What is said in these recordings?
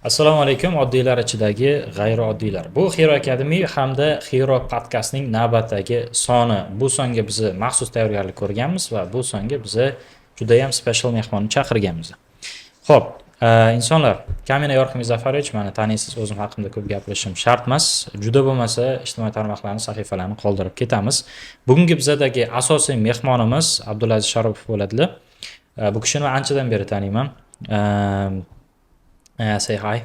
Assalomu alaykum, oddiylar ichidagi g'ayrioddiylar. Bu Hero Academy hamda Hero podkastning navbatdagi soni. Bu songa bizni maxsus tayyorgarlik ko'rganmiz va bu songa bizni judayam special mehmonni chaqirganmiz. Xo'p, insonlar, Kamina Yorqin Muzafarovich, mani taniysiz, o'zim haqimda ko'p gapirishim shart emas. Juda bo'lmasa, ijtimoiy tarmoqlarni sahifalarini qoldirib ketamiz. Bugungi bizadagi asosiy mehmonimiz Abdulaziz Sharopov bo'ladilar. Bu kishini men anchadan beri taniyman. Say hi.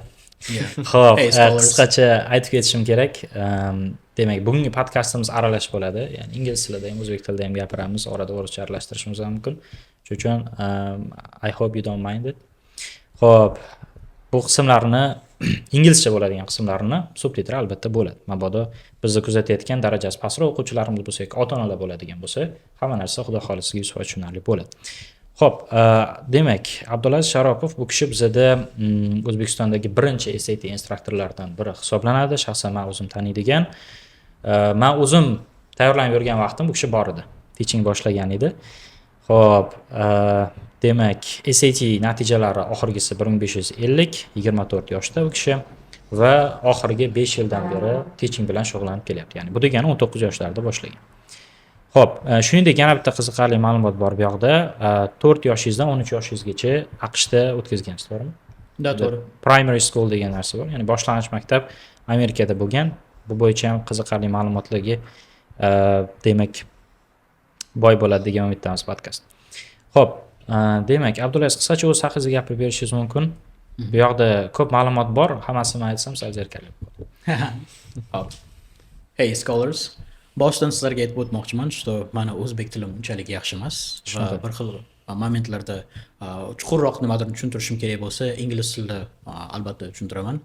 Xo'p, Hey, scholars. qisqacha aytib ketishim kerak. Demak, bugungi podkastimiz aralash bo'ladi. Ya'ni ingliz tilida ham, o'zbek tilida ham gapiramiz, orada o'rischa aralashtirishimiz ham mumkin. Shuning uchun I hope you don't mind it. Xo'p, bu qismlarni, inglizcha bo'ladigan qismlarini subtitri albatta bo'ladi. Mabodo bizni kuzatayotgan darajasi pastroq o'quvchilarimiz bo'lsa yoki ota-onalar bo'ladigan bo'lsa, hamma narsa, xudo xohlasa, sizga 100% tushunarli bo'ladi. Xo'p, demak, Abdulaziz Sharopov, bu kishi bizada O'zbekistondagi birinchi SAT instruktorlaridan biri hisoblanadi. Shaxsan men o'zim taniydigan. Men o'zim tayyorlanib yurgan vaqtim bu kishi bor edi. Teaching boshlagan edi. Xo'p, demak, SAT natijalari oxirgisi 1550, 24 yoshda u kishi va oxirgi 5 yildan beri teaching bilan shug'ullanib kelyapti. Ya'ni bu degani 19 yoshlarida boshlagan. Xo'p, shuningdek, yana bitta qiziqarli ma'lumot bor bu yoqda. 4 yoshingizdan 13 yoshingizgacha AQShda o'tkazgansiz, to'g'rimi? Да, to'g'ri. Primary school degan narsa bor. Ya'ni boshlang'ich maktab Amerikada bo'lgan. Bu bo'yicha ham qiziqarli ma'lumotlarga demak, boy bo'ladi degan umiddamiz podkast. Xo'p, demak, Abdulaziz, qisqacha o'z haqingizda gapirib berishingiz mumkin. Bu yoqda ko'p ma'lumot bor, hammasini aytsam, sal zerikarli bo'ladi. Hop. Hey, scholars. Boshidan sizlarga aytib o'tmoqchiman, что mani o'zbek tilim unchalik yaxshi emas va bir xil momentlarda chuqurroq nimadir tushuntirishim kerak bo'lsa, ingliz tilida albatta tushuntiraman.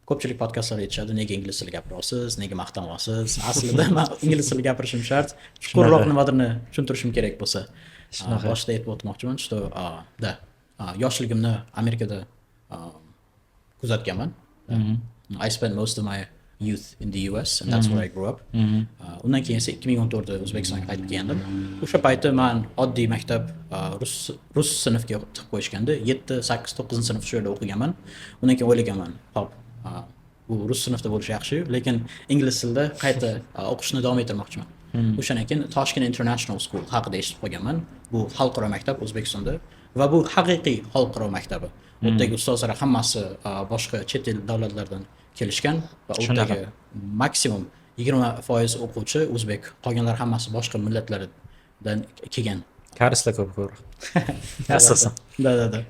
Ko'pchilik podkastlarda aytishadi, nega ingliz tilida gapiryapsiz, nega maqtanyapsiz. Aslida man ingliz tilida gapirishim shart, chuqurroq nimadirni tushuntirishim kerak bo'lsa. Shunaqa. Boshida aytib o'tmoqchiman, что да, yoshligimni Amerikada kuzatganman. I spent most of my youth in the US and that's where I grew up. Undan keyin esa 2014da O'zbekistonga qaytib kelgandim. O'sha payti man oddiy maktab, rus sinfga tiqib qo'yishgandi. 7, 8, 9 sinf shu yerda o'qiganman. Undan keyin o'ylaganman, hop, bu rus sinfda bo'lishi yaxshi, lekin ingliz tilida qayta o'qishni davom ettirmoqchiman. O'shandan keyin Toshkent International School haqida eshitib qolganman. Bu xalqaro maktab O'zbekistonda va bu haqiqiy xalqaro maktabi. U yerdagi ustozlar hammasi boshqa chet el davlatlardan kelishgan va u yerdagi maksimum 20% o'quvchi o'zbek, qolganlar hammasi boshqa millatlardan kelgan. Koreyslar ko'p ko'proq. Asosan. Да.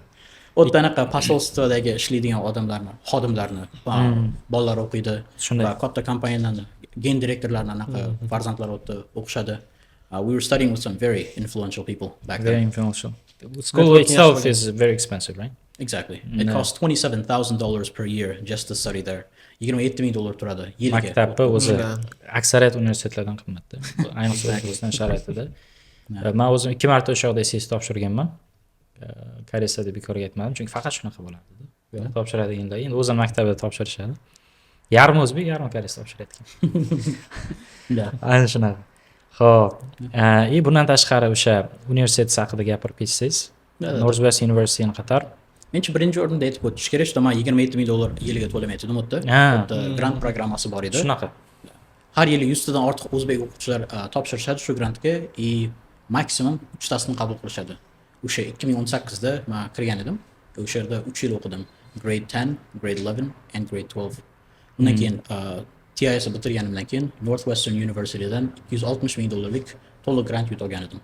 U yerda anaqa посольство dagi ishlaydigan odamlarni, xodimlarni bolalar o'qiydi va katta kompaniyalarni гендиректор larni anaqa farzandlari u yerda o'qishadi. We were studying with some very influential people back Very then. influential. School Networking itself yaxshi. is very expensive, right? Exactly. It costs $27,000 per year just to study there. $27,000 turadi yiliga. Maktabni o'zi aksariyat universitetlardan qimmatda. Ayniqsa O'zbekiston sharoitida. Man o'zim ikki marta o'sha yoqda SAT topshirganman. Koreyslar deb bekorga aytmadim, chunki faqat shunaqa bo'lardi. Bu yoqda topshiradiganlar endi o'zini maktabida topshirishadi. Yarmi o'zbek, yarmi koreys topshirayotgan. Aynan shunaqa. Xo'p, и bundan tashqari o'sha universitet haqida gapirib ketsangiz, Northwest University qator. Menimcha, birinchi o'rinda aytib o'tish kerak, что man $27,000 yiliga to'lamayotgandim u yerda. U yerda grant programmasi bor edi. Shunaqa. Har yili 100 tadan ortiq o'zbek o'quvchilar topshirishadi shu grantga и maksimum uchtasini qabul qilishadi. O'sha 2018da man kirgan edim. O'sha yerda 3 yil o'qidim. Grade 10, grade 11 and grade 12. Undan keyin TIS bitirganimdan keyin Northwestern Universitydan 260 ming dollarlik to'liq grant yutib olgan edim.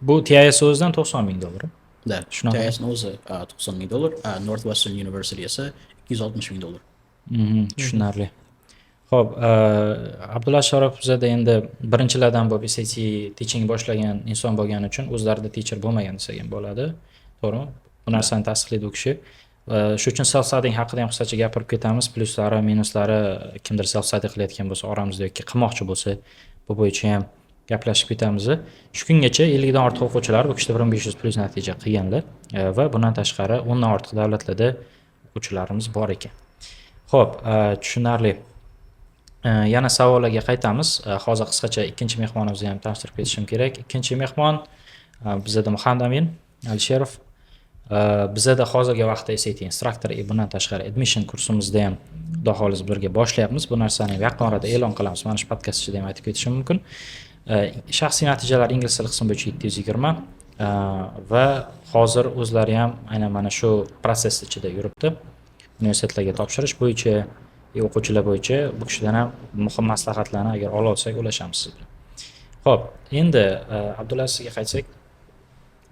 Bu TIS o'zidan 90 ming dollar. Да, Shunaqa. TISni o'zi 90 ming dollar, Northwestern University esa 260 ming dollar. Tushunarli. Xo'p, Abdulla Sharopov bizada endi birinchilardan bo'lib SAT teaching boshlagan inson bo'lgani uchun o'zlarida teacher bo'lmagan desak ham bo'ladi. To'g'rimi? Bu narsani tasdiqlaydi u kishi. Shu uchun self studying haqida ham qisqacha gapirib ketamiz. Plyuslari, minuslari, kimdir self study qilayotgan bo'lsa oramizda yoki qilmoqchi bo'lsa, bu bo'yicha ham gaplashib ketamiz. Shu kungacha 50 dan ortiq o'quvchilar bu kishida 1500 plyus natija qilganlar va bundan tashqari 10 dan ortiq davlatlarda o'quvchilarimiz bor ekan. Xo'p, tushunarli. Yana savollarga qaytamiz. Hozir qisqacha ikkinchi mehmonimizni ham tanishtirib ketishim kerak. Ikkinchi mehmon bizada Muhammad Amin Alisherov. Bizada hozirgi vaqtda SAT instruktor и bundan tashqari admission kursimizda ham, xudo xohlasa, birga boshlayapmiz. Bu narsani ham yaqin orada e'lon qilamiz. Mana shu podkast ichida ham aytib ketishim mumkin. Shaxsiy natijalar ingliz tili qismi bo'yicha 720 va hozir o'zlari ham aynan mana shu protsess ichida yuribdi. Universitetlarga topshirish bo'yicha, o'quvchilar bo'yicha bu kishidan ham muhim maslahatlarni agar ola olsak, ulashamiz siz bilan. Xo'p, endi Abdulaziz, sizga qaytsak,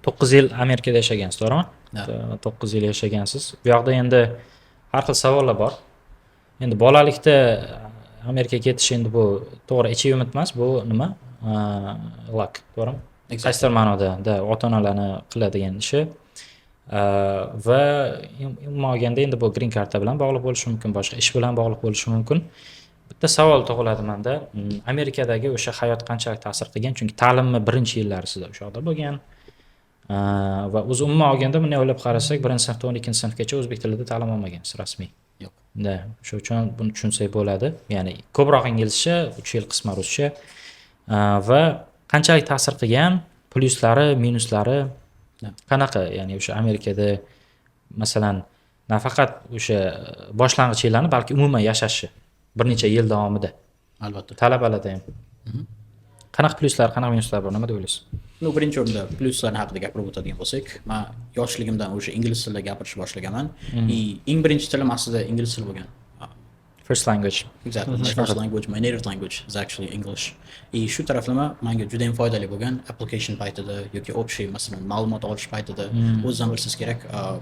9 yil Amerikada yashagansiz, to'g'rimi? Да. 9 yil yashagansiz. Bu yoqda endi har xil savollar bor. Endi bolalikda Amerikaga ketish, endi bu to'g'ri achievement emas, bu nima? Luck, to'g'rimi? Exactly. Qaysidir ma'noda da ota onalarni qiladigan ishi. Va umuman olganda endi bu green karta bilan bog'liq bo'lishi mumkin, boshqa ish bilan bog'liq bo'lishi mumkin. Bitta savol tug'iladi manda. Amerikadagi o'sha hayot qanchalik ta'sir qilgan? Chunki ta'limni birinchi yillari sizda o'sha yoqda bo'lgan. Va o'zi umuman olganda, bunday o'ylab qarasak, birinchi sinfdan 12-sinfgacha o'zbek tilida ta'lim olmagansiz rasmiy. Yo'q. Да, shu uchun buni tushunsak bo'ladi. Ya'ni ko'proq inglizcha, 3 yil qisman ruscha. Va qanchalik ta'sir qilgan, plyuslari, minuslari qanaqa? Ya'ni o'sha Amerikada, masalan, nafaqat o'sha boshlang'ich yillarni, balki umuman yashashi bir necha yil davomida Albatta. talabalarda ham. Qanaqa plyuslar, qanaqa minuslar bor, nima deb o'ylaysiz? Ну, birinchi o'rinda plyuslarni haqida gapirib o'tadigan bo'lsak, man yoshligimdan o'sha ingliz tilida gapirishni boshlaganman. И eng birinchi tilim aslida ingliz tili bo'lgan. First language. Exactly. My first language, my native language is actually English. И shu taraflama menga juda ham foydali bo'lgan application paytida yoki общий, masalan, ma'lumot olish paytida. O'ziz ham bilsangiz kerak,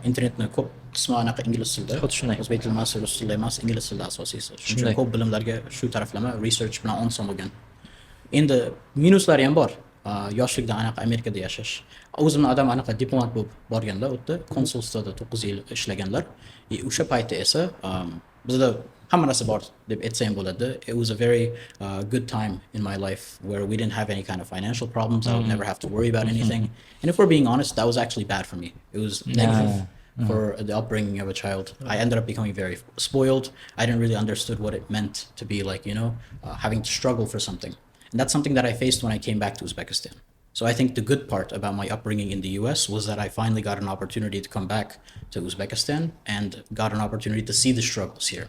internetni ko'p qismi anaqa ingliz tilida. Xuddi shunday. O'zbek tilida emas, rus tilida emas, ingliz tilida asosiysi. Shuning uchun Shunday. ko'p bilimlarga shu taraflama research bilan oson bo'lgan. Endi minuslari ham bor. Yoshlikdan anaqa Amerikada yashash. O'zimni adam anaqa diplomat bo'lib borganlar, u yerda консульство da 9 yil ishlaganlar. И o'sha paytda esa bizda hamma narsa bor deb aytsa ham bo'ladi. It was a very good time in my life where we didn't have any kind of financial problems. I would never have to worry about anything. And if we're being honest, that was actually bad for me. It was negative for the upbringing of a child. I ended up becoming very spoiled. I didn't really understood what it meant to be like, having to struggle for something. And that's something that I faced when I came back to Uzbekistan. So I think the good part about my upbringing in the US was that I finally got an opportunity to come back to Uzbekistan and got an opportunity to see the struggles here.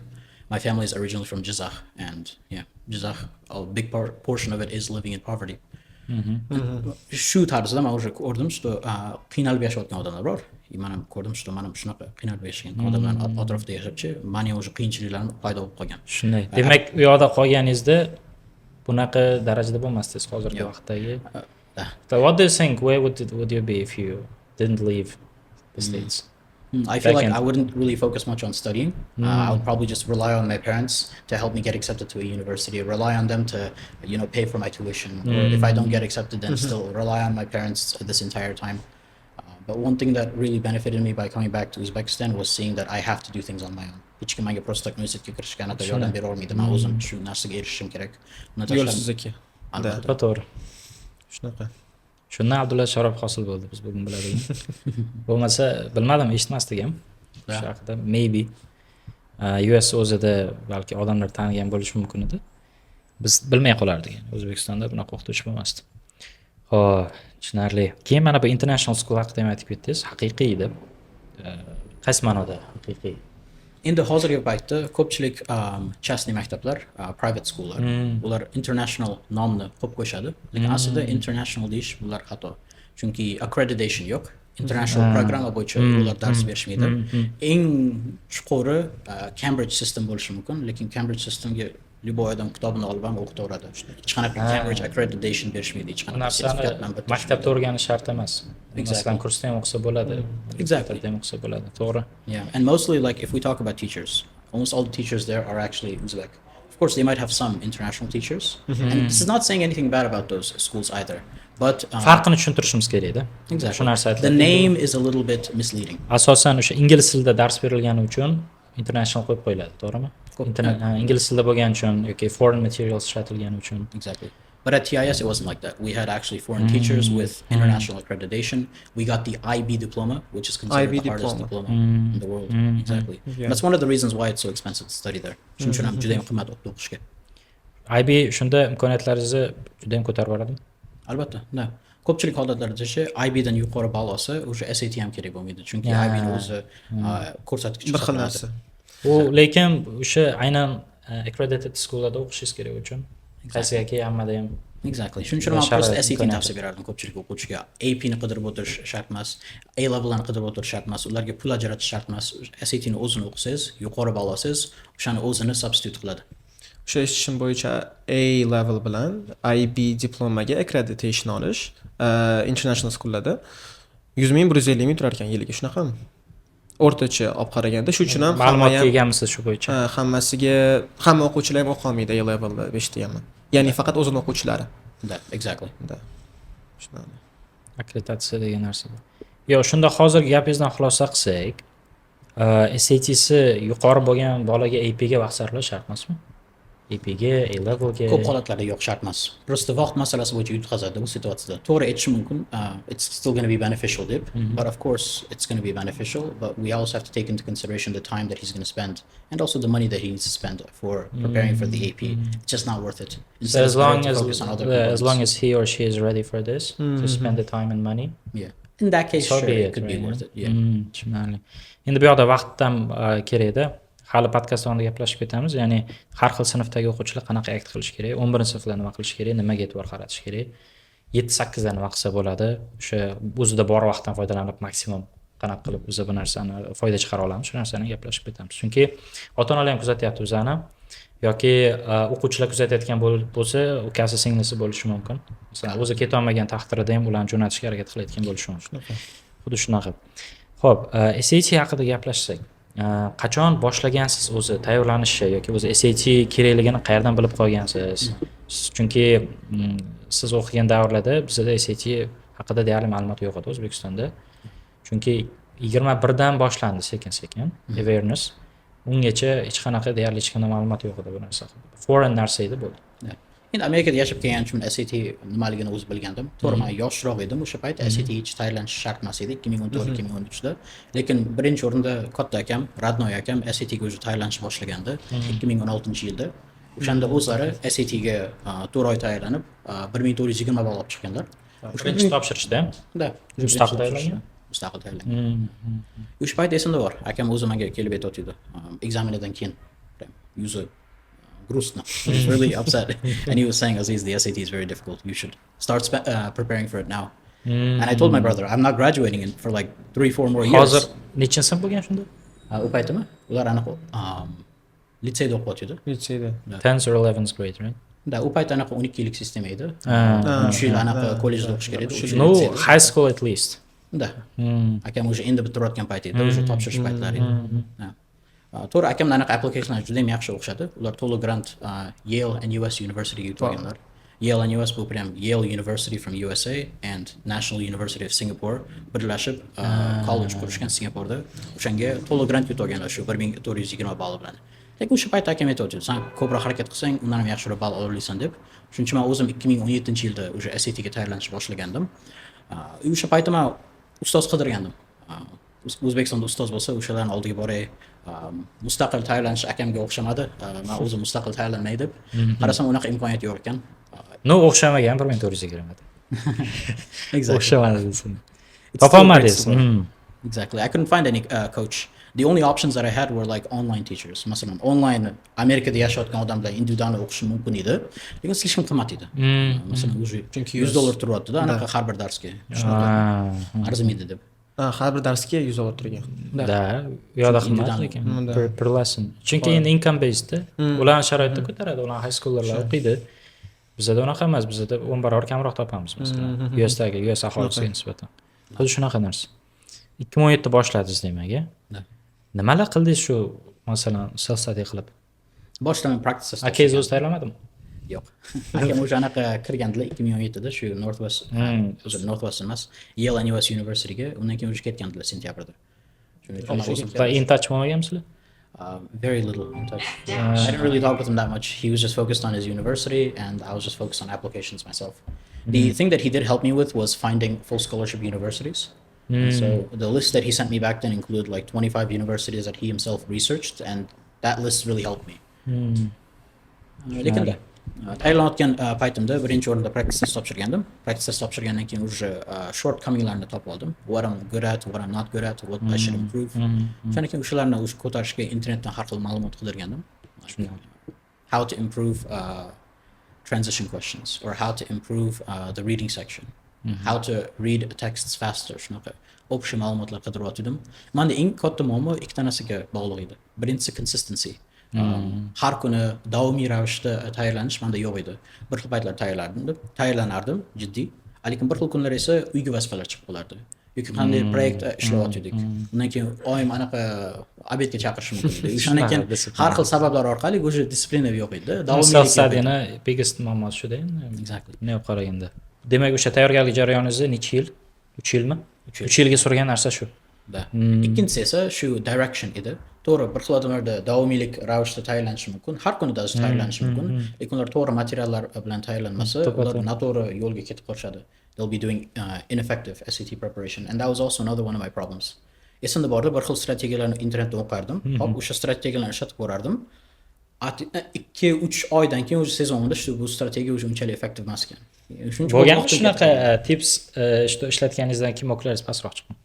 My family is originally from Jizakh, and yeah, Jizakh, a big portion of it is living in poverty. Shu tarzda man уже ko'rdim, что qiynalib yashayotgan odamlar bor. И man ham ko'rdim, что man ham shunaqa qiynalib yashagan odamlarni atrofida yashabchi, mani ham уже qiyinchiliklarim paydo bo'lib qolgan. Shunday. Demak, u yoqda qolganingizda bunaqa darajada bo'lmasdingiz hozirgi Yo'q. vaqtdagi. Да. So what do you think? Where would you be if you didn't leave the States? I feel Back like in- I wouldn't really focus much on studying. I would probably just rely on my parents to help me get accepted to a university, rely on them to pay for my tuition. Or if I don't get accepted, then still rely on my parents this entire time. But one thing that really benefited me by coming back to Uzbekistan was seeing that I have to do things on my own. Hech kim menga просто так universitetga kirishga anaqa yordam bera olmaydi. Man o'zim shu narsaga erishishim kerak. Undan Yo'l tashqari- sizniki. Albatta. To'g'ri. Shunaqa. Shundan Abdulla Sharof hosil bo'ldi biz bugun biladigan. Bo'lmasa, bilmadim, eshitmasdik ham shu haqida. Maybe US o'zida balki odamlar tanigan bo'lishi mumkin edi. Biz bilmay qolardik. Yani O'zbekistonda bunaqa o'qituvchi bo'lmasdi. Xo'p, tushunarli. Keyin mana bu international school haqida ham aytib ketdingiz, haqiqiy deb. Qaysi ma'noda haqiqiy? Endi hozirgi paytda ko'pchilik частный maktablar, private schoollar, ular international nomni qo'yib qo'yishadi, lekin aslida international deyish bular xato, chunki accreditation yo'q, international programma bo'yicha ular dars berishmaydi. Eng chuquri Cambridge system bo'lishi mumkin, lekin Cambridge systemga любой odam kitobini olib ham o'qitaveradi. Hech qanaqa Cambridge accreditation berishmaydi, hech Bu qanaqa narsani sertifikat bilan bitirishmaydi. Maktabda o'rganish shart emas. Masalan, kursda ham o'qisa bo'ladi. Exactly. Maktabda ham o'qisa bo'ladi. To'g'ri. Yeah, and mostly, like, if we talk about teachers, almost all the teachers there are actually Uzbek. Of course, they might have some international teachers, and this is not saying anything bad about those schools either. But Farqini tushuntirishimiz kerakda. Exactly. Shu narsa The aytiladi. Name is a little bit misleading. Asosan o'sha ingliz tilida dars berilgani uchun international qo'yib qo'yiladi, to'g'rimi? Ko'p. Ha, ingliz tilida bo'lgani uchun yoki foreign materials ishlatilgani uchun. Exactly. But at TIS, it wasn't like that. We had actually foreign teachers with international accreditation. We got the IB diploma, which is considered IB the hardest diploma. diploma in the world. Exactly. That's one of the reasons why it's so expensive to study there. Shuning uchun ham juda ham qimmat o'qishga. IB shunda imkoniyatlaringizni juda ham ko'tarib yuboradimi? Albatta, да. Ko'pchilik holatlarda IBdan yuqori ball olsa, уже SAT ham kerak bo'lmaydi, chunki IBni o'zi ko'rsatkich Bir xil hisoblanadi. narsa. U lekin o'sha aynan accredited schoollarda o'qishingiz kerak uchun qaysigaki hammada ham Exactly. Shuning uchun man sharoit, просто SATni imkoniyati. tavsiya berardim ko'pchilik o'quvchiga. APni qidirib o'tirish shart emas, A levellarni qidirib o'tirish shart emas, ularga pul ajratish shart emas. SATni o'zini o'qisangiz, yuqori ball olsangiz, o'shani o'zini substitute qiladi. O'sha eshitishim bo'yicha, A level bilan IB diplomaga accreditation olish international schoollarda 100 ming, 150 ming turar ekan yiliga, shunaqami? O'rtacha olib qaraganda, shu uchun ham hamma Ma'lumotga ham egamisiz shu bo'yicha? Ha, hammasiga, hamma o'quvchilar ham o'qiy olmaydi A levelda beshta ham. Ya'ni faqat o'zini o'quvchilari. Да, exactly. Да. Shunaqa. Akkreditatsiya degan narsa bor. Yo'q, shunda hozirgi gapingizdan xulosa qilsak, SATsi yuqori bo'lgan bolaga APga vaqt sarflash shart emasmi? APga, A levelga. Ko'p holatlarda yo'q, shart emas. Просто vaqt masalasi bo'yicha yutqazadi bu situatsiyada. To'g'ri aytish mumkin, it's still going to be beneficial deb, but of course it's going to be beneficial, but we also have to take into consideration the time that he's going to spend and also the money that he needs to spend for preparing for the AP. It's just not worth it. So Instead, as it's better long to as focus on other as long components. as he or she is ready for this, to spend the time and money, Yeah. In that case, so sure, be it it, could be right? worth it. Yeah. Tushunarli. Endi bu yoqda vaqt ham kerakda. Hali podkast davomida gaplashib ketamiz. Ya'ni har xil sinfdagi o'quvchilar qanaqa act qilish kerak, 11 sinfda nima qilish kerak, nimaga e'tibor qaratish kerak, 7 8da nima qilsa bo'ladi, o'sha o'zida bor vaqtdan foydalanib maksimum qanaqa qilib biza bu narsani foyda chiqara olamiz, shu narsani gaplashib ketamiz. Chunki ota onalar ham kuzatyapti bizani yoki o'quvchilar kuzatayotgan bo'lsa, ukasi, singlisi bo'lishi mumkin. Masalan, o'zi ketolmagan taqdirida ham ularni jo'natishga harakat qilayotgan bo'lishi mumkin. Xuddi shunaqa. Ho'p, SAT haqida gaplashsak, qachon boshlagansiz o'zi tayyorlanishni yoki o'zi SAT kerakligini qayerdan bilib qolgansiz? Chunki siz o'qigan davrlarda bizada SAT haqida deyarli ma'lumot yo'q edi O'zbekistonda. Chunki 21dan boshlandi sekin sekin awareness. Ungacha hech qanaqa, deyarli hech qanday ma'lumot yo'q edi bu narsa haqida. Foreign narsa edi, bo'ldi. Endi Amerikada yashab kelganim uchun SAT nimaligini o'zi bilgandim. To'g'ri, man yoshroq edim o'sha payt, SAT hech tayyorlanish shart emas edi 2014, 2013da. Lekin birinchi o'rinda katta akam, родной akam SATga уже tayyorlanishni boshlagandi 2016-yilda. O'shanda o'zlari SATga 4 oy tayyorlanib, 1420 ball olib chiqqanlar. Birinchi topshirishda? Да. Mustaqil tayyorlangan? Mustaqil tayyorlangan. O'sha payt esimda bor, akam o'zi menga kelib aytyotgandi ekzamenidan keyin, прям yuzi грустно. He was really upset. And he was saying, "Aziz, the SAT is very difficult. You should start preparing for it now." And I told my brother, "I'm not graduating for like 3, 4 more years." Hozir nechinchi sinf bo'lgan shunda? U paytimi? Ular anaqa litseyda o'qiyotgandi. Litseyda. 10th or 11th grade, right? Да, u payt anaqa 12 yillik sistema edi. 3 yil anaqa kollejda o'qish kerak edi, 3 yil Ну, litseyda. high school at least. Да. Akam уже endi bitirayotgan payt edi, уже topshirish paytlari edi. Ha. To'g'ri, akamni anaqa applicationlar juda ham yaxshi o'qishadi. Ular to'liq grant Yale NUS Universityga yutib olganlar. Yale NUS bu prям Yale University from USA and National University of Singapore birlashib college qurishgan Singapurda. O'shanga to'liq grant yutib olganlar shu 1420 ball bilan. Lekin o'sha payt akam aytyapti, "San ko'proq harakat qilsang, undan ham yaxshiroq ball ola olasan", deb. Shuning uchun man o'zim 2017-yilda уже SATga tayyorlanishni boshlagandim. O'sha paytda man ustoz qidirgandim. O'zbekistonda ustoz bo'lsa, o'shalarni oldiga boray. Mustaqil tayyorlanish akamga o'xshamadi. Man o'zim mustaqil tayyorlanmay deb. Qarasam, unaqa imkoniyat yo'q ekan. Ну, o'xshamagan 1420da. Exactly. O'xshamadi desin. It's still a great Topolmadingiz. score. Exactly. I couldn't find any coach. The only options that I had were like online teachers. Masalan, online Amerikada yashayotgan odam bilan individual o'qishim mumkin edi. Lekin слишком qimmat edi. Masalan, уже Chunki 100 dollar turyapti-da anaqa har bir darsga. Shunaqa arzimaydi deb. Ha, har bir darsga 100 dollar turgan. Да, u yoqda Chunki qimmat individual. lekin Да. per lesson. Chunki endi income based. Ularni sharoitda ko'taradi, ular high schoollar o'qiydi. Bizada unaqa emas, bizada 10 barobar kamroq topamiz masalan, USdagi US aholisiga nisbatan. Xuddi shunaqa narsa. 2017 boshladingiz demak, a? Да. Nimalar qildingiz shu, masalan, self study qilib? Boshida men practice test Akangiz o'zi tayyorlamadimi? Yo'q. Akam o'sha anaqa kirgandilar 2017da shu Northwest, uzr, Northwest emas, Yale NUS Universityga. Undan keyin уже ketgandilar sentyabrda. Shuning uchun man o'zim Va in touch bo'lmaganmisizlar? Very little in touch. I didn't really talk with him that much. He was just focused on his university, and I was just focused on applications myself. The thing that he did help me with was finding full scholarship universities. And so the list that he sent me back then included like 25 universities that he himself researched, and that list really helped me. Lekin Tayyorlanayotgan paytimda birinchi o'rinda practice test topshirgandim. Practice test topshirgandan keyin уже shortcominglarni topib oldim. What I'm good at, what I'm not good at, what I should improve. O'shandan keyin o'shalarni o'sha ko'tarishga internetdan har xil ma'lumot qidirgandim. How to improve transition questions or how to improve the reading section. How to read texts faster, shunaqa общий ma'lumotlar qidiryotgandim. Manda eng katta muammo ikkita narsaga bog'liq edi. Birinchisi consistency. Har kuni davomiy ravishda tayyorlanish manda yo'q edi. Bir xil paytlar tayyorlanardim jiddiy, lekin bir xil kunlar esa uyga vazifalar chiqib qolardi yoki qanday proyekt ishlayotgandik. Undan keyin oyim anaqa обед ga chaqirishi mumkin edi. O'shandan keyin Shunaqa har xil sabablar orqali уже дисциплина yo'q edi. Davomiylik Self yo'q edi. studyni biggest muammosi shuda endi. Exactly. Bunday olib qaraganda. Demak, o'sha tayyorgarlik jarayoningizda necha yil? 3 yilmi? 3 yil. 3 yilga surgan narsa shu. Да. Ikkinchisi esa shu direction edi. To'g'ri, bir xil odamlarda davomiylik ravishda tayyorlanishi mumkin, har kuni даже tayyorlanishi mumkin, lekin ular to'g'ri materiallar bilan tayyorlanmasa, ular noto'g'ri yo'lga ketib qolishadi. They'll be doing ineffective SAT preparation, and that was also another one of my problems. Esimda bordi, bir xil strategiyalarni internetda o'qardim. Hop, o'sha strategiyalarni ishlatib ko'rardim. 2-3 oydan keyin уже sezonda shu bu strategiya уже unchalik effektiv emas ekan. Shuning uchun ko'p Bo'lganmi vaqtim shunaqa ketdi. Tips, что ishlatganingizdan keyin mocklaringiz pastroq chiqqan?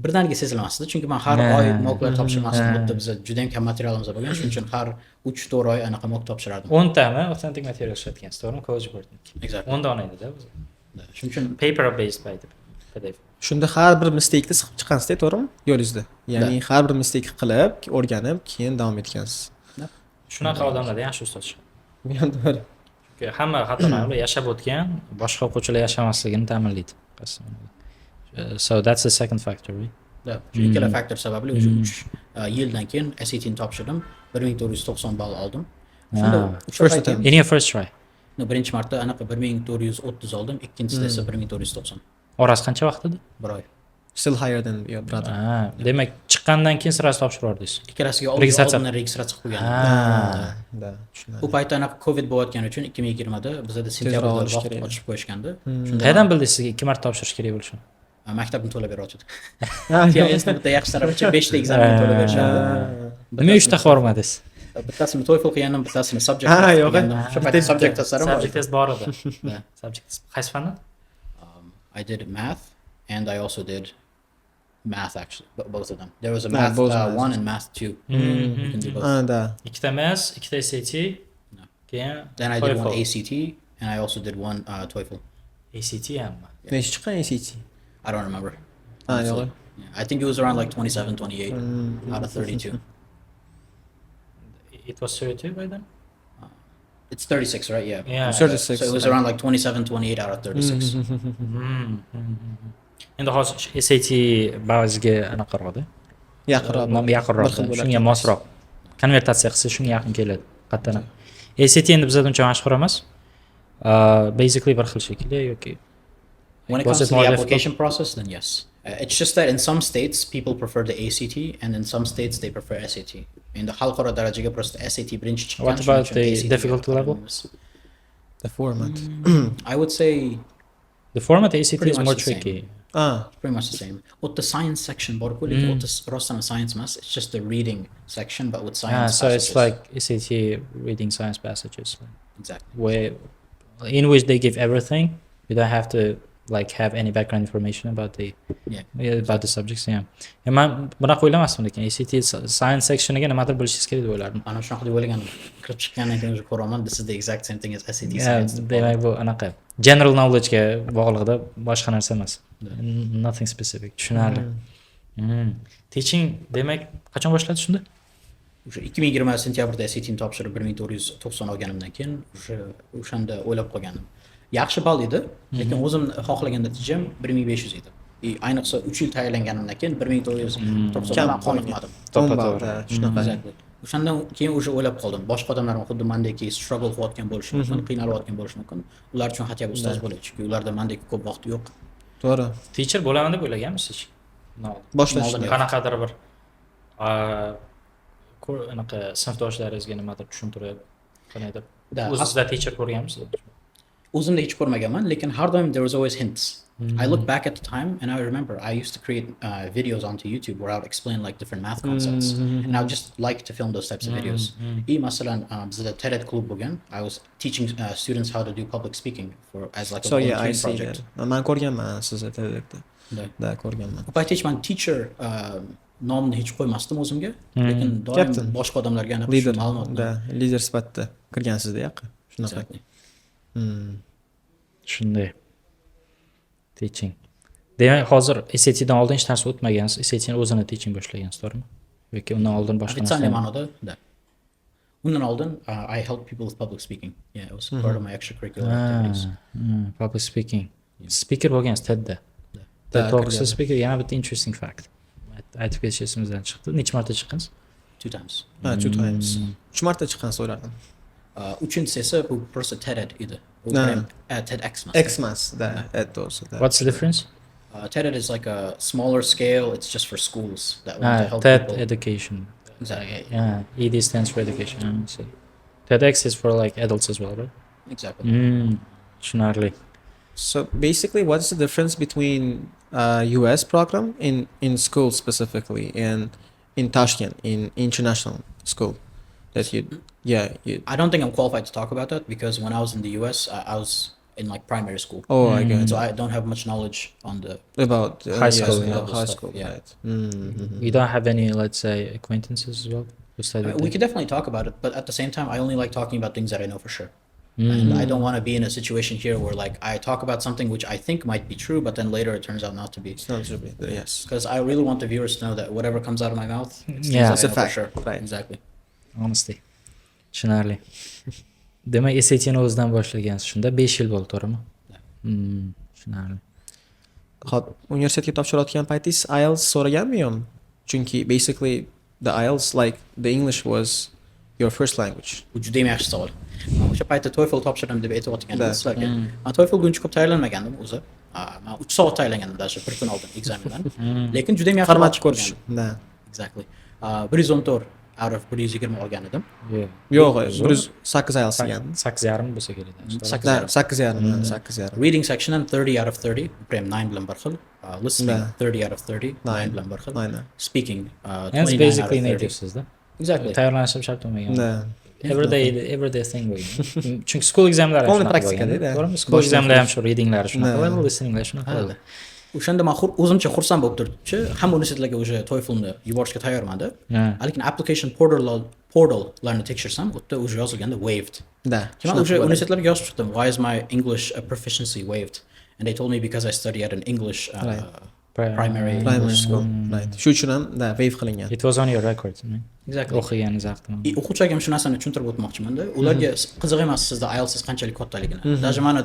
Birdaniga sezilmasdi, chunki man har oy mocklar topshirmasdim. Bu yerda biza juda ham kam materialimiz bo'lgan, shuning uchun har 3-4 oy anaqa mock topshirardim. 10 tami authentic material ishlatgansiz, to'g'rimi? College Boardniki. Exactly. 10 dona edi-da o'zi. Да, shuning uchun Paper based PDF. Shunda har bir mistakeni siqib chiqqansizda, to'g'rimi? Yo'lingizda. Ya'ni har bir mistake qilib, o'rganib, keyin davom etgansiz. Shunaqa odamlarda yaxshi ustoz chiqadi. Bu ham to'g'ri. Chunki hamma xatolarni ular yashab o'tgan, boshqa o'quvchilar yashamasligini ta'minlaydi. So that's the second factor, right? Да, shu ikkala faktor sababli уже 3 yildan keyin SATni topshirdim, 1490 ball oldim shunda. O'sha First payt attempt. In your first try. No, birinchi marta anaqa 1430 oldim, ikkinchisida esa 1490. Orasi qancha vaqt edi? Bir oy. Still higher than your brother. Ha, demak, chiqqandan keyin сразу topshirib yubordingiz. Ikkalasiga Registratsiya. Oldindan registratsiya qilib qo'ygandim. Да, tushunarli. Bu paytda anaqa COVID bo'layotgani uchun 2020da bizada sentyabrda olish vaqt kerak edi. Ochib qo'yishgandi. Shunda Qayerdan bildingiz sizga ikki marta topshirish kerak bo'lishini? Maktabni to'lab beryotdi. Ha, TISni bitta yaxshi taraficha beshta экзамен to'lab berishardi. Nima uchta qilib yubormadingiz? Bittasini TOEFL qilgandim, bittasini subject Ha, test yo'q. qilgandim. O'sha paytda subject testlarim bor Subject edi. Test bor edi. Да. Subject test qaysi fandan? I did math and I also did math, actually, both of them. There was a Ah, math both math. one and math two. You can do both. Ha, да. Ikkita math, ikkita SAT, keyin Then I did one TOEFL. ACT and I also did one TOEFL. ACT hammi? Nechi chiqqan ACT? I don't remember, Ha, honestly. yo'q. Yeah, I think it was around like 27, 28 out of 32. It was 32 by then? It's 36, right? Yeah. Yeah. 36. So it was around like 27, 28 out of 36. Endi hozir SAT ba'ziga anaqaroqda. Yaqinroq. Yaqinroq. Bir xil bo'lar Shunga ekan. Mosroq. Konvertatsiya qilsa shunga yaqin keladi. Qayerdan ham. ACT endi bizada uncha mashhur emas. Basically bir xil shekilli yoki When it Was comes it to the more difficult? Application process, then yes. It's just that in some states people prefer the ACT and in some states they prefer SAT. Endi xalqaro darajaga просто SAT birinchi chiqqan. What Shuning about uchun the ACT ga difficulty level? qaraymiz. The format. I would say The format ACT pretty is much more the same. Tricky. Ah, Pretty much the same. With the science section bor-ku, lekin u yerda rostdan science emas. It's just the reading section, but with Ah, science so it's passages. Like SAT reading science passages, Exactly. where in which they give everything. You don't have to like have any background information about the Yeah. About the subjects. Yeah. Man bunaqa o'ylamasdim, lekin ACT science sectioniga nimadir bilishingiz kerak deb o'ylardim. Ana shunaqa deb o'ylagandim. Kirib chiqqandan keyin уже ko'raman, this is the exact same thing as SAT Yeah, science deb. Demak, bu anaqa general knowledge ga bog'liqda, boshqa narsa emas. Nothing specific. Tushunarli. Teaching demak qachon boshladi shunda? O'sha 2020 sentyabrda SATni topshirib 1490 olganimdan keyin o'sha o'shanda o'ylab qolgandim. Yaxshi ball edi, lekin o'zim xohlagan natijam 1500 edi. И ayniqsa 3 yil tayyorlanganimdan keyin 1490 Kam man qoniqmadim. To'ppa O'n ball, to'g'ri. да, shunaqa. Exactly. O'shandan keyin уже o'ylab qoldim. Boshqa odamlar ham xuddi mandek struggle qilayotgan bo'lishi mumkin, qiynalayotgan bo'lishi mumkin. Ular uchun хотя бы ustoz bo'lay, chunki ularda mandek ko'p vaqt yo'q. To'g'ri. Teacher bo'laman deb o'ylaganmisiz hech? No. Boshlashda. Oldin yo'q. Qanaqadir bir anaqa sinfdoshlaringizga nimadir tushuntirib, qandaydir Да, o'zingizda teacher ko'rganmisiz? O'zimda hech ko'rmaganman, lekin har doim there was always hints. I look back at the time and I remember I used to create videos onto YouTube where I would explain like different math concepts, and I would just like to film those types of videos. И masalan, bizda TED klub bo'lgan. I was teaching students how to do public speaking for as like a So yeah, I volunteering see project. That. Man ko'rganman sizni TEDda. Да. Да, ko'rganman. U payt hech man teacher nomini hech qo'ymasdim o'zimga, lekin doim Captain. Boshqa odamlarga aniq shu Lider. ma'lumotni. Да, lider sifatida kirgansizda yoqqa. Shunaqa. Exactly. Shunday. Teaching. Demak, hozir SATdan oldin hech narsa o'tmagansiz, SATni o'zini teaching boshlagansiz, to'g'rimi? Yoki undan oldin boshqa Официальный narsa? Ma'noda, да. Undan oldin I help people with public speaking. Yeah, it was part of my extracurricular activities. Public speaking. Speaker bo'lgansiz TEDda. Да. TED Да, Talks'da kirganman. Speaker, yana bitta interesting fact. Aytib ketish esimizdan chiqdi. Necha marta chiqqansiz? Two times. Ha, two times. Uch marta chiqqansiz o'ylardim. Uchinchisi esa bu просто TED edi. U Ha. TEDx emas. X emas, да, Ed to'g'risi. Да. What's the difference? TED is like a smaller scale. It's just for schools that want to Ah, help TED people. Education. Exactly. Yeah, ED stands for education. Ah, I see. TEDx is for like adults as well, right? Exactly. Tushunarli. So basically, what's the difference between US program in school specifically and in Tashkent in international school that you, yeah, you I don't think I'm qualified to talk about that because when I was in the US, I was in like primary school. Oh, I get So I don't have much knowledge on the about High yes, school, yeah, level high stuff, school, yeah. right. Mhm. You don't have any, let's say, acquaintances as well who studied We there? could definitely talk about it, but at the same time, I only like talking about things that I know for sure. And I don't want to be in a situation here where like I talk about something which I think might be true, but then later it turns out not to be. It's not true, yes. Because I really want the viewers to know that whatever comes out of my mouth, it's things Yeah. that It's I a know for fact, sure. right. Exactly. Honesty. Tushunarli. Demak, SATni o'zidan boshlagansiz. Shunda 5 yil bo'ldi, to'g'rimi? Tushunarli. Hop, universitetga topshirayotgan paytingiz IELTS so'raganmi yo'qmi? Chunki basically the IELTS, like the English was your first language. Bu juda ham yaxshi savol. Man o'sha paytda TOEFL topshirdim deb aytayotgandim Да. sizlarga. Man TOEFL buncha ko'p tayyorlanmagandim o'zi. Man 3 soat tayyorlangandim даже bir kun oldin экзамен dan. Lekin juda ham yaxshi Format ball ko'rish. chiqargandim. Да. Exactly. 114 out of 120 olgan edim. Yeah. Yo'q, 108 IELTS degan. 8,5 bo'lsa kerak. Sakkiz Да, yarim. 8,5, 8,5. Reading sectiondan 30 out of 30, prem 9 bilan bir xil. Listening Да. 30 out of 30, 9 Nine. bilan bir xil. Nine. Speaking That's 29 out basically of 30. nativesizda. Exactly. Tayyorlanish ham shart bo'lmagan. Да. Everyday thing bo'lgan. Chunki school examlari ham Полный shunaqa praktika bo'lgan. da. To'g'rimi? School Boshdan examlar ham shu readinglari shunaqa Да. bo'ladi, listeninglar shunaqa bo'ladi. O'shanda man o'zimcha xursand bo'lib turibchi, hamma universitetlarga уже TOEFLni yuborishga tayyormanda. Ha. Lekin application portallarni tekshirsam, u yerda уже yozilganda waived. Да. Keyin man shunaqa уже bo'ladi. Universitetlarga yozib chiqdim. "Why is my English proficiency waived?" And they told me because I study at an English Right. primary Primary English school. Right. Shu uchun ham да, waive qilingan. It was on your record. Exactly. O'qiganingiz haqida. И o'quvchilarga ham shu narsani tushuntirib o'tmoqchimanda. Ularga qiziq emas sizda IELTS qanchalik kattaligini. Даже mani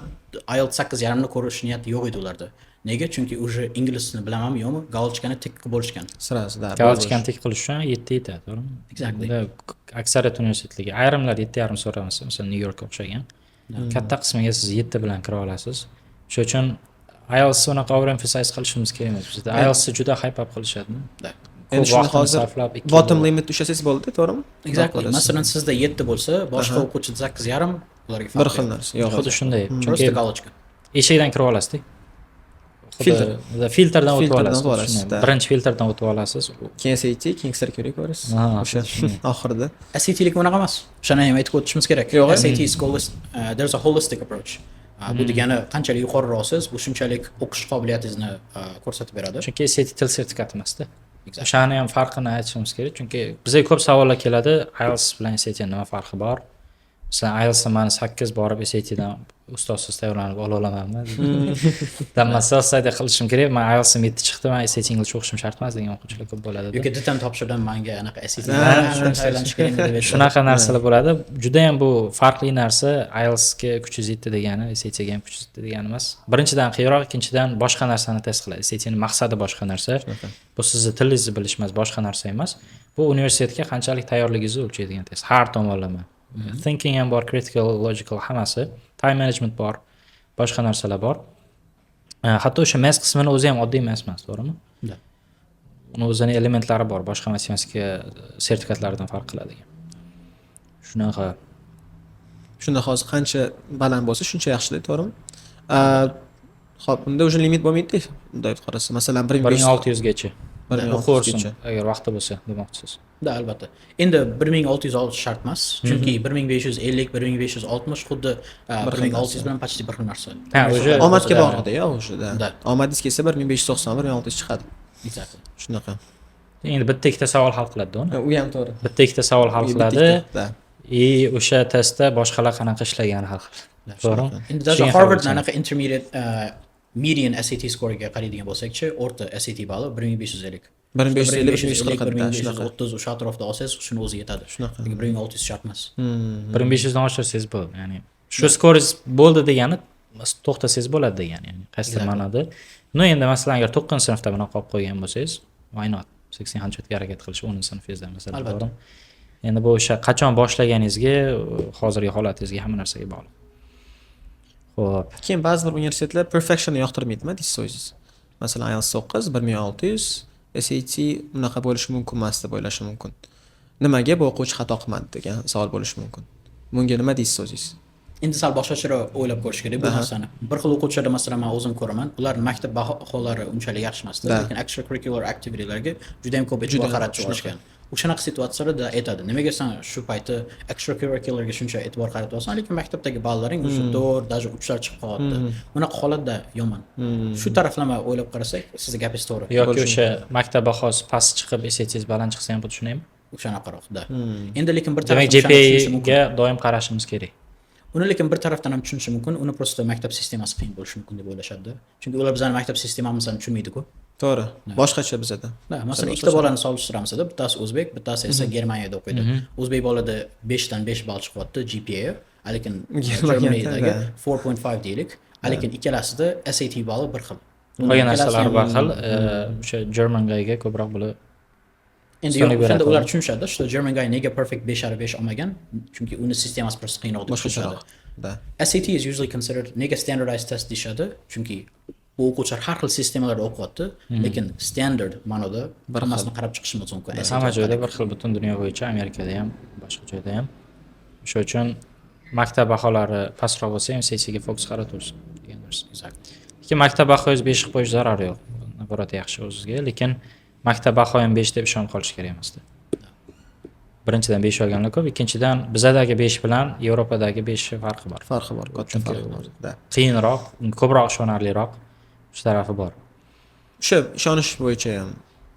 IELTS 8,5 ni ko'rish niyati yo'q edi ularda. Nega? Chunki уже ingliz tilini bilamanmi yo'qmi, галочка ni tik qilib bo'lishgan. Сразу, да. Галочка ni tik qilish uchun 7 yetadi, to'g'rimi? Exactly. Unda aksariyat universitetlarga ayrimlar 7,5 so'ramasa, masalan, Nyu Yorkka o'xshagan. Katta qismiga siz 7 bilan kira olasiz. Shuning uchun IELTS unaqa overemphasize qilishimiz kerak emas. Bizda IELTS juda hype up qilishadi. Да. Ko'p Endi shuni vaqtini hozir sarflab ikki yil bottom limit ushlasangiz bo'ldi, to'g'rimi? Exactly. Xudo xohlasa. Masalan, sizda 7 bo'lsa, boshqa o'quvchida 8,5, ularga Bir farqi xil yo'q. narsa. Yo'q. Xuddi shunday. Chunki Просто галочка. Eshikdan kirib olasizda. Filtr. Filtrdan o'tib Filtrdan olasiz. o'tib olasiz, Shunday. да. Birinchi filtrdan o'tib olasiz. Keyin SAT, keyin extracurriculars. Ha, O'sha shunday. oxirida. SATlik unaqa emas. O'shani ham aytib o'tishimiz kerak. Yo'q, SAT is there's a holistic approach. Bu degani qanchalik yuqoriroqsiz, bu shunchalik o'qish qobiliyatingizni ko'rsatib beradi. Chunki SAT til sertifikati emasda. Exactly. O'shani ham farqini aytishimiz kerak. Chunki bizga ko'p savollar keladi, IELTS bilan SAT nima farqi bor? Masalan, IELTSda mani 8 borib SATdan ustozsiz tayyorlanib ola olamanmi? Dan self qilishim kerak. Man IELTSim 7 chiqdi, man SAT English o'qishim shart emas degan o'quvchilar ko'p bo'ladi. Yoki DTM topshirdim, manga anaqa SAT Ha, tayyorlanish kerakmi deb aytadi. Shunaqa narsalar bo'ladi. Juda ham bu farqli narsa. IELTSga kuchingiz yetdi degani, SATga ham kuchingiz yetdi degani emas. Birinchidan qiyinroq, ikkinchidan boshqa narsani test qiladi. SATning maqsadi boshqa narsa. Bu sizni tilingizni bilish emas, boshqa narsa emas. Bu universitetga qanchalik tayyorligingizni o'lchaydigan test. Har tomonlama. Thinking ham bor, critical, logical hammasi, time management bor, boshqa narsalar bor. Hatto o'sha math qismini o'zi ham oddiy math emas, to'g'rimi? Да. Uni o'zini elementlari bor, boshqa matematika sertifikatlaridan farq qiladigan. Shunaqa. Shunda hozir qancha baland bo'lsa, shuncha yaxshida, to'g'rimi? Ho'p, unda уже limit bo'lmaydi, bunday qarasa. Masalan, bir 1500 ming olti yuzgacha 1600 o'qiversin, gacha. agar vaqti bo'lsa, demoqchisiz. Да, albatta. Endi 1600 olish shart emas, chunki 1550, 1560 xuddi 1600 bilan почти bir xil narsa. Ha, уже Omadga bog'liqda уже, да. Да. Omadingiz kelsa, 1590, 1600 chiqadi. Exactly. Shunaqa. Endi bitta ikkita savol hal qiladi uni. U ham to'g'ri. Bitta ikkita savol hal Bitta qiladi ikkita, да. и o'sha testda boshqalar qanaqa ishlagani hal qiladi, to'g'rimi? Endi даже Shunga Harvard qarab anaqa intermediate, median SAT score'ga qaraydigan bo'lsakchi, o'rta SAT bali 1550. 1550, 1540, 1550, shunaqa. 1530, o'sha atrofda olsangiz, shuni o'zi yetadi. Shunaqa. Lekin 1600 shart emas. 1500 dan oshirsangiz bo'ldi, ya'ni shu scoringiz bo'ldi degani, to'xtasangiz bo'ladi degani, ya'ni qaysidir ma'noda. Но endi, masalan, agar to'qqizinchi sinfda bunaqa olib qo'ygan bo'lsangiz, why not 1600 ga harakat qilish 10-sinfingizda, masalan? Albatta. To'g'rimi? Endi bu o'sha qachon boshlaganingizga, hozirgi holatingizga, hamma narsaga bog'liq. Ho'p. Keyin ba'zi bir universitetlar perfectionni yoqtirmaydi, nima deysiz o'zingiz? Masalan, IELTS 9, 1600, SAT unaqa bo'lishi mumkin emas deb o'ylashi mumkin. Nimaga bu o'quvchi xato qilmadi degan savol bo'lishi mumkin. Bunga nima deysiz o'zingiz? Endi sal boshqacharoq o'ylab ko'rish kerak bu narsani. Bir xil o'quvchilarda, masalan, man o'zim ko'raman, ular maktab baholari unchalik yaxshi emasda, lekin extracurricular activitylarga juda ham ko'p e'tibor Juda ham qaratib shunaqa. olishgan. O'shanaqa situatsiyalarda aytadi: nimaga san shu payti extracurricularga shuncha e'tibor qaratyapsan, lekin maktabdagi ballaring o'sha 4, даже 3lar chiqib qolyapti? Bunaqa holatda yomon. Shu taraflama o'ylab qarasak, sizni gapingiz to'g'ri. Yoki o'sha maktab bahosi past chiqib, SATingiz baland chiqsa ham xuddi shundaymi? O'shanaqaroq, да. Endi lekin bir Demak, tarafdan o'shani tushunishi mumkin. GPAga doim qarashimiz kerak. Uni lekin bir tarafdan ham tushunishi mumkin, uni просто maktab sistemasi qiyin bo'lishi mumkin deb o'ylashadi, chunki ular bizani maktab sistemamizni tushunmaydiku. To'g'ri. Boshqacha bizada. Да, masalan, ikkita bolani solishtiramizda, bittasi o'zbek, bittasi esa Germaniyada o'qiydi. O'zbek bolada 5 dan 5 ball chiqyapti GPA, lekin Germaniyada, Germaniyadagi 4.5 deylik, lekin ikkalasida SAT bali bir xil. Qolgan narsalar bir xil, o'sha German guyga ko'proq bular Endi ustunlik yo'q, o'shanda beradi. ular tushunishadi, что German guy nega perfect 5 besh olmagan, chunki uni sistemasi просто qiyinroq deb tushunishadi. Boshqacharoq. Да. SAT is usually considered, nega standardized test deyishadi? Chunki bu o'quvchilar har xil sistemalarda o'qiyapti, lekin standard ma'noda hammasini qarab chiqishimiz mumkin SAT Hamma orqali. joyda bir xil, butun dunyo bo'yicha, Amerikada ham, boshqa joyda ham. O'sha uchun maktab baholari pastroq bo'lsa ham, SATga fokus qarataversin degan narsa. Exactly. Lekin maktab bahoyingiz 5 qilib qo'yish zarari yo'q, наоборот, yaxshi o'zizga, lekin maktab bahoyim 5 deb ishonib qolish kerak emasda. Birinchidan, 5 olganlar ko'p, ikkinchidan, bizadagi 5 bilan Yevropadagi 5 farqi bor. Farqi bor, katta farqi bor. Да. Qiyinroq, ko'proq ishonarliroq shu tarafi bor. O'sha ishonish bo'yicha ham,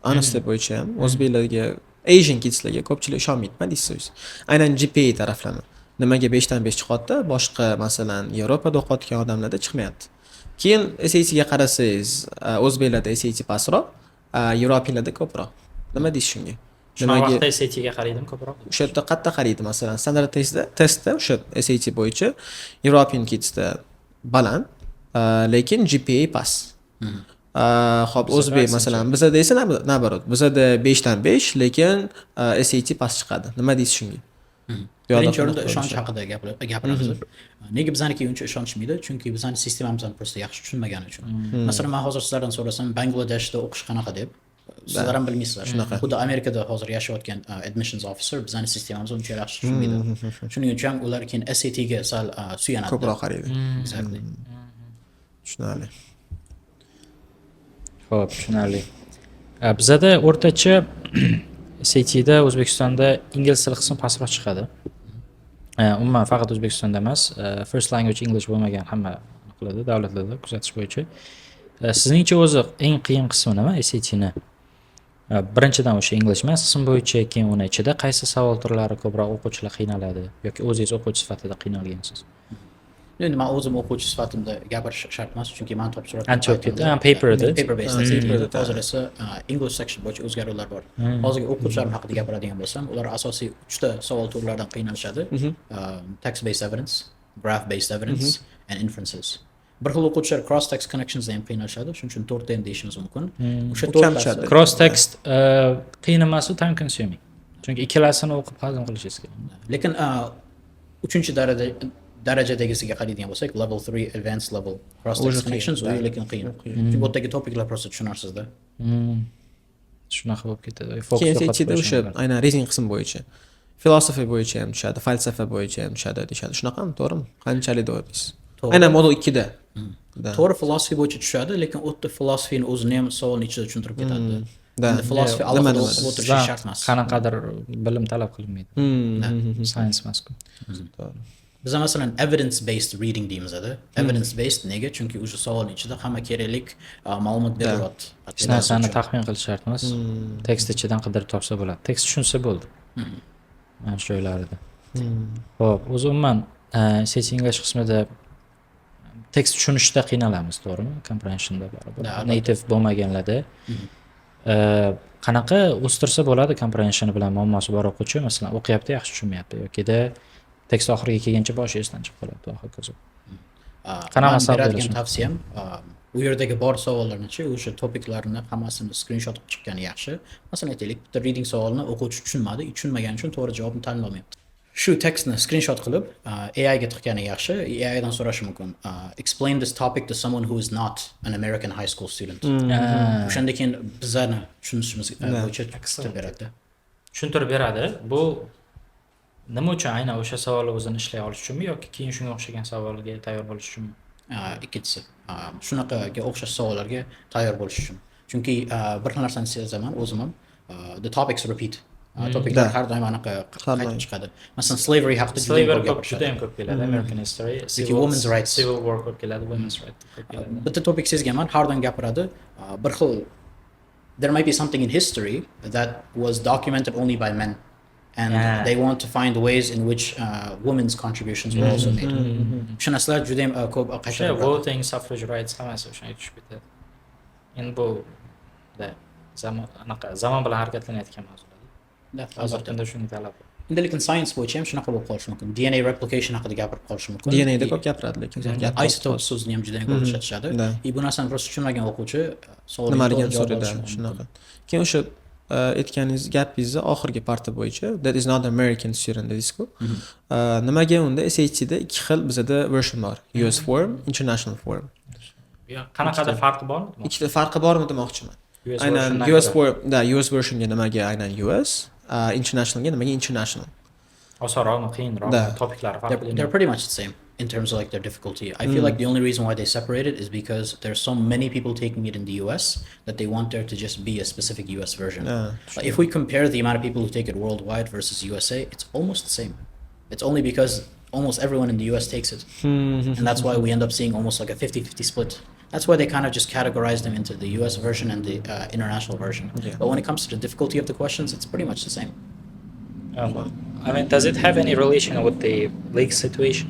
honesty bo'yicha ham o'zbeklarga, Asian kidslarga ko'pchilik ishonmaydi, nima deysiz o'zingiz? Aynan GPA taraflama. Nimaga 5 dan 5 chiqyapti, boshqa, masalan, Yevropada o'qiyotgan odamlarda chiqmayapti? Keyin SATga qarasangiz, o'zbeklarda SAT pastroq, Yevropalarda ko'proq. Nima deysiz shunga? Shunaqa Nimaga vaqtda SATga qaraydimi ko'proq? O'sha yerda qayerda qaraydi, masalan, standart testda o'sha SAT bo'yicha European kidsda baland, lekin GPA past. Ho'p, o'zbek, masalan, bizada esa наоборот, bizada 5 dan 5, lekin SAT past chiqadi. Nima deysiz shunga? Bu yoqda Birinchi o'rinda qanaqa ishonch bo'lishi? Haqida gapiramiz. Nega bizaniki uncha ishonishmaydi? Chunki bizani sistemamizni просто yaxshi tushunmagani uchun. Masalan, man hozir sizlardan so'rasam, Bangladeshda o'qish qanaqa deb, sizlar ham bilmaysizlar. Shunaqa. Xuddi Amerikada hozir yashayotgan admissions officer bizani sistemamizni uncha yaxshi tushunmaydi. Shuning uchun ham ular keyin SAT ga sal suyanadi. Ko'proq qaraydi. Exactly. Tushunarli. Ho'p, tushunarli. Bizada o'rtacha SATda O'zbekistonda ingliz tili qismi pastroq chiqadi. Umuman faqat O'zbekistonda emas, first language English bo'lmagan hamma qiladi davlatlarda kuzatish bo'yicha. Sizningcha o'zi eng qiyin qismi nima SATni? Birinchidan, o'sha English math qismi bo'yicha, keyin uni ichida qaysi savol turlari ko'proq o'quvchilar qiynaladi yoki o'zingiz o'quvchi sifatida qiynalgansiz? Endi man o'zim o'quvchi sifatida gapirish shart emas, chunki man topshirayotgan Ancha o'tib ketdi. paytimda- Ha, paper edi. Paper based SAT edi. Hozir esa English section bo'yicha o'zgaruvlar bor. Hozirgi o'quvchilarim haqida gapiradigan bo'lsam, ular asosiy uchta savol turlaridan qiynalishadi. Text based evidence, graph based evidence and inferences. Bir xil o'quvchilar cross text connectionsda ham qiynalishadi, shuning uchun to'rtta ham deyishimiz mumkin. O'sha U kam to'rttasi tushadi. Cross text qiyin emas, u time consuming. Chunki ikkalasini o'qib hazm qilishingiz kerak. Lekin uchinchi darajadagisiga qaraydigan bo'lsak, level 3 advanced level cross text Уже qiyin, connections, u да. lekin qiyin. Chunki u yerdagi topiklar просто tushunarsizda. Shunaqa bo'lib ketadi. Fokus Keyin yo'qotib SATda qo'yishi o'sha mumkin. Aynan reasoning qismi bo'yicha, filosofiya bo'yicha ham tushadi, falsafa bo'yicha ham tushadi deyishadi. Shunaqami, to'g'rimi? Qanchalik to'g'ri deysiz? To'g'ri. Aynan modul 2da. Да. To'g'ri, philosophy bo'yicha tushadi, lekin u yerda philosophyni o'zini ham savolni ichida tushuntirib ketadi. Да. Endi philosophy Nima alohida nima? o'qib o'tirish Sizdan shart emas. qanaqadir bilim talab qilinmaydi. Science emas-ku. To'g'ri. Biza, masalan, evidence based reading deymiz-da. Evidence based nega? Chunki o'sha savolni ichida hamma kerakli ma'lumot berilyapti. Hech narsani taxmin qilish shart emas. Tekst ichidan qidirib topsa bo'ladi. Tekst tushunsa bo'ldi. Mana shu joylarida. Xo'p, o'zi umuman SAT English qismida tekst tushunishda qiynalamiz, to'g'rimi? Comprehensionda baribir. Да, albatta. Native bo'lmaganlarda. Qanaqa o'stirsa bo'ladi comprehension bilan muammosi bor o'quvchi, masalan, o'qiyapti, yaxshi tushunmayapti yokida tekst oxiriga kelguncha boshi esdan chiqib qoladi va hokazo. Qanaqa Man maslahat beradigan berasiz? tavsiyam, u yerdagi bor savollarnichi, o'sha topiklarni hammasini screenshot qilib chiqqani yaxshi. Masalan, aytaylik, bitta reading savolini o'quvchi tushunmadi, tushunmagani uchun to'g'ri javobni tanlolmayapti. Shu tekstni screenshot qilib, AI ga tiqqani yaxshi. AI dan so'rashi mumkin: "Explain this topic to someone who is not an American high school student." O'shanda keyin bizlarni tushunishimiz bo'yicha tushuntirib beradi. Tushuntirib beradi. Bu nima uchun, aynan o'sha savolni o'zini ishlay olish uchunmi yoki keyin shunga o'xshagan savolga tayyor bo'lish uchunmi? Ikkinchisi, shunaqaga o'xshash savollarga tayyor bo'lish uchun, chunki bir xil narsani sezaman o'zim ham, the topics repeat. Topiklar har doim anaqa Har qaytib doim. chiqadi. Masalan, slavery haqida juda Slavery ko'p ko'p, gapirishadi. juda ham ko'p keladi. American history, Yoki women's rights. Civil war ko'p keladi, women's rights ko'p keladi. Bitta topik sezganman, har doim gapiradi. Bir xil, there might be something in history that was documented only by men and they want to find ways in which women's contributions were also made. O'sha narsalar juda ham ko'p O'sha qaytariladi. voting, suffrage rights, hammasi o'shanga tushib ketadi. Endi bu da zamon, anaqa zamon bilan harakatlanayotgan mavzular. Да, Hozirgi albatta. kunda shunga talab bor. Endi lekin science bo'yicha ham shunaqa bo'lib qolishi mumkin. DNA replication haqida gapirib qolishi mumkin. DNAda ko'p gapiradi lekin. Gap Isotope so'zini ham juda ham ko'p ishlatishadi. Да. И bu narsani просто tushunmagan o'quvchi savolga Nimaligini to'g'ri javob so'raydi. olishi mumkin. Shunaqa. Keyin o'sha aytganingiz gapingizni oxirgi parti bo'yicha, "that is not American student" dedingiz-ku. Nimaga unda SATda ikki xil bizada version bor? US form, international form. Yo, qanaqadir farqi bormi? Ikkita farqi bormi demoqchiman. US Aynan versiondan US ko'ra. form, да, US versionga nimaga aynan US, internationalga nimaga international? Osonroqmi, qiyinroqmi? Да. Topiklari farqli. They're pretty much the same in terms of like their difficulty. I feel like the only reason why they separate it is because there's so many people taking it in the US that they want there to just be a specific US version. Like, if we compare the amount of people who take it worldwide versus USA, it's almost the same. It's only because almost everyone in the US takes it. And that's why we end up seeing almost like a 50-50 split. That's why they kind of just categorize them into the US version and the international version. But when it comes to the difficulty of the questions, it's pretty much the same. I mean, does it have any relation with the leak situation?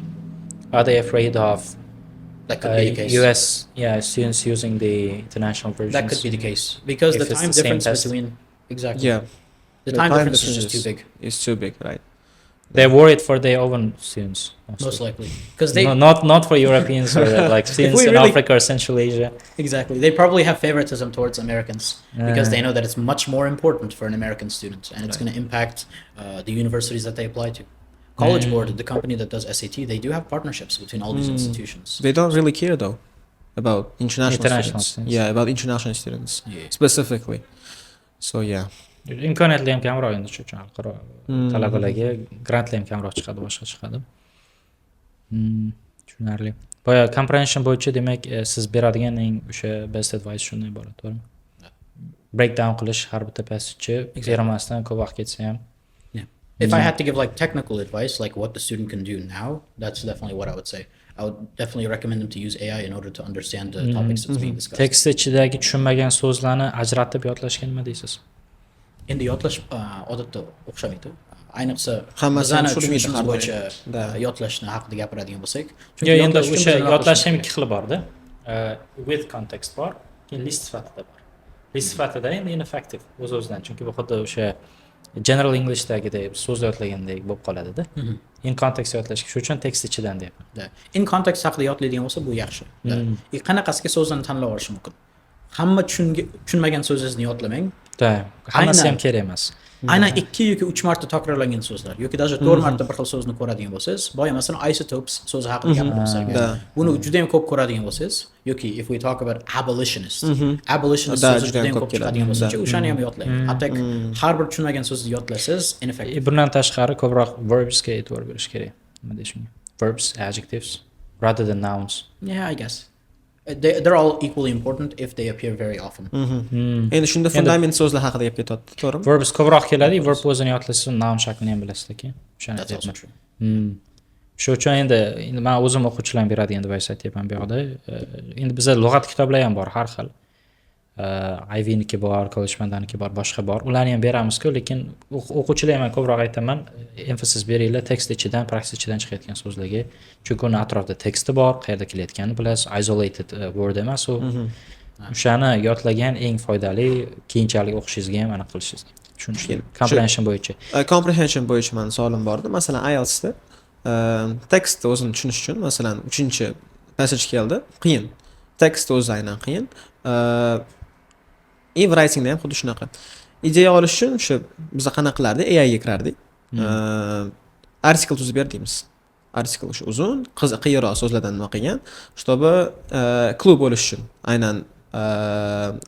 Are they afraid of That could be the case. US, yeah, students using the international versions? That could be the case because If the it's time the same difference test. between, exactly, the time difference is just too big. Is too big, right? They're worried for their own students, mostly. Most likely, because they No, not for Europeans or like students we in really- Africa or Central Asia. Exactly, they probably have favoritism towards Americans because they know that it's much more important for an American student and it's going to impact the universities that they apply to. College Board, the company that does SAT, they do have partnerships between all these institutions. They don't really care though about international, International students. students. Yeah, about international students specifically. So yeah. Imkoniyatlar ham kamroq endi, shu uchun xalqaro talabalarga grantlar ham kamroq chiqadi, boshqa chiqadi. Tushunarli. Boya comprehension bo'yicha, demak, siz beradigan eng o'sha best advice shundan iborat, to'g'rimi? Breakdown qilish har bitta passage, erinmasdan, ko'p vaqt ketsa ham. Yeah. If I had to give like technical advice, like what the student can do now, that's definitely what I would say. I would definitely recommend them to use AI in order to understand the topics that's being discussed. Tekst ichidagi tushunmagan so'zlarni ajratib yodlashga nima deysiz? Endi yodlash odatda o'xshamaydi. Ayniqsa Hammasi ham bizani tushunmaydi tushunishimiz har doim. bo'yicha Да. yodlashni haqida gapiradigan bo'lsak. Yo, endi yodlash uchun o'sha biz nima yodlash ham qilishimiz ikki xili borda. With context bor, keyin list sifatida bor. List sifatida endi ineffective o'z o'zidan, chunki bu xuddi o'sha general Englishdagidek so'z yodlagandek bo'lib qoladida. In context yodlashga, shu uchun tekst ichidan deyapman. Да. In context haqida yodlaydigan bo'lsa, bu yaxshi. Да. И qanaqasiga so'zdan tanlab olish mumkin. Hamma tushunmagan so'zingizni yodlamang. Да, hammasi ham kerak emas. Aynan ikki yoki uch marta takrorlangan so'zlar yoki даже to'rt marta bir xil so'zni ko'radigan bo'lsangiz, boya, masalan, isotopes so'zi haqida gapirdim sizlarga. Да. Buni juda ham ko'p ko'radigan bo'lsangiz yoki if we talk about abolitionist, abolitionist Да, so'zi juda juda ham ham ko'p ko'p keladi. chiqadigan bo'lsa, Да. o'shani ham yodlang. Hatto har bir tushunmagan so'zni yodlasangiz, ineffective. Bundan tashqari ko'proq verbsga e'tibor berish kerak. Nima deyish mumkin? Verbs, adjectives rather than nouns. Yeah, I guess. They're all equally important if they appear very often. Endi shunda fundament so'zlar haqida gap ketyapti, to'g'rimi? Verbs ko'proq keladi, verb o'zini yodlasangiz, noun shaklini ham bilasiz keyin. O'shani That's also aytyapman. true. Shu uchun endi man o'zim o'quvchilarga beradigan advice aytyapman bu yoqda. Endi bizda lug'at kitoblar ham bor har xil. Ivyniki bor, College bor, boshqa bor. Ularni ham beramizku, lekin o'quvchilarga man ko'proq aytaman, emphasis beringlar tekst ichidan, practice ichidan chiqayotgan so'zlarga. Chunki uni atrofida teksti bor, qayerda kelayotganini bilasiz, isolated word emas u. O'shani yodlagan eng foydali, keyinchalik o'qishingizga ham aniq qilishingizga. Tushunishga. Comprehension bo'yicha. Comprehension bo'yicha mani savolim bor edi. Masalan, IELTSda tekstni o'zini tushunish uchun, masalan, uchinchi passage keldi, qiyin. Tekst o'zi aynan qiyin. И writingda ham xuddi shunaqa. Ideya olish uchun o'sha biz qanaqa qilardik? AI ga kirardik. Article tuzib ber deymiz. Article o'sha uzun, qiyinroq so'zlardan nima qilgan, чтобы clue bo'lish uchun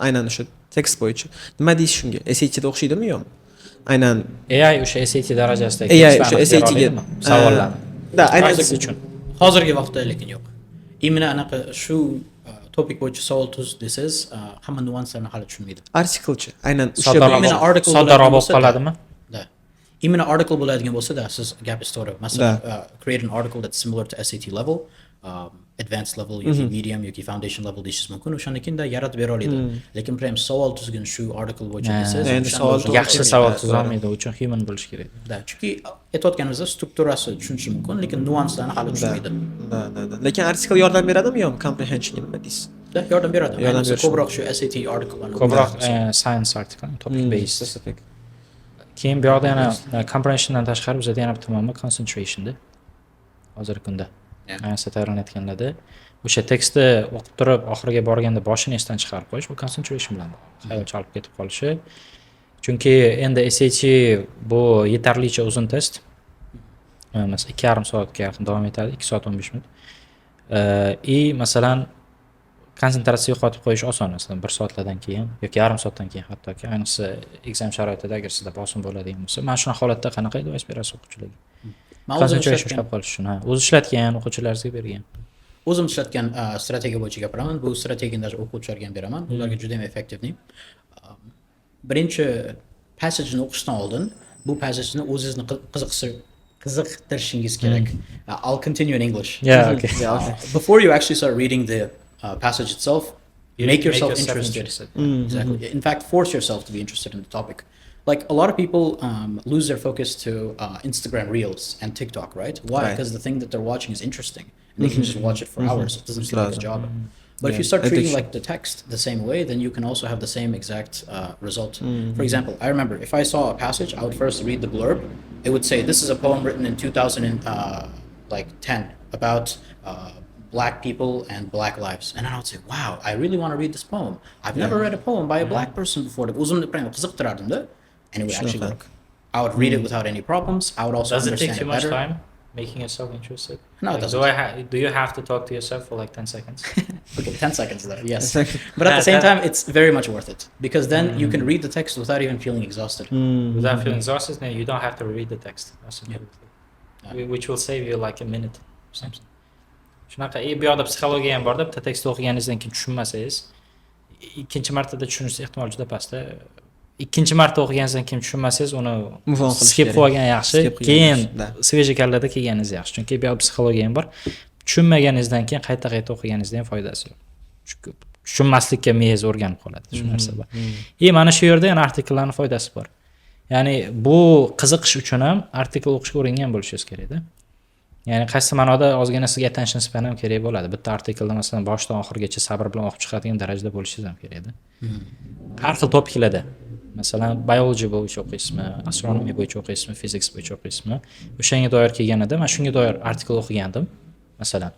aynan o'sha tekst bo'yicha. Nima deysiz shunga? SATda o'xshaydimi, yo'qmi? Aynan AI o'sha SAT darajasidagi AI tekstlarni o'sha bera SAT ga oladimi? Savollarni. Да, aynan. Practice uchun. Hozirgi vaqtda lekin yo'q. Именно anaqa shu topic bo'yicha savol tuz desangiz, hamma nyuanslarni hali tushunmaydi. Articlechi aynan o'sha Soddaroq Именно article soddaroq bo'ladigan bo'lib bo'lsa-da. qoladimi? Да. Именно article bo'ladigan bo'lsa-da, siz gapingiz to'g'ri. Masalan, create an article that's similar to SAT level, advanced level yoki medium yoki foundation level deyishingiz mumkin. O'shandan keyin yaratib bera oladi. Lekin prям savol tuzgin shu article bo'yicha desangiz, Endi o'shanda savol o'sha to'g'ri Yaxshi kelmaydi, savol to'g'ri. tuzolmaydi, u uchun human bo'lish kerak. Да, chunki aytayotganimizda strukturasi tushunishi mumkin, lekin nyuanslarni hali tushunmaydi. Да. Lekin article yordam beradimi, yo'qmi comprehensionga, nima deysiz? Да, yordam beradi. Yordam Ayniqsa berishi ko'proq shu SAT articlelarni Ko'proq o'qiymiz. Science article, topic based. Specific. Keyin bu yoqda yana comprehensiondan tashqari bizada yana bitta muammo concentrationda. Hozirgi kunda. Ayniqsa tayyorlanayotganlarda o'sha tekstni o'qib turib, oxiriga borganda boshini esdan chiqarib qo'yish, bu concentration bilan bog'liq. Xayol chalib ketib qolishi. Chunki endi SAT bu yetarlicha uzun test. Masalan, 2,5 soatga yaqin davom etadi, 2 soat 15 minut. И masalan, konsentratsiya yo'qotib qo'yish oson, masalan, 1 soatlardan keyin yoki yarim soatdan keyin hattoki, ayniqsa exam sharoitida agar sizda bosim bo'ladigan bo'lsa, mana shunaqa holatda qanaqa advice berasiz o'quvchilarga? Man o'zim Concentration ishlatgan ushlab qolish uchun, ha. O'zi ishlatgan, o'quvchilaringizga bergan. O'zim ishlatgan strategiya bo'yicha gapiraman. Bu strategiyani даже o'quvchilarga ham beraman. Ularga juda ham эффективный. Birinchi passageni o'qishdan oldin bu passageni o'zingizni qiziqtirishingiz kerak. I'll continue in English. Yeah, okay. Yeah, okay. Before you actually start reading the passage itself, You make yourself make yourself interested. Interested. Exactly. In fact, force yourself to be interested in the topic. Like, a lot of people lose their focus to Instagram Reels and TikTok, right? Why? Right. Because the thing that they're watching is interesting, and they can just watch it for hours. It doesn't feel like a Сразу. Job. But if you start treating Addiction. like the text the same way, then you can also have the same exact result. For example, I remember if I saw a passage, I would first read the blurb. It would say, "This is a poem written in 2000 and, like 10 about black people and black lives," and then I would say, "Wow, I really want to read this poem. I've never read a poem by a black person before." O'zimni prям qiziqtirardim-da, and it would actually Shunaqa. Work. I would read it without any problems. I would also Does it understand take too it much better. Time making yourself interested? No, it Like, doesn't. Do you have to talk to yourself for like 10 seconds? Okay, 10 seconds though, yes. But at the same time, it's very much worth it because then you can read the text without even feeling exhausted. Without feeling exhausted, then you don't have to read the text. Absolutely. Which will save you like a minute or something. Shunaqa, и bu yoqda psixologiya ham borda, bitta tekst o'qiganingizdan keyin tushunmasangiz, ikkinchi martada tushunish ehtimoli juda pastda. Ikkinchi marta o'qiganingizdan keyin tushunmasangiz, uni Move on qilish skip kerak. Qilib olgan yaxshi. Skip qilgan Keyin yaxshi, да. Свежий kallada kelganingiz yaxshi. Chunki bu yoqda psixologiya ham bor. Tushunmaganingizdan keyin qayta qayta o'qiganingizda ham foydasi yo'q. Chunki tushunmaslikka miyangiz o'rganib qoladi, shu narsa bor. И mana shu yerda yana artikllarni foydasi bor. Ya'ni bu qiziqish uchun ham artikl o'qishga o'rgangan bo'lishingiz kerakda. Ya'ni qaysi ma'noda ozgina sizga attention span ham kerak bo'ladi. Bitta artiklni, masalan, boshidan oxirigacha sabr bilan o'qib chiqadigan darajada bo'lishingiz ham kerakda. Har xil topiklarda. Masalan, biology bo'yicha o'qiysizmi, astronomiya bo'yicha o'qiysizmi, physics bo'yicha o'qiysizmi? O'shanga doir kelganida, man shunga doir artikl o'qigandim, masalan.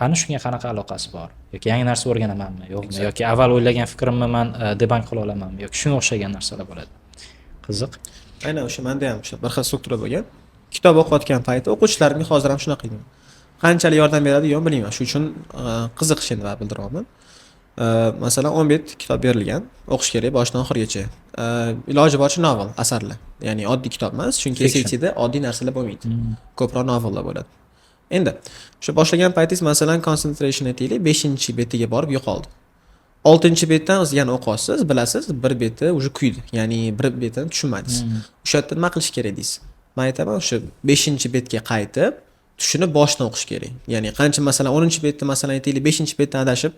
Qani, shunga qanaqa aloqasi bor? Yoki yangi narsa o'rganamanmi, yo'qmi? Yoki avval o'ylagan fikrimni man debunk qila olamanmi yoki shunga o'xshagan narsalar bo'ladi. Qiziq. Aynan o'sha manda ham o'sha bir xil struktura bo'lgan. Kitob o'qiyotgan payti o'quvchilarimga hozir ham shunaqa qilgan. Qanchalik yordam beradi, yo'q, bilmayman. Shu uchun qiziqish endi bildiryapman. Masalan, 10 bet kitob berilgan, o'qish kerak boshidan oxirigacha. Iloji boricha novel asarlar. Ya'ni oddiy kitob emas, chunki Fiction. SATda oddiy narsalar bo'lmaydi. Ko'proq novellar bo'ladi. Endi o'sha boshlagan paytingiz, masalan, concentration, aytaylik, beshinchi betiga borib yo'qoldi. Oltinchi betdan o'zi yana o'qiyapsiz, bilasiz, bir beti уже kuydi, ya'ni bir betini tushunmadingiz. O'sha yerda nima qilish kerak deysiz? Man aytaman, o'sha beshinchi betga qaytib, tushunib, boshidan o'qish kerak. Ya'ni qancha, masalan, 10- betni, masalan, aytaylik, beshinchi betdan adashib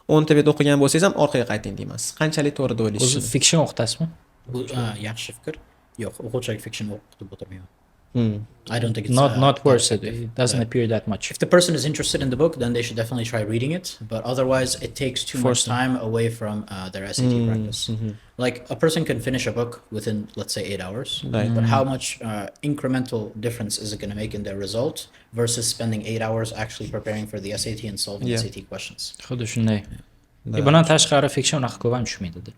10 ta bet o'qigan bo'lsangiz ham, orqaga qayting deyman. Siz qanchalik to'g'ri deb o'ylaysiz? O'zi fiction o'qitasizmi? Bu yaxshi fikr. Yo'q, o'quvchilarga fiction o'qitib o'tirmayman. I don't think it's Not worth that it. Effective. It doesn't appear that much. If the person is interested in the book, then they should definitely try reading it. But otherwise, it takes too much Force them. Time away from their SAT practice. Like, a person can finish a book within, let's say, 8 hours. But how much incremental difference is it going to make in their result versus spending 8 hours actually preparing for the SAT and solving SAT questions? Xuddi shunday. Да. Bundan tashqari, fiction unaqa ko'p ham tushmaydida.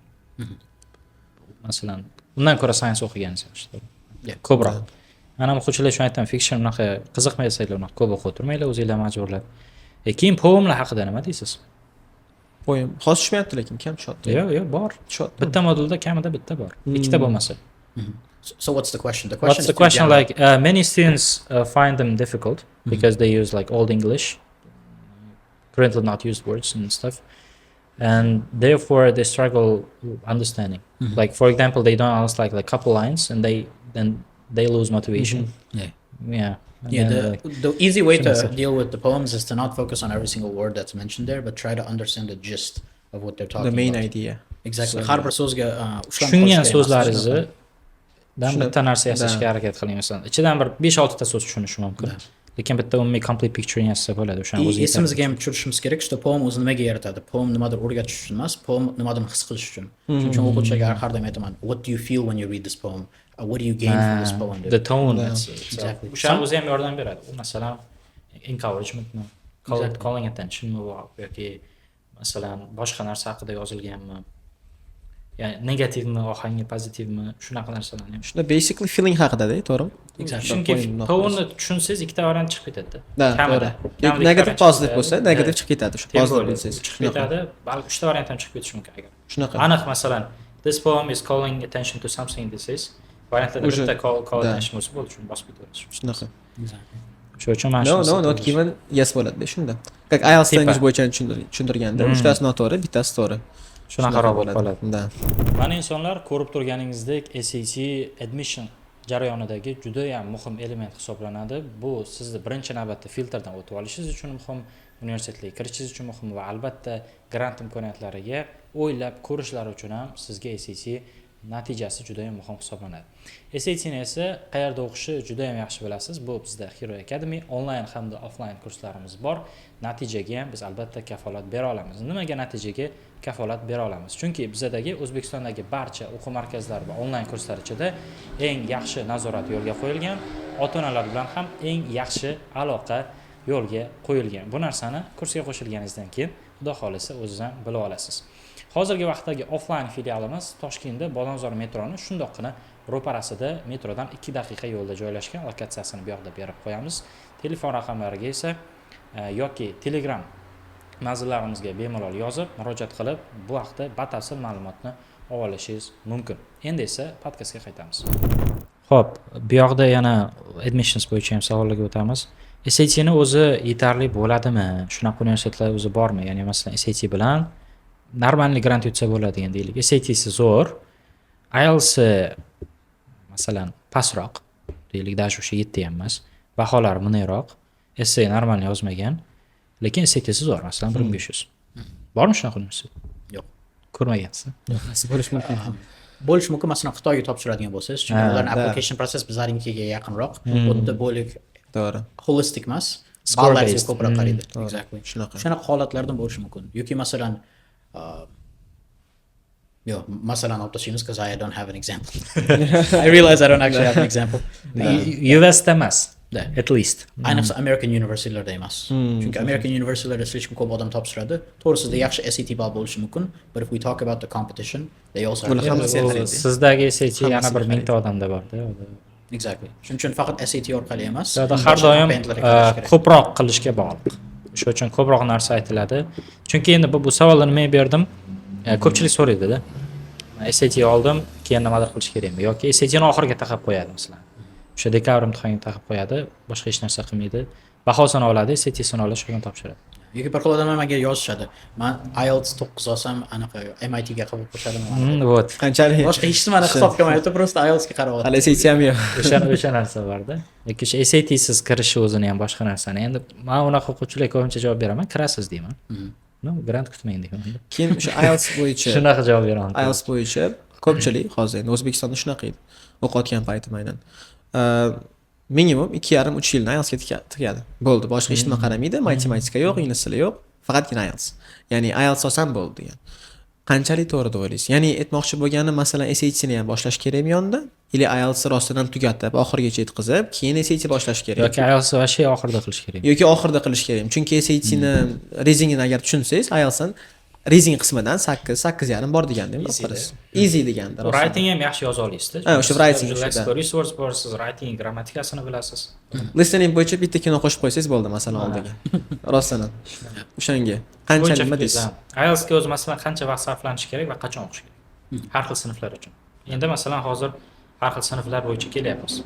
Masalan, undan ko'ra science o'qiganingiz yaxshi. Ko'proq. Man ham o'quvchilarga shuni aytaman, fiction unaqa qiziqmasanglar, unaqa ko'p o'qib o'tirmanglar o'zinglar majburlab. Keyin poemlar haqida nima deysiz? Poem hozir tushmayapti, lekin kam tushyapti. Yo'q, bor. Tushyapti. Bitta modulda kamida bitta bor. Ikkita bo'lmasa. So what's the question? The question What's is the too question? General. Like, many students find them difficult because they use, like, old English, currently not used words and stuff, and therefore they struggle understanding. Like, for example, they don't understand like couple lines, and they then they lose motivation. Yeah. And Yeah, then, the, like, the easy way to Shouldn't deal with the poems is to not focus on every single word that's mentioned there, but try to understand the gist of what they're talking The main about. Idea. Exactly. So- Har bir so'zga ushlanib tushungan qolish kerak emas. So'zlaringizni dan Shuni- bitta narsa yasashga harakat qiling. Masalan, ichidan bir 5-6 ta so'z tushunishi mumkin. Lekin bitta umumiy complete picture yasasa bo'ladi, o'shani И o'zi yetadi. Esimizga ham tushirishimiz kerak, что poem o'zi nimaga yaratadi? Poem nimadir o'rgatish uchun emas, poem nimadir his qilish uchun. Shuning uchun o'quvchilarga har doim aytaman: "What do you feel when you read this poem? What do you gain from this poem?" deb. The tone Exactly. O'shani o'zi ham yordam beradi. U, masalan, encouragementmi, calling attentionmi yoki, masalan, boshqa narsa haqida yozilganmi, ya'ni negativmi ohangi, pozitivmi, shunaqa narsalarni ham. Shunda basically feeling haqida-da, to'g'rimi? Exactly. Chunki Poem bunaqa. Tone tushunsangiz, ikkita variant chiqib ketadi. Да, Kamida. to'g'ri. Kamida ikkita Negativ, variant positiv chiqib bo'lsa, ketadi. Negativ chiqib ketadi. Shu Tем positiv более, bilsangiz. chiqib Shunaqa. ketadi, balki uchta variant ham chiqib ketishi mumkin agar. Shunaqa. Aniq, masalan, "This poem is calling attention to something" desangiz, variantlarda bitta call attention bo'lsa bo'ldi, shuni bosib ketaverasiz. Shunaqa. Exactly. Shuning uchun mana No, shu no, not given, yes bo'ladi shunda. Как IELTS Типа. Language bo'yicha tushuntirganda, uchtasi noto'g'ri, bittasi to'g'ri. Shunaqaroq bo'lib qoladi. Да. Mana, insonlar, ko'rib turganingizdek, SAT admission jarayonidagi juda ham muhim element hisoblanadi. Bu sizni birinchi navbatda filtrdan o'tib olishingiz uchun muhim, universitetga kirishingiz uchun muhim va albatta grant imkoniyatlariga o'ylab ko'rishlari uchun ham sizga SAT natijasi juda ham muhim hisoblanadi. SATni esa qayerda o'qishi juda ham yaxshi bilasiz. Bu bizda Hero Academy onlayn hamda offlayn kurslarimiz bor. Natijaga ham biz albatta kafolat bera olamiz. Nimaga natijaga kafolat bera olamiz? Chunki bizadagi, O'zbekistondagi barcha o'quv markazlari va onlayn kurslar ichida eng yaxshi nazorat yo'lga qo'yilgan, ota-onalar bilan ham eng yaxshi aloqa yo'lga qo'yilgan. Bu narsani kursga qo'shilganingizdan keyin, Xudo xohlasa, o'zingiz ham bilib olasiz. Hozirgi vaqtdagi offlayn filialimiz Toshkentda, Bodonzor metroni shundoqqina ro'parasida, metrodan 2 daqiqa yo'lda joylashgan. Lokatsiyasini bu yoqda berib qo'yamiz. Telefon raqamlariga esa yoki Telegram manzillarimizga bemalol yozib, murojaat qilib, bu haqda batafsil ma'lumotni olib olishingiz mumkin. Endi esa podkastga qaytamiz. Xo'p, bu yoqda yana admissions bo'yicha ham savollarga o'tamiz. SATni o'zi yetarli bo'ladimi? Shunaqa universitetlar o'zi bormi? Ya'ni, masalan, SAT bilan нормальный grant yutsa bo'ladigan deylik. SATsi zo'r, IELTSi, masalan, pastroq deylik, даже o'sha 7 ham emas. Baholari bundayroq, essay нормальный yozmagan, lekin SATsi zo'r, masalan, 1500. Bormi shunaqa universitet? Yo'q. Ko'rmagansiz? Nasib bo'lishi mumkin. Bo'lishi mumkin, masalan, Xitoyga topshiradigan bo'lsangiz, chunki ularni application process bizlarnikiga yaqinroq. U yerda bo'lak holistik emas, Score ballaringizga based. Ko'proq qaraydi. To'g'ri. Exactly. Shunaqa. Shunaqa holatlardan bo'lishi mumkin. Yoki, masalan, yo'q, masalan olib tashlaymiz, because I don't have an example. I realize I don't actually have an example. USda emas. Да. At least. Ayniqsa American universitetlarda emas. Chunki American universitetlarda слишком ko'p odam topshiradi. To'g'risida yaxshi SAT ball bo'lishi mumkin, but if we talk about the competition, they also have Buni hammasi U qaraydi. Sizdagi SAT yana Hammasi bir qaraydi. 1000 ta odamda borda. Exactly. Shuning uchun faqat SAT orqali emas, Bu yerda har boshqa doim komponentlarga qarash kerak. Ko'proq qilishga bog'liq. Shuning uchun ko'proq narsa aytiladi. Chunki endi bu savolni nimaga berdim? Ko'pchilik so'raydi-da. SAT oldim, keyin nimadir qilish kerakmi? Yoki SATni oxiriga taqab qo'yadi, masalan. O'sha dekabr imtihoniga taqab qo'yadi, boshqa hech narsa qilmaydi. Bahosini oladi, SATsini oladi, shu bilan topshiradi. Yoki bir xil odamlar menga yozishadi: "Man IELTS 9 olsam, anaqa MITga qabul qilishadimi?" Вот. Qanchalik Boshqa hech nimani hisobga olmayapti, просто IELTSga qarayapti. Hali SAT ham yo'q. O'sha narsa borda. Yoki o'sha SATsiz kirishi o'zini ham boshqa narsani. Endi man unaqa o'quvchilarga ko'pincha javob beraman, kirasiz deyman. No, grant kutmang deyman. Keyin o'sha IELTS bo'yicha Shunaqa javob beraman. IELTS bo'yicha ko'pchilik hozir, endi O'zbekistonda shunaqa edi o'qiyotgan paytim, aynan minimum 2,5-3 yilni IELTSga tikadi, bo'ldi, boshqa hech nima qaramaydi, matematika yo'q, ingliz tili yo'q, faqatgina IELTS, ya'ni IELTS olsam bo'ldi degan. Qanchalik to'g'ri deb o'ylaysiz? Ya'ni aytmoqchi bo'lganim, masalan, SATni ham boshlash kerakmi yonida или IELTSni rostdan ham tugatib, oxirigacha yetkazib, keyin SAT boshlash kerak? Yoki IELTS вообще oxirida qilish kerak. Yoki oxirida qilish kerak, chunki SATni readingini agar tushunsangiz, IELTSdan reading qismidan 8, 8,5 bor deganda. Easy. Qilasiz, easy deganda rostdan. Writing ham yaxshi yoza olasizda. Ha, o'sha writing o'sha, Lexical resource bor, siz writing grammatikasini bilasiz. Listening bo'yicha bitta kino qo'shib qo'ysangiz bo'ldi, masalan, oldiga. Rostdan ham o'shanga qancha Bo'yicha nima fikringiz, deysiz? Ha. IELTSga o'zi, masalan, qancha vaqt sarflanishi kerak va qachon o'qish kerak? Har xil sinflar uchun. Endi, masalan, hozir har xil sinflar bo'yicha kelyapmiz.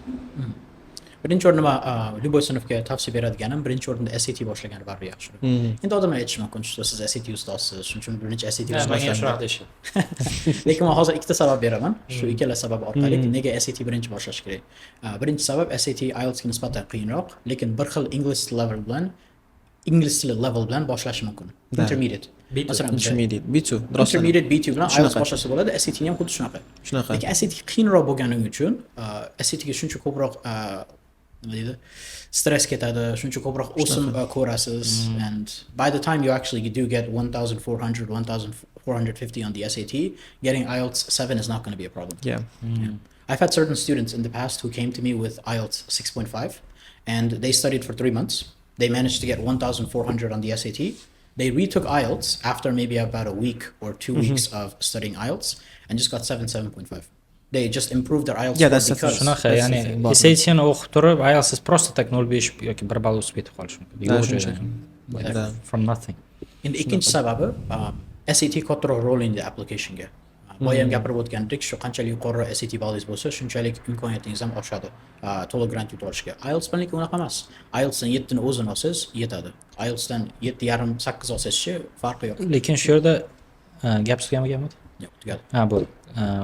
Birinchi o'rinda man любой sinfga tavsiya beradiganim, birinchi o'rinda SAT boshlagani baribir yaxshiroq. Endi odamlar aytishi mumkin, что siz SAT ustozsiz, shuning uchun birinchi SAT Ha, menga ham boshlandi. shunaqa deyishadi. Lekin man hozir ikkita sabab beraman. Shu ikkala sabab orqali nega SAT birinchi boshlash kerak. Birinchi sabab, SAT IELTSga nisbatan qiyinroq, lekin bir xil English level bilan, ingliz tili level bilan boshlash mumkin. Да. Intermediate. B2. Masalan, bizda Intermediate B2 rostdan. Intermediate B2 bilan IELTS Shunaqa. boshlasa bo'ladi, SAT ni ham xuddi shunaqa. Shunaqa. Lekin SAT qiyinroq bo'lgani uchun, SATga shuncha ko'proq, nima deydi, stress ketadi, shuncha ko'proq o'sim ko'rasiz, and by the time you actually do get 1400, 1450 on the SAT, getting IELTS 7 is not going to be a problem. I've had certain students in the past who came to me with IELTS 6.5 and they studied for 3 months. They managed to get 1,400 on the SAT. They retook IELTS after maybe about a week or 2 weeks of studying IELTS and just got 7, 7.5. They just improved their IELTS Yeah, score that's the because Shunaqa, That's ya'ni the thing, bor. SATni o'qib turib, IELTS просто так 0.5 yoki 1 ball o'sib ketib qolishi mumkin. Да, Yo'q shunchaki. joydan. Like, Да. from nothing. Endi ikkinchi sababi, SAT kattaroq rol o'ynaydi applicationga. Boya ham gapirib o'tgandek, shu qanchalik yuqoriroq SAT ballingiz bo'lsa, shunchalik imkoniyatingiz ham oshadi to'liq grant yutib olishga. IELTS bilan lekin unaqa emas. IELTSdan 7 ni o'zini olsangiz yetadi. IELTSdan 7,5, 8 olsangizchi, farqi yo'q. Lekin shu yerda gap tugami, gamidi? Yo'q, tugadi. Ha, bo'ldi.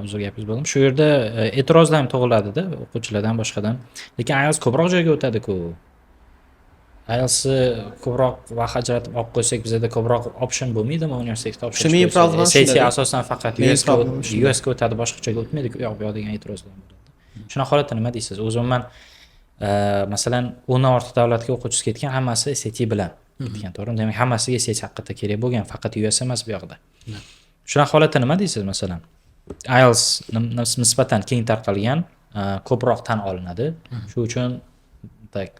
Uzr, gapingiz bo'ldim. Shu yerda e'tirozlar ham tug'iladida o'quvchilardan, boshqadan. Lekin IELTS ko'proq joyga o'tadi-ku. IELTSni ko'proq vaqt ajratib olib qo'ysak, bizada ko'proq option bo'lmaydimi universitetga topshirish Shu mening bo'yicha? problemim SAT shunda-da. Asosan faqat Mening US ga problemim shunda. US ga o'tadi, boshqa joyga o'tmaydi-ku, u yoq bu yoq degan e'tirozlar ham bo'ladi. Shunaqa holatda nima deysiz? O'zi umuman, masalan, 10 dan ortiq davlatga o'quvchisi ketgan, hammasi SAT bilan ketgan, to'g'rimi? Demak, hammasiga SAT haqiqatda kerak bo'lgan, faqat US emas bu yoqda. Shunaqa holatda nima deysiz, masalan? IELTS nisbatan keng tarqalgan, ko'proq tan olinadi. Shu uchun, like,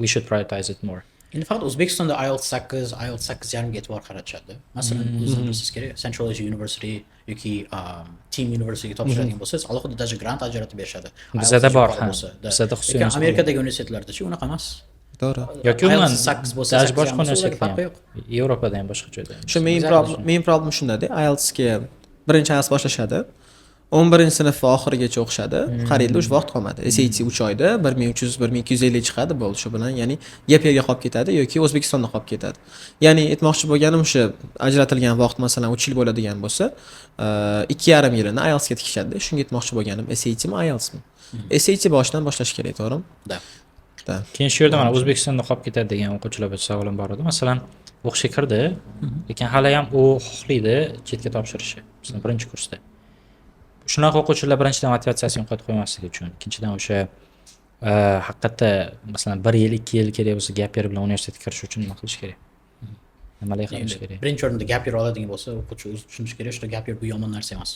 we should prioritize it more. Endi faqat O'zbekistonda IELTS 8, IELTS 8,5 ga e'tibor qaratishadi. Masalan, o'zingiz bilsangiz kerak, Central Asia University yoki Team Universityga topshiradigan bo'lsangiz, alohida даже grant ajratib berishadi. Bizada IELTS bor, yuqori ha. bo'lsa, да. Bizada xususiy Lekin universitet. Amerikadagi universitetlardachi, unaqa emas. To'g'ri. Yoki umuman IELTS 8 bo'lsa, даже 8 boshqa yarim bo'lsa, ularga universitetda farqi ham. yo'q. Yevropada ham, boshqa joyda ham. Shu main Exactly. problem, main problem shundada, IELTSga birinchi IELTS boshlashadi. 11-sinf oxirigacha o'qishadi. Qaraydi, o'sha vaqt qolmadi. SAT 3 oyda 1300, 1250 chiqadi, bo'ldi shu bilan, ya'ni gap yerga qolib ketadi yoki O'zbekistonda qolib ketadi. Ya'ni aytmoqchi bo'lganim, o'sha ajratilgan vaqt, masalan, 3 yil bo'ladigan bo'lsa, 2,5 yilini IELTSga tikishadi. Shunga aytmoqchi bo'lganim, SATmi, IELTSmi? SAT boshidan boshlash kerak, to'g'rimi? Да. Да. Keyin shu yerda mana O'zbekistonda qolib ketadi degan o'quvchilar bo'yicha savolim bor edi. Masalan, o'qishga kirdi, lekin haliyam u xohlaydi chetga topshirishni. Masalan, birinchi kursda. Shunaqa o'quvchilar birinchidan motivatsiyasini yo'qotib qo'ymasligi uchun, ikkinchidan o'sha haqiqatda, masalan, 1 yil, 2 yil kerak bo'lsa gap year bilan universitetga kirish uchun nima qilish kerak? Nimalar qilish Endi kerak? birinchi o'rinda gap year oladigan bo'lsa, o'quvchi o'zi tushunishi kerak, что gap year bu yomon narsa emas.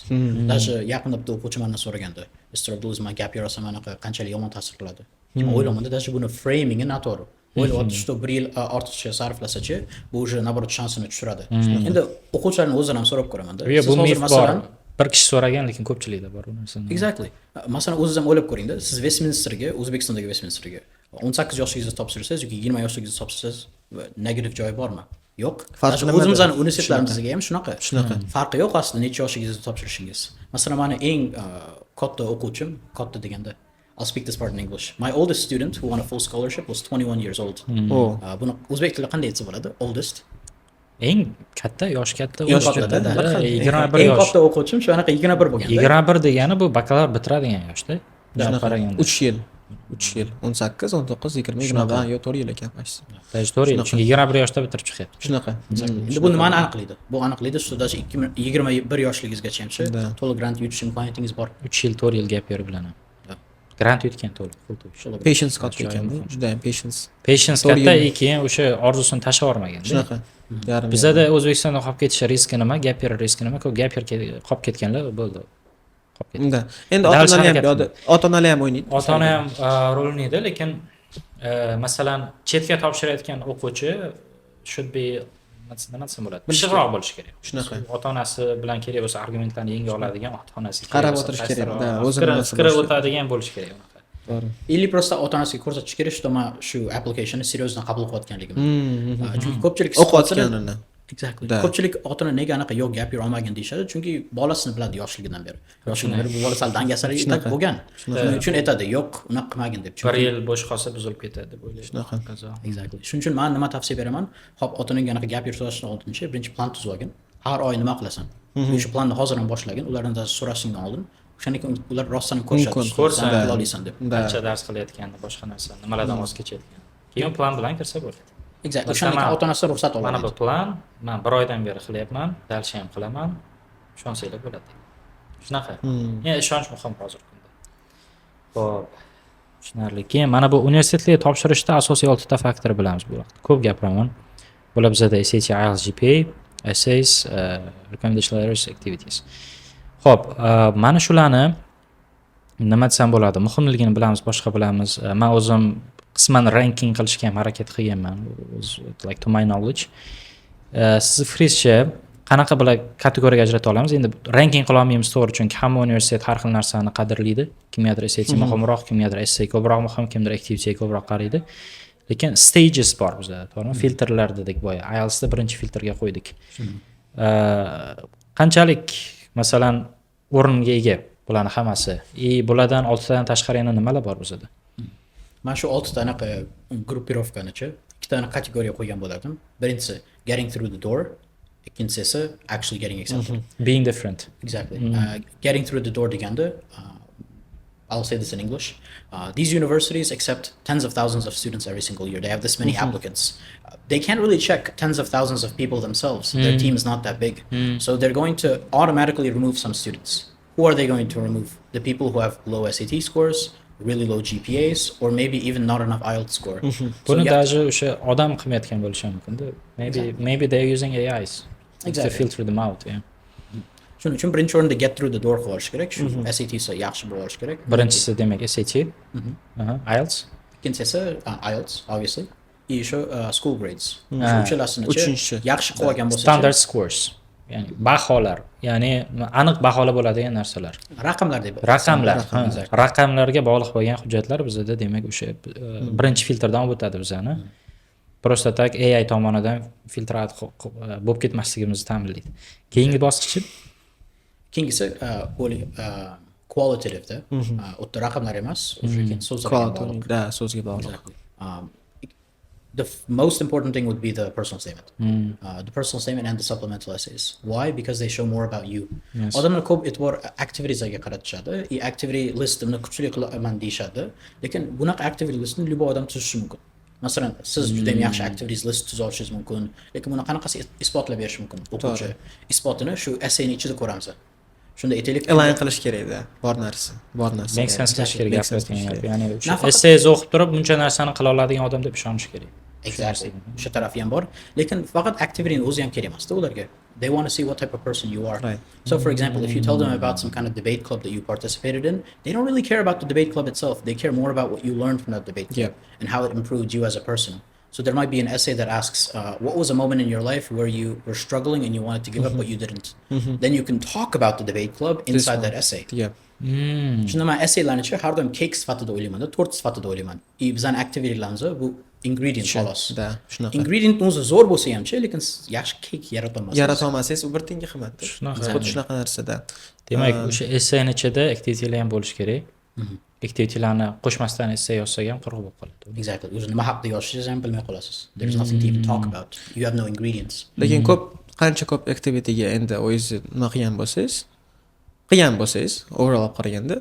Даже yaqinda bitta o'quvchi mandan so'ragandi: "Mr. Abdulaziz, man gap year olsam, anaqa qanchalik yomon ta'sir qiladi?" Man o'ylayapmanda, даже buni framingi noto'g'ri. O'ylayapti, что bir yil ortiqcha sarflasachi, bu уже наоборот shansini tushiradi. Endi o'quvchilarni o'zidan ham so'rab ko'ramanda. Yo'q, Siz bu hozir mif bor. Masalan, Bir kishi so'ragan, lekin ko'pchilikda bor bu narsa. Exactly. Masalan, o'zingiz ham o'ylab ko'ringda, siz Westminsterga, O'zbekistondagi Westminsterga 18 yoshligingizda topshirsangiz yoki 20 yoshligingizda topshirsangiz, negativ joyi bormi? Yo'q. Farqi Даже nimada? o'zimizni universitetlarimizga ham shunaqa. Shunaqa. Farqi yo'q aslida necha yoshligingizda topshirishingiz. Masalan, mani eng katta o'quvchim, katta deganda I'll speak this part in English. My oldest student who won a full scholarship was 21 years old. O. Buni o'zbek tilida qanday aytsa bo'ladi? Oldest. Eng katta, yoshi katta. Yoshi o'quvchi. katta, Da, bir xil. 21 Eng yosh. katta o'quvchim shu anaqa 21 bo'lganda. 21 degani bu bakalavr bitiradigan yoshda. Shunaqa. Qaraganda. 3 yil. 3 yil. 18, 19, 20, 21, yo'q, 4 yil ekan почти. Даже 4 yil. Shunaqa. Chunki 21 yoshda bitirib chiqyapti. Shunaqa. Endi bu nimani aniqlaydi? Bu aniqlaydi, что даже 21 yoshligingizgacha hamchi to'liq grant yutish imkoniyatingiz bor. 3 yil, 4 yil gap year bilan ham. Da. Grant yutgan to'liq, full to'liq. To'liq. Patience katta Joyi ekanda, muhim. juda ham patience. Patience To'rt katta yil. и keyin o'sha orzusini tashlab yubormagan. Shunaqa. Yarim. Bizada O'zbekistonda qolib ketish riski nima? Gap year riski nima? Ko'p gap year qolib ketganlar bo'ldi. Qolib ketdi. Да. Endi Dal ota-onalar ham harakat. Yoda ota-onalar ham o'ynaydi. Ota-ona ham rol o'ynaydi, lekin masalan, chetga topshirayotgan o'quvchi should be, nima desam bo'ladi? Pishiqroq bo'lishi kerak. Shunaqa. Ota-onasi bilan kerak bo'lsa argumentlarni yenga oladigan, ota-onasi kerak Qarab bo'lsa o'tirish kerak, pastroq да, o'zini fikri nimasi fikri bo'lishi kerak. o'tadigan bo'lishi kerak unaqa. To'g'ri. Или просто ota-onasiga ko'rsatish kerak, что man shu applicationni серьезно qabul qilayotganligimni. Chunki ko'pchilik O'qiyotganini. Exactly. Да. Ko'pchilik ota-ona nega anaqa yo'q, gap year olmagin deyishadi? Chunki bolasini biladi yoshligidan beri. Yoshligidan beri bu bola sal dangasalik Shunaqa. bo'lgan. Shuning uchun aytadi, yo'q, unaqa qilmagin deb. Bir Chunki yil bo'sh qolsa, buzilib ketadi deb o'ylaydi. Shunaqa. Hokazo. Exactly. Shuning uchun man nima tavsiya beraman? Hop, ota-onaga anaqa gap year so'rashdan oldincha birinchi plan tuzib olgin. Har oy nima qilasan? O'sha planni hozir ham boshlagin, ulardan so'rashingdan oldin. O'shandan keyin ular rostdan ham ko'rishadi. Mumkin. Ko'rsa. San qila olasan deb. Да. Qancha dars qilayotganini, boshqa narsa, nimalardan voz kechayotganini. Keyin plan bilan kirsa bo'ladi. Exactly. Masalan, O'shandan keyin ota-onasidan ruxsat mana oladi. Bu plan, man bir oydan beri qilyapman, дальше ham qilaman, ishonsanglar bo'ladi. Shunaqa. Endi ishonch muhim hozirgi kunda. Xo'p, tushunarli. Keyin mana bu universitetlarga topshirishda asosiy oltita faktor bilamiz bu vaqt. Ko'p gapiraman. Bular bizada SAT, IELTS, GPA, essays, recommendation letters, activities. Xo'p, mana shularni nima desam bo'ladi? Muhimligini bilamiz, boshqa bilamiz. Man o'zim qisman ranking qilishga ham harakat qilganman, like to my knowledge. Sizni fikringizcha, qanaqa bular kategoriyaga ajrata olamiz? Endi ranking qila olmaymiz, to'g'ri, chunki hamma universitet har xil narsani qadrlaydi. Kimgadir SAT muhimroq, kimgadir essay ko'proq muhim, kimdir activity ko'proq qaraydi. Lekin stages bor bizada, to'g'rimi? Filtrlar dedik boya. IELTSda birinchi filtrga qo'ydik. Qanchalik masalan o'ringa ega bularni hammasi? И bulardan oltitadan tashqari yana nimalar bor bizada? Man shu oltita anaqa группировка nichi ikkita kategoriya qo'ygan bo'lardim. Birinchisi getting through the door, ikkinchisi esa actually getting accepted. Being different. Exactly. Getting through the door deganda, I'll say this in English. These universities accept tens of thousands of students every single year. They have this many applicants. They can't really check tens of thousands of people themselves. Their team is not that big. So they're going to automatically remove some students. Who are they going to remove? The people who have low SAT scores, really low GPAs, or maybe even not enough IELTS score. So Buni you have даже o'sha odam qilmayotgan bo'lishi ham mumkin-da. Maybe they're using AIs to filter them out, yeah. Shuning uchun birinchi o'rinda get through the door qilib olish kerak. Shu SATsi yaxshi bo'lib olish kerak. Birinchisi demak SAT, IELTS. Ikkinchisi esa IELTS, obviously. И еще school grades. Shu uchalasini Uchinchisi. yaxshi qilib olgan bo'lsa, Standard scores. Ya'ni baholar, ya'ni aniq baholar bo'ladigan narsalar. Raqamlar deb. Raqamlar, ha, Exactly. raqamlarga bog'liq bo'lgan hujjatlar bizada demak o'sha birinchi filtrdan olib o'tadi bizani. Просто так AI tomonidan filtr bo'lib ketmasligimizni ta'minlaydi. Keyingi bosqichi? Keyingisi qualitative-da. U yerda raqamlar emas, o'sha keyin so'zlarga bog'liq. Quality, да, so'zga bog'liq. Exactly. The most important thing would be the personal statement. The personal statement and the supplemental essays. Why? Because they show more about you. Yes. Odamlar ko'p e'tibor activitieslarga qaratishadi. И activity listimni kuchli qilaman deyishadi. Lekin bunaqa activity listni любой odam tuzishi mumkin. Masalan, siz juda ham yaxshi activities list tuza olishingiz mumkin, lekin buni qanaqasi isbotlab berish mumkin o'quvchi? Isbotini shu essayni ichida ko'ramiz. Shunda aytaylik, Align qilish kerakda, bor narsa, bor narsa. Make sense qilish kerak Make sense gapirayotgan qilish gap. kerak. Ya'ni o'sha Nafaqat- essays o'qib turib buncha narsani qila oladigan odam deb ishonish kerak. Exactly. O'sha tarafi ham bor. Lekin faqat activityni o'zi ham kerak emasda ularga. They want to see what type of person you are. So for example, if you tell them about some kind of debate club that you participated in, they don't really care about the debate club itself. They care more about what you learned from that debate club and how it improved you as a person. So there might be an essay that asks, what was a moment in your life where you were struggling and you wanted to give up, but you didn't? Then you can talk about the debate club inside one. That essay. Shunda man essaylarni har doim cake sifatida o'ylaymanda, tort sifatida o'ylayman. И bizani activitylarimiz bu ingredient xolos. Да, shunaqa. Ingredient o'zi zo'r bo'lsa hamchi, lekin siz yaxshi cake yaratolmasangiz. Yarata olmasangiz, u bir tiyinga qimmatda. Shunaqa. Xuddi shunaqa narsada. Demak, o'sha essayni ichida activitylar ham bo'lishi kerak. Activitylarni qo'shmasdan essay yozsak ham quruq bo'lib qoladi. Exactly. O'zi nima haqida yozishingizni ham bilmay qolasiz. There's nothing to even talk about. You have no ingredients. Lekin ko'p, qancha ko'p activityga endi o'zingizni nima qilgan bo'lsangiz, overall olib qaraganda,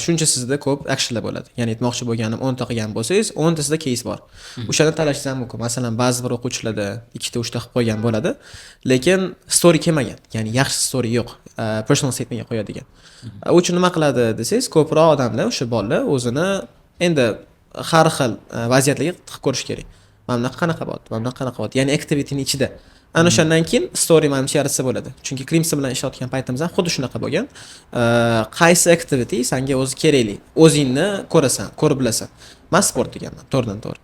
shuncha sizda ko'p actionlar bo'ladi. Ya'ni aytmoqchi bo'lganim, 10 ta qilgan bo'lsangiz, 10 tasida case bor, o'shani tanlashingiz ham mumkin. Masalan, ba'zi bir o'quvchilarda ikkita, uchta qilib qo'ygan bo'ladi, lekin story kelmagan, ya'ni yaxshi story yo'q personal statementga qo'yadigan. U uchun nima qiladi desangiz, ko'proq odamlar, o'sha bolalar o'zini endi har xil vaziyatlarga tiqib ko'rish kerak. Mana bunaqa qanaqa bo'lyapti, mana bunaqa qanaqa bo'lyapti, ya'ni activityni ichida. Ana o'shandan keyin story, manimcha, yaratsa bo'ladi, chunki Crimson bilan ishlayotgan paytimizda ham xuddi shunaqa bo'lgan. Qaysi activity sanga o'zi kerakli, o'zingni ko'rasan, ko'rib bilasan. Man sport deganman to'g'ridan to'g'ri,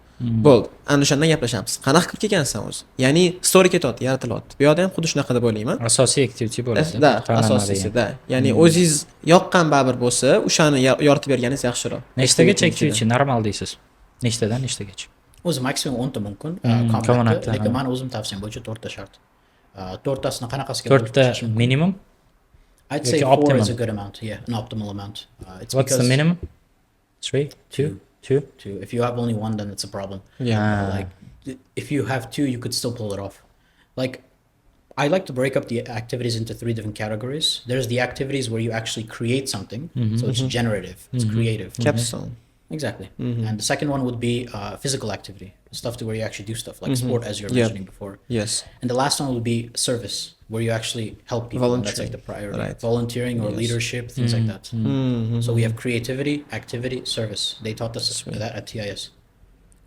bo'ldi. Ana o'shandan gaplashamiz, qanaqa qilib kelgansan o'zi, ya'ni story ketyapti, yaratilyapti. Bu yoqda ham xuddi shunaqa deb o'ylayman. Asosiy activity bo'ladi. Да. Tanlanadigan. Asosiysi, да, ya'ni o'zingiz yoqqan baribir bo'lsa, o'shani yoritib berganingiz yaxshiroq. Nechtagacha Activityni ichida. activity normal deysiz? Nechtadan nechtagacha? O'zi maksimum 10 ta mumkin. Common Common App'da, lekin ha. mani o'zim tavsiyam bo'yicha to'rtta shart. To'rttasini qanaqasiga bo'lib To'rtta chiqishi mumkin? Minimum? I'd say yoki four is optimum? A good amount. Yeah, an optimal amount. It's What's the because minimum? Three, two, two? Two. If you have only one, then it's a problem. Yeah. Like if you have two, you could still pull it off. Like, I like to break up the activities into three different categories. There's the activities where you actually create something, so it's generative, it's creative. Capstone. Exactly. And the second one would be physical activity, stuff to where you actually do stuff like sport, as you were mentioning before. And the last one would be service, where you actually help people. And that's like the priority. Volunteering or leadership, things like that. So we have creativity, activity, service. They taught us that at TIS.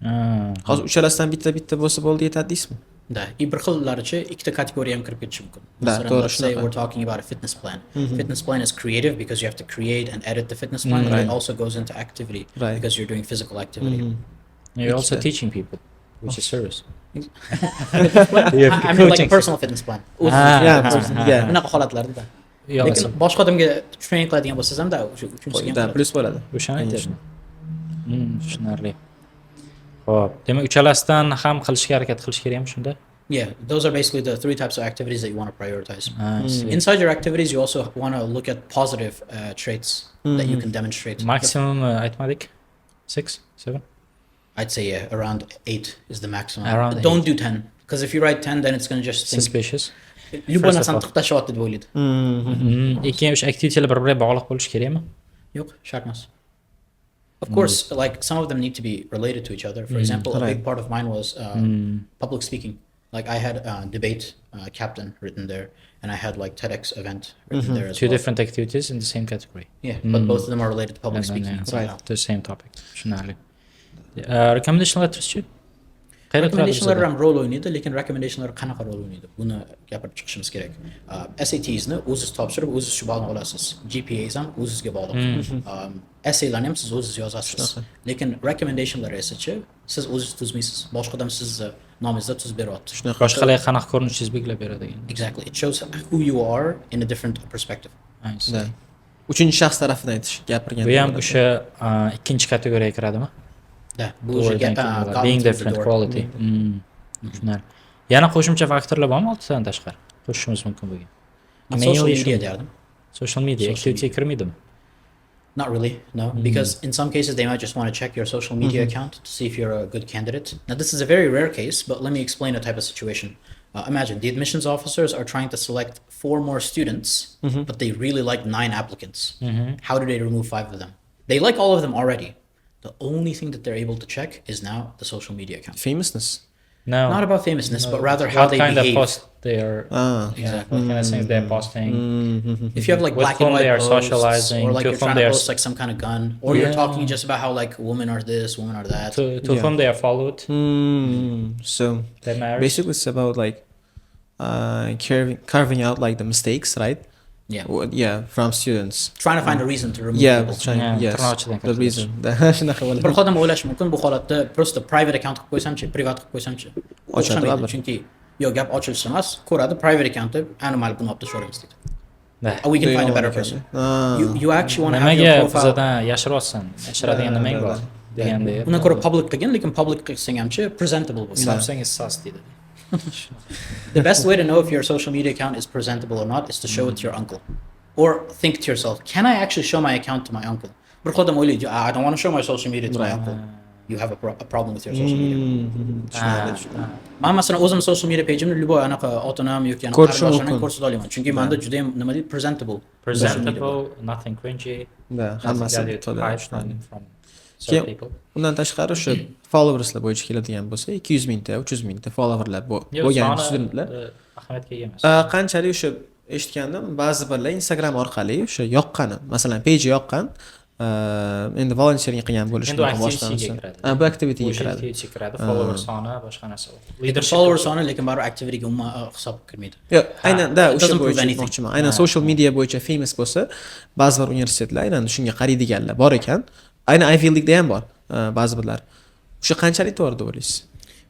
Ah. Hozir uchalasidan bitta bitta bo'lsa bo'ldi, yetadi deysizmi? Да, и bir xillarichi ikkita kategoriya ham kirib ketishi mumkin. Да, Masalan, to'g'ri, let's say shunaqa. We're talking about a fitness plan. Fitness plan is creative because you have to create and edit the fitness plan, but it also goes into activity because you're doing physical activity. You're also Ikkita. Teaching people, which is service. I mean, like a personal fitness plan. O'zingiz Yeah, Ah, ah, yeah. Bunaqa holatlarda. Yo'q, Lekin boshqa odamga train qiladigan bo'lsangiz ham, да, o'sha uchinchisiga ham Да, qiladi. Plyus bo'ladi. O'shani Конечно. aytyapman. Tushunarli. Xo'p, demak, uchalasidan ham qilishga harakat qilish kerakmi shunda? Yeah, those are basically the three types of activities that you want to prioritize. Ah, I see. Inside your activities, you also want to look at positive traits that you can demonstrate. Maksimum aytmadik. 6, 7? I'd say, yeah, around 8 is the maximum. Around Don't do 10 because if you write 10, then it's gonna just think Suspicious. Любой First of narsani all. tiqib tashlayapti deb o'ylaydi. Keyin o'sha activitylar bir-biriga bog'liq bo'lishi kerakmi? Yo'q, shart emas. Of course, like, some of them need to be related to each other. For example, a big part of mine was public speaking. Like, I had debate captain written there, and I had like TEDx event written there as Two well. Different activities in the same category. Yeah, but both of them are related to public And then, speaking yeah, somehow. The same topic. Tushunarli. Recommendation letterschi? Qayerda turadi Recommendationlar bizada? Ham rol o'ynaydi, lekin recommendationlar qanaqa rol o'ynaydi? Buni gapirib chiqishimiz kerak. SATsni o'zingiz topshirib, o'zingiz shu ballni olasiz. GPAs ham o'zingizga bog'liq. Essaylarni ham siz o'zingiz yozasiz. Lekin recommendationlar esachi, siz o'zingiz tuzmaysiz. Boshqa odam sizni nomingizda tuzib beryapti. Shunaqa. Boshqalarga qanaqa ko'rinishingizni belgilab beradigan. Exactly. It shows who you are in a different perspective. I see. Да. Uchinchi shaxs tarafidan aytish, gapirgan. Bu ham o'sha ikkinchi kategoriyaga kiradimi? Да, bu уже To'g'ridan keyin got being through the different door. Quality. Tushunarli. Yana qo'shimcha faktorlar bormi oltidan tashqari? Qo'shishimiz mumkin bo'lgan. Social Mainly media derdim. Social media Social activity media. Kirmaydimi? Not really, no, because in some cases they might just want to check your social media account to see if you're a good candidate. Now, this is a very rare case, but let me explain a type of situation. Imagine the admissions officers are trying to select four more students, but they really like nine applicants. How do they remove five of them? They like all of them already. The only thing that they're able to check is now the social media account. Famousness. No. Not about famousness, but rather how What they kind behave. Of post they are Ah. yeah, what kind of things they're posting. If you have like With black and whom white they are posts, socializing, or like to you're whom trying they to are post like some kind of gun, or you're talking just about how like women are this, women are that. To whom they are followed, So their marriage. Basically, it's about like carving out like the mistakes, right? Yeah. Yeah, from students. Trying to find a reason to remove Yeah, people. trying, Yeah, yes. tirnoqchidan The reason. Shunaqa bo'ladi. Bir odam o'ylashi mumkin, bu holatda просто private account qilib qo'ysamchi, privat qilib qo'ysamchi. Ochadi O'xshamaydi, baribir. chunki yo'q, gap ochilishi emas, ko'radi private account deb, ani mayli, buni olib tashlayveramiz deydi. Да. Oh, we can find a better person. Ah. You actually want to have Nimaga your profile bizadan yashiryapsan? Yashiradigan Да, nimang да, bor? Да. Degandek. Undan ko'ra public qilgin, lekin public qilsang hamchi presentable bo'lsin. Something is sus deydi. The best way to know if your social media account is presentable or not is to show it to your uncle. Or think to yourself, "Can I actually show my account to my uncle?" Bir xil odam o'ylaydi, "I don't want to show my social media to my uncle." You have a problem with your social media. Tushunarli, tushunarli. Man, masalan, o'zim social media page'imni любой anaqa ota onam yoki anaqa Ko'rishi qarindoshlarim mumkin. ko'rsata olaman, chunki manda judayam, nima deydi, presentable social media bor. Presentable, nothing cringy. Да, hammasi nothing that you to'la, hide tushunarli. from Keyin certain people. Undan tashqari, o'sha followerslar bo'yicha keladigan bo'lsa, 200 mingta, 300 mingta followerlar Yo'q, bo'lgan soni, studentlar ahamiyatga ega emas. Qanchalik o'sha eshitgandim, ba'zi birlar Instagram orqali o'sha yoqqani, masalan, page yoqqan, endi volunteering qilgan bo'lishi Endi u mumkin boshqa activityga narsa. kiradi. Ha, bu activityga Bu kiradi. activity kiradi, follower soni boshqa narsa. Lekin follower soni, lekin baribir activityga umuman hisob kirmaydi. Yo'q, aynan da It o'sha doesn't prove bo'yicha anything. aytmoqchiman. Aynan social media bo'yicha famous bo'lsa, ba'zi bir universitetlar aynan shunga qaraydiganlar bor ekan. Aynan Ivy League'da ham bor ba'zi birlar. O'sha qanchalik to'g'ri deb o'ylaysiz?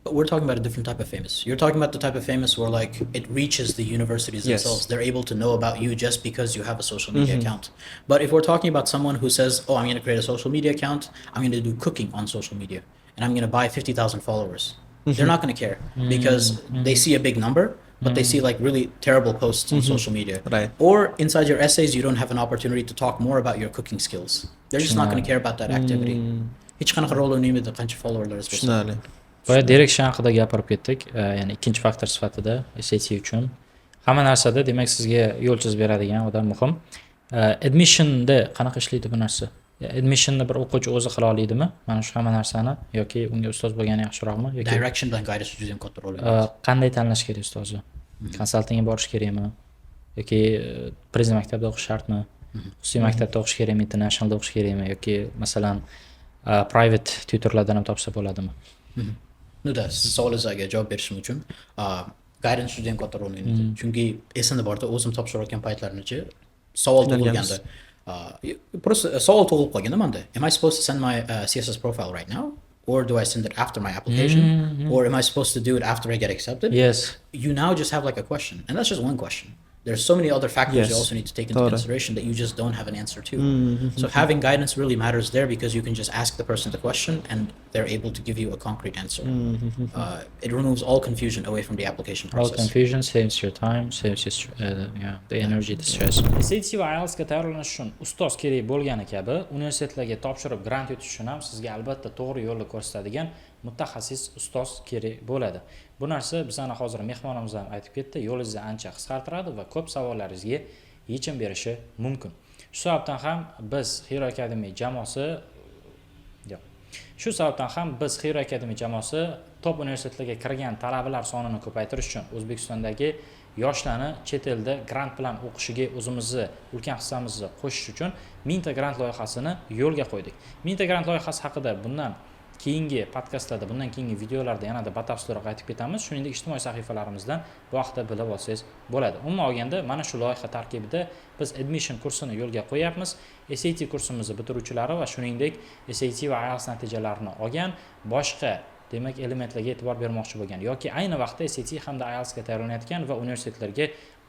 But we're talking about a different type of famous. You're talking about the type of famous where, like, it reaches the universities themselves. They're able to know about you just because you have a social media account. But if we're talking about someone who says, "Oh, I'm going to create a social media account. I'm going to do cooking on social media, and I'm going to buy 50,000 followers," they're not going to care because they see a big number, but they see, like, really terrible posts on social media. Or inside your essays, you don't have an opportunity to talk more about your cooking skills. They're just not going to care about that activity. Hech qanaqa rol o'ynamaydi qancha followerlaringiz bo'lsa. Tushunarli. Boya direction haqida gapirib ketdik, ya'ni ikkinchi faktor sifatida SAT uchun. Hamma narsada, demak, sizga yo'l chizib beradigan odam muhim. Admissionda qanaqa ishlaydi bu narsa? Admissionni bir o'quvchi o'zi qila oladimi mana shu hamma narsani yoki unga ustoz bo'lgani yaxshiroqmi yoki Direction bilan guidance juda ham katta rol o'ynaydi. Qanday tanlash kerak ustozni? Konsaltingga borish kerakmi yoki Prizm maktabida o'qish shartmi, xususiy maktabda o'qish kerakmi, internationalda o'qish kerakmi yoki, masalan, private tutorlardan ham topsa bo'ladimi? Ну да, siz savolingizga javob berishim uchun guidance juda ham katta rol o'ynaydi. Chunki esimda borda, o'zim topshirayotgan paytlarimcha savol Qiynalganmiz. tug'ilganda. Просто savol tug'ilib qolganda manda. Am I supposed to send my CSS profile right now? Or do I send it after my application? Or am I supposed to do it after I get accepted? Yes. You now just have, like, a question. And that's just one question. There's so many other factors you also need to take into To'g'ri. Consideration that you just don't have an answer to. So having guidance really matters there because you can just ask the person the question and they're able to give you a concrete answer. It removes all confusion away from the application All process. Confusion saves your time, saves your, yeah, the energy, the stress. SAT va IELTSga tayyorlanish uchun ustoz kerak bo'lgani kabi, universitetlarga topshirib grant yutish uchun ham sizga albatta to'g'ri yo'lni ko'rsatadigan mutaxassis ustoz kerak bo'ladi. Bu narsa bizani hozir mehmonimiz ham aytib ketdi, yo'lingizni ancha qisqartiradi va ko'p savollaringizga yechim berishi mumkin. Shu sababdan ham biz Hero Academy jamoasi. Yo'q. Shu sababdan ham biz, Hero Academy jamoasi, top universitetlarga kirgan talabalar sonini ko'paytirish uchun, O'zbekistondagi yoshlarni chet elda grant bilan o'qishiga o'zimizni ulkan hissamizni qo'shish uchun 1000 ta grant loyihasini yo'lga qo'ydik. 1000 ta grant loyihasi haqida bundan keyingi podkastlarda, bundan keyingi videolarda yanada batafsilroq aytib ketamiz. Shuningdek, ijtimoiy sahifalarimizdan bu haqda bilib olsangiz bo'ladi. Umuman olganda, mana shu loyiha tarkibida biz admission kursini yo'lga qo'yapmiz. SAT kursimizni bitiruvchilari va shuningdek SAT va IELTS natijalarini olgan, boshqa, demak, elementlarga e'tibor bermoqchi bo'lgan yoki ayni vaqtda SAT hamda IELTSga tayyorlanayotgan va universitetlarga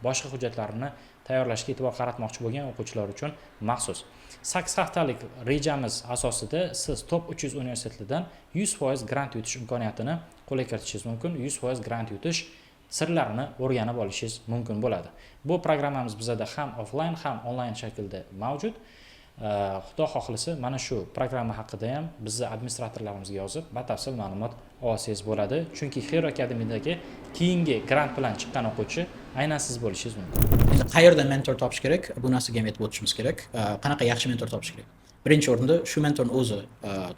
boshqa hujjatlarni tayyorlashga e'tibor qaratmoqchi bo'lgan o'quvchilar uchun maxsus 8 haftalik rejamiz asosida siz top 300 universitetlardan 100% grant yutish imkoniyatini qo'lga kiritishingiz mumkin, 100% grant yutish sirlarini o'rganib olishingiz mumkin bo'ladi. Bu programmamiz bizada ham offlayn, ham onlayn shaklda mavjud. Xudo xohlasa, mana shu programma haqida ham bizni administratorlarimizga yozib, batafsil ma'lumot olsangiz bo'ladi, chunki Hero Academydagi keyingi grant bilan chiqqan o'quvchi aynan siz bo'lishingiz mumkin. Endi qayerdan mentor topish kerak? Bu narsaga ham aytib o'tishimiz kerak. Qanaqa yaxshi mentor topish kerak? Birinchi o'rinda shu mentorni o'zi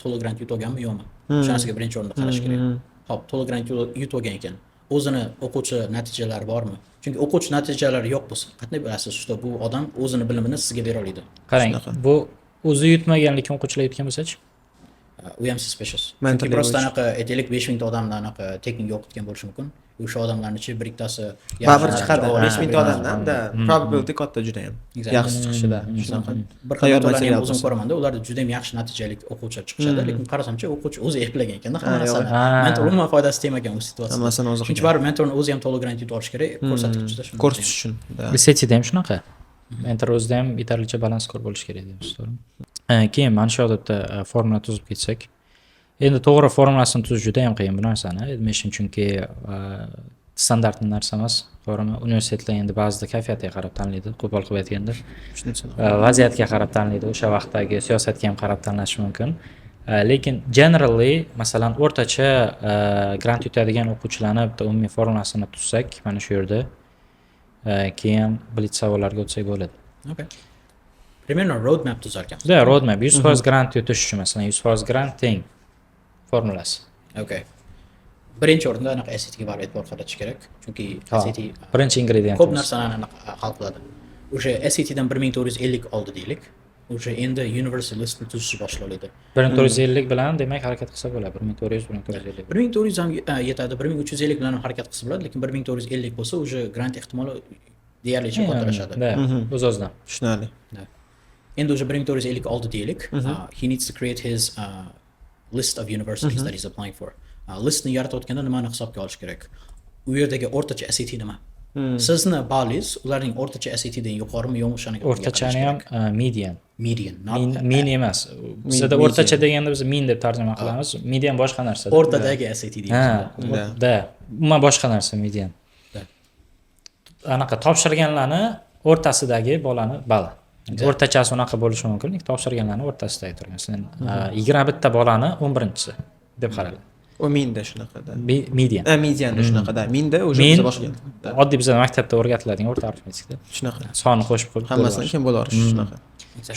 to'liq grant yutib olganmi, yo'qmi? Shu narsaga birinchi o'rinda qarash kerak. Xo'p, to'liq grant yutib olgan ekan. O'zini o'quvchi natijalari bormi? Chunki o'quvchi natijalari yo'q bo'lsa, qanday bilasiz, что bu odam o'zini bilimini sizga bera oladi? Qarang, Shunaqa. bu o'zi yutmagan, lekin o'quvchilar yutgan bo'lsachi? U ham suspicious. Chunki Mentorlik просто bo'yicha. Anaqa, aytaylik, 5000 ta odamni anaqa tekinga o'qitgan bo'lishi mumkin. O'sha odamlarni ichida bir ikkitasi Baribir yaxshi chiqadi. natija oladi. 5000 ta odamdan da probability katta judayam. Exactly. Yaxshi chiqishida shunaqa. Bir xil Tayyor mentorlarni ham material o'zim bo'lsa. ko'ramanda, ularda juda ham yaxshi natijali o'quvchilar chiqishadi, lekin qarasamchi, o'quvchi o'zi eplagan ekanda hamma Ha, yo'q. narsani. Ha. Mentor umuman foydasi tegmagan u situatsiyada. Hammasini o'zi Chunki qilgan. baribir mentorni o'zi ham to'liq grant yutib olishi kerak, ko'rsatkichda shuni. Ko'rsatish uchun. Da. SATda ham shunaqa, mentor o'zida ham yetarlicha balans score bo'lishi kerak deyapsiz, to'g'rimi? Keyin mana shu odatda formula tuzib ketsak, endi to'g'ri formulasini tuzish juda yam qiyin bu narsani admission, chunki Standartli narsa emas, to'g'rimi? Universitetlar endi ba'zida kayfiyatiga qarab tanlaydi, qo'pol qilib aytganda. Shunisi. Vaziyatga qarab tanlaydi, o'sha vaqtdagi siyosatga ham qarab tanlashi mumkin. Lekin generally, masalan, o'rtacha grant yutadigan o'quvchilarni bitta umumiy formulasini tuzsak mana shu yerda, keyin blitz savollarga o'tsak bo'ladi. Okay. Примерно roadmap tuzar ekanmiz. Да, roadmap 100% grant yutish uchun, masalan, 100% grant teng formulasi. Okay. Birinchi o'rinda anaqa SATga baribir e'tibor qaratish kerak. Chunki SAT Birinchi ingredient. ko'p narsalarni anaqa hal qiladi. O'sha SATdan 1450 oldi deylik. O'sha endi university listni tuzishni boshlaydi. 1450 bilan, demak, harakat qilsa bo'ladi. 1400, 1450. 1400 ham yetadi, 1350 bilan ham harakat qilsa bo'ladi, lekin 1450 bo'lsa, уже grant ehtimoli deyarlicha kattalashadi. Да, o'z o'zidan. Tushunarli. Да. Endi уже 1450 oldi deylik. He needs to create his list of universities that he's applying for. Listni yaratayotganda nimani hisobga olish kerak? U yerdagi o'rtacha SAT nima? Sizni ballingiz ularning o'rtacha SATdan yuqorimi, yo'qmi, o'shani O'rtachani ham median. Median, not Mean emas. Bizada Median. o'rtacha deganda biz mean deb tarjima qilamiz. Median boshqa narsa. O'rtadagi SAT deymiz. Ha, Да. да. Umuman boshqa narsa median. Да. Anaqa topshirganlarni o'rtasidagi bolani bali. O'rtachasi unaqa bo'lishi mumkin, lekin topshirganlarni o'rtasidagi turgan. Masalan, 21 ta bolani 11-chisi deb qaraladi. U meanda shunaqada. Median. Ha, medianda shunaqada. Meanda уже Mean biza boshqa. Да. Oddiy bizada maktabda o'rgatiladigan o'rta arifmetikda. Shunaqa. Sonni qo'shib qo'yib Hammasini kim bo'laverish shunaqa.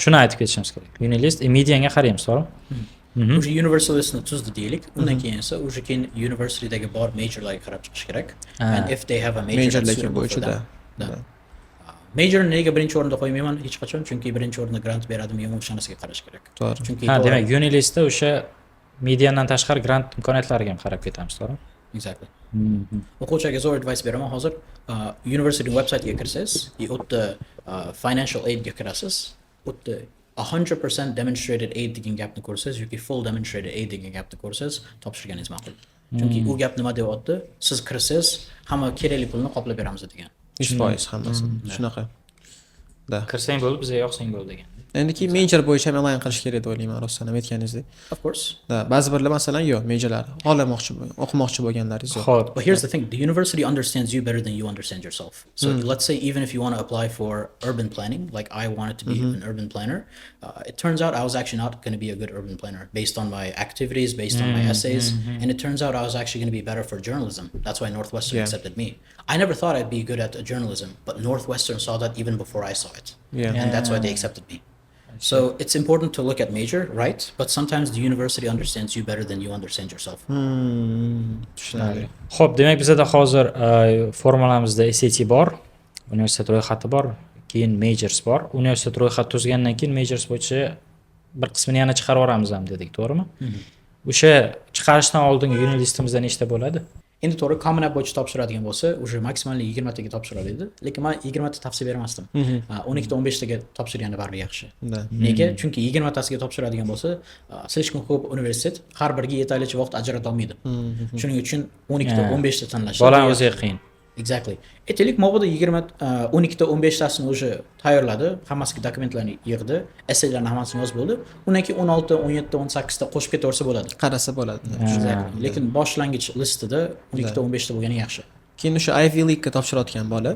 Shuni aytib ketishimiz kerak. Unilist medianga qaraymiz, to'g'rimi? Уже university listni tuzdi deylik. Undan keyin esa уже keyin universitydagi bor majorlarga qarab chiqish kerak. And if they have a major that's Majorlar suitable for bo'yicha them. Да. Да. Major nega birinchi o'rinda qo'ymayman hech qachon? Chunki birinchi o'rinda grant beradimi, yo'qmi, o'shanisiga qarash kerak. To'g'ri. Chunki Ha, to'g'ri- demak, Unilistda o'sha mediandan tashqari grant imkoniyatlariga ham qarab ketamiz, to'g'rimi? Exactly. O'quvchilarga zo'r advice beraman hozir. University websitega kirsangiz, и u yerda financial aidga kirasiz. U yerda 100% demonstrated aid degan gapni ko'rsangiz yoki full demonstrated aid degan gapni ko'rsangiz, topshirganingiz ma'qul. Chunki u gap nima deyapti? Siz kirsangiz, hamma kerakli pulni qoplab beramiz degan. 100% hammasi. Shunaqa. Да. Kirsang bo'ldi, bizga yoqsang bo'ldi degan. Endi keyin major bo'yicha ham align qilish kerak deb o'ylayman, rostdan ham aytganingizdek. Of course. Да, ba'zi birlar, masalan, yo'q, majorlar xohlamoqchi, o'qimoqchi bo'lganlaringiz yo'q. Xo'p. But here's the thing: the university understands you better than you understand yourself. So let's say even if you want to apply for urban planning, like I wanted to be an urban planner, it turns out I was actually not going to be a good urban planner based on my activities, based on my essays, and it turns out I was actually going to be better for journalism. That's why Northwestern accepted me. I never thought I'd be good at journalism, but Northwestern saw that even before I saw it, and that's why they accepted me. So it's important to look at major, right? But sometimes the university understands you better than you understand yourself. Tushunarli. Xo'p, demak, bizada hozir formulamizda SAT bor, universitet ro'yxati bor, keyin majors bor. Universitet ro'yxati tuzgandan keyin majors bo'yicha bir qismini yana chiqarib yuboramiz ham dedik, to'g'rimi? O'sha chiqarishdan oldingi unilistimizda nechta bo'ladi? Endi to'g'ri, Common App bo'yicha topshiradigan bo'lsa, уже максимальный 20 taga topshira oladi, lekin man 20 ta tavsiya bermasdim. 12 ta, 15 taga topshirgani baribir yaxshi. Nega? Chunki 20 tasiga topshiradigan bo'lsa, слишком ko'p universitet, har biriga yetarlicha vaqt ajrata olmaydi. Shuning uchun 12 ta, 15 ta tanlash Bolani o'ziga qiyin. Exactly. Aytaylik, mabodo 20, 12 ta, 15 tasini уже tayyorladi, hammasiga dokumentlarni yig'di, essaylarni hammasini yozib bo'ldi. Undan keyin 16, 17, 18 ta qo'shib ketaversa bo'ladi. Qarasa bo'ladi. Exactly. Lekin boshlangich listida 12 ta, 15 ta bo'lgani yaxshi. Keyin o'sha Ivy Leaguega topshirayotgan bola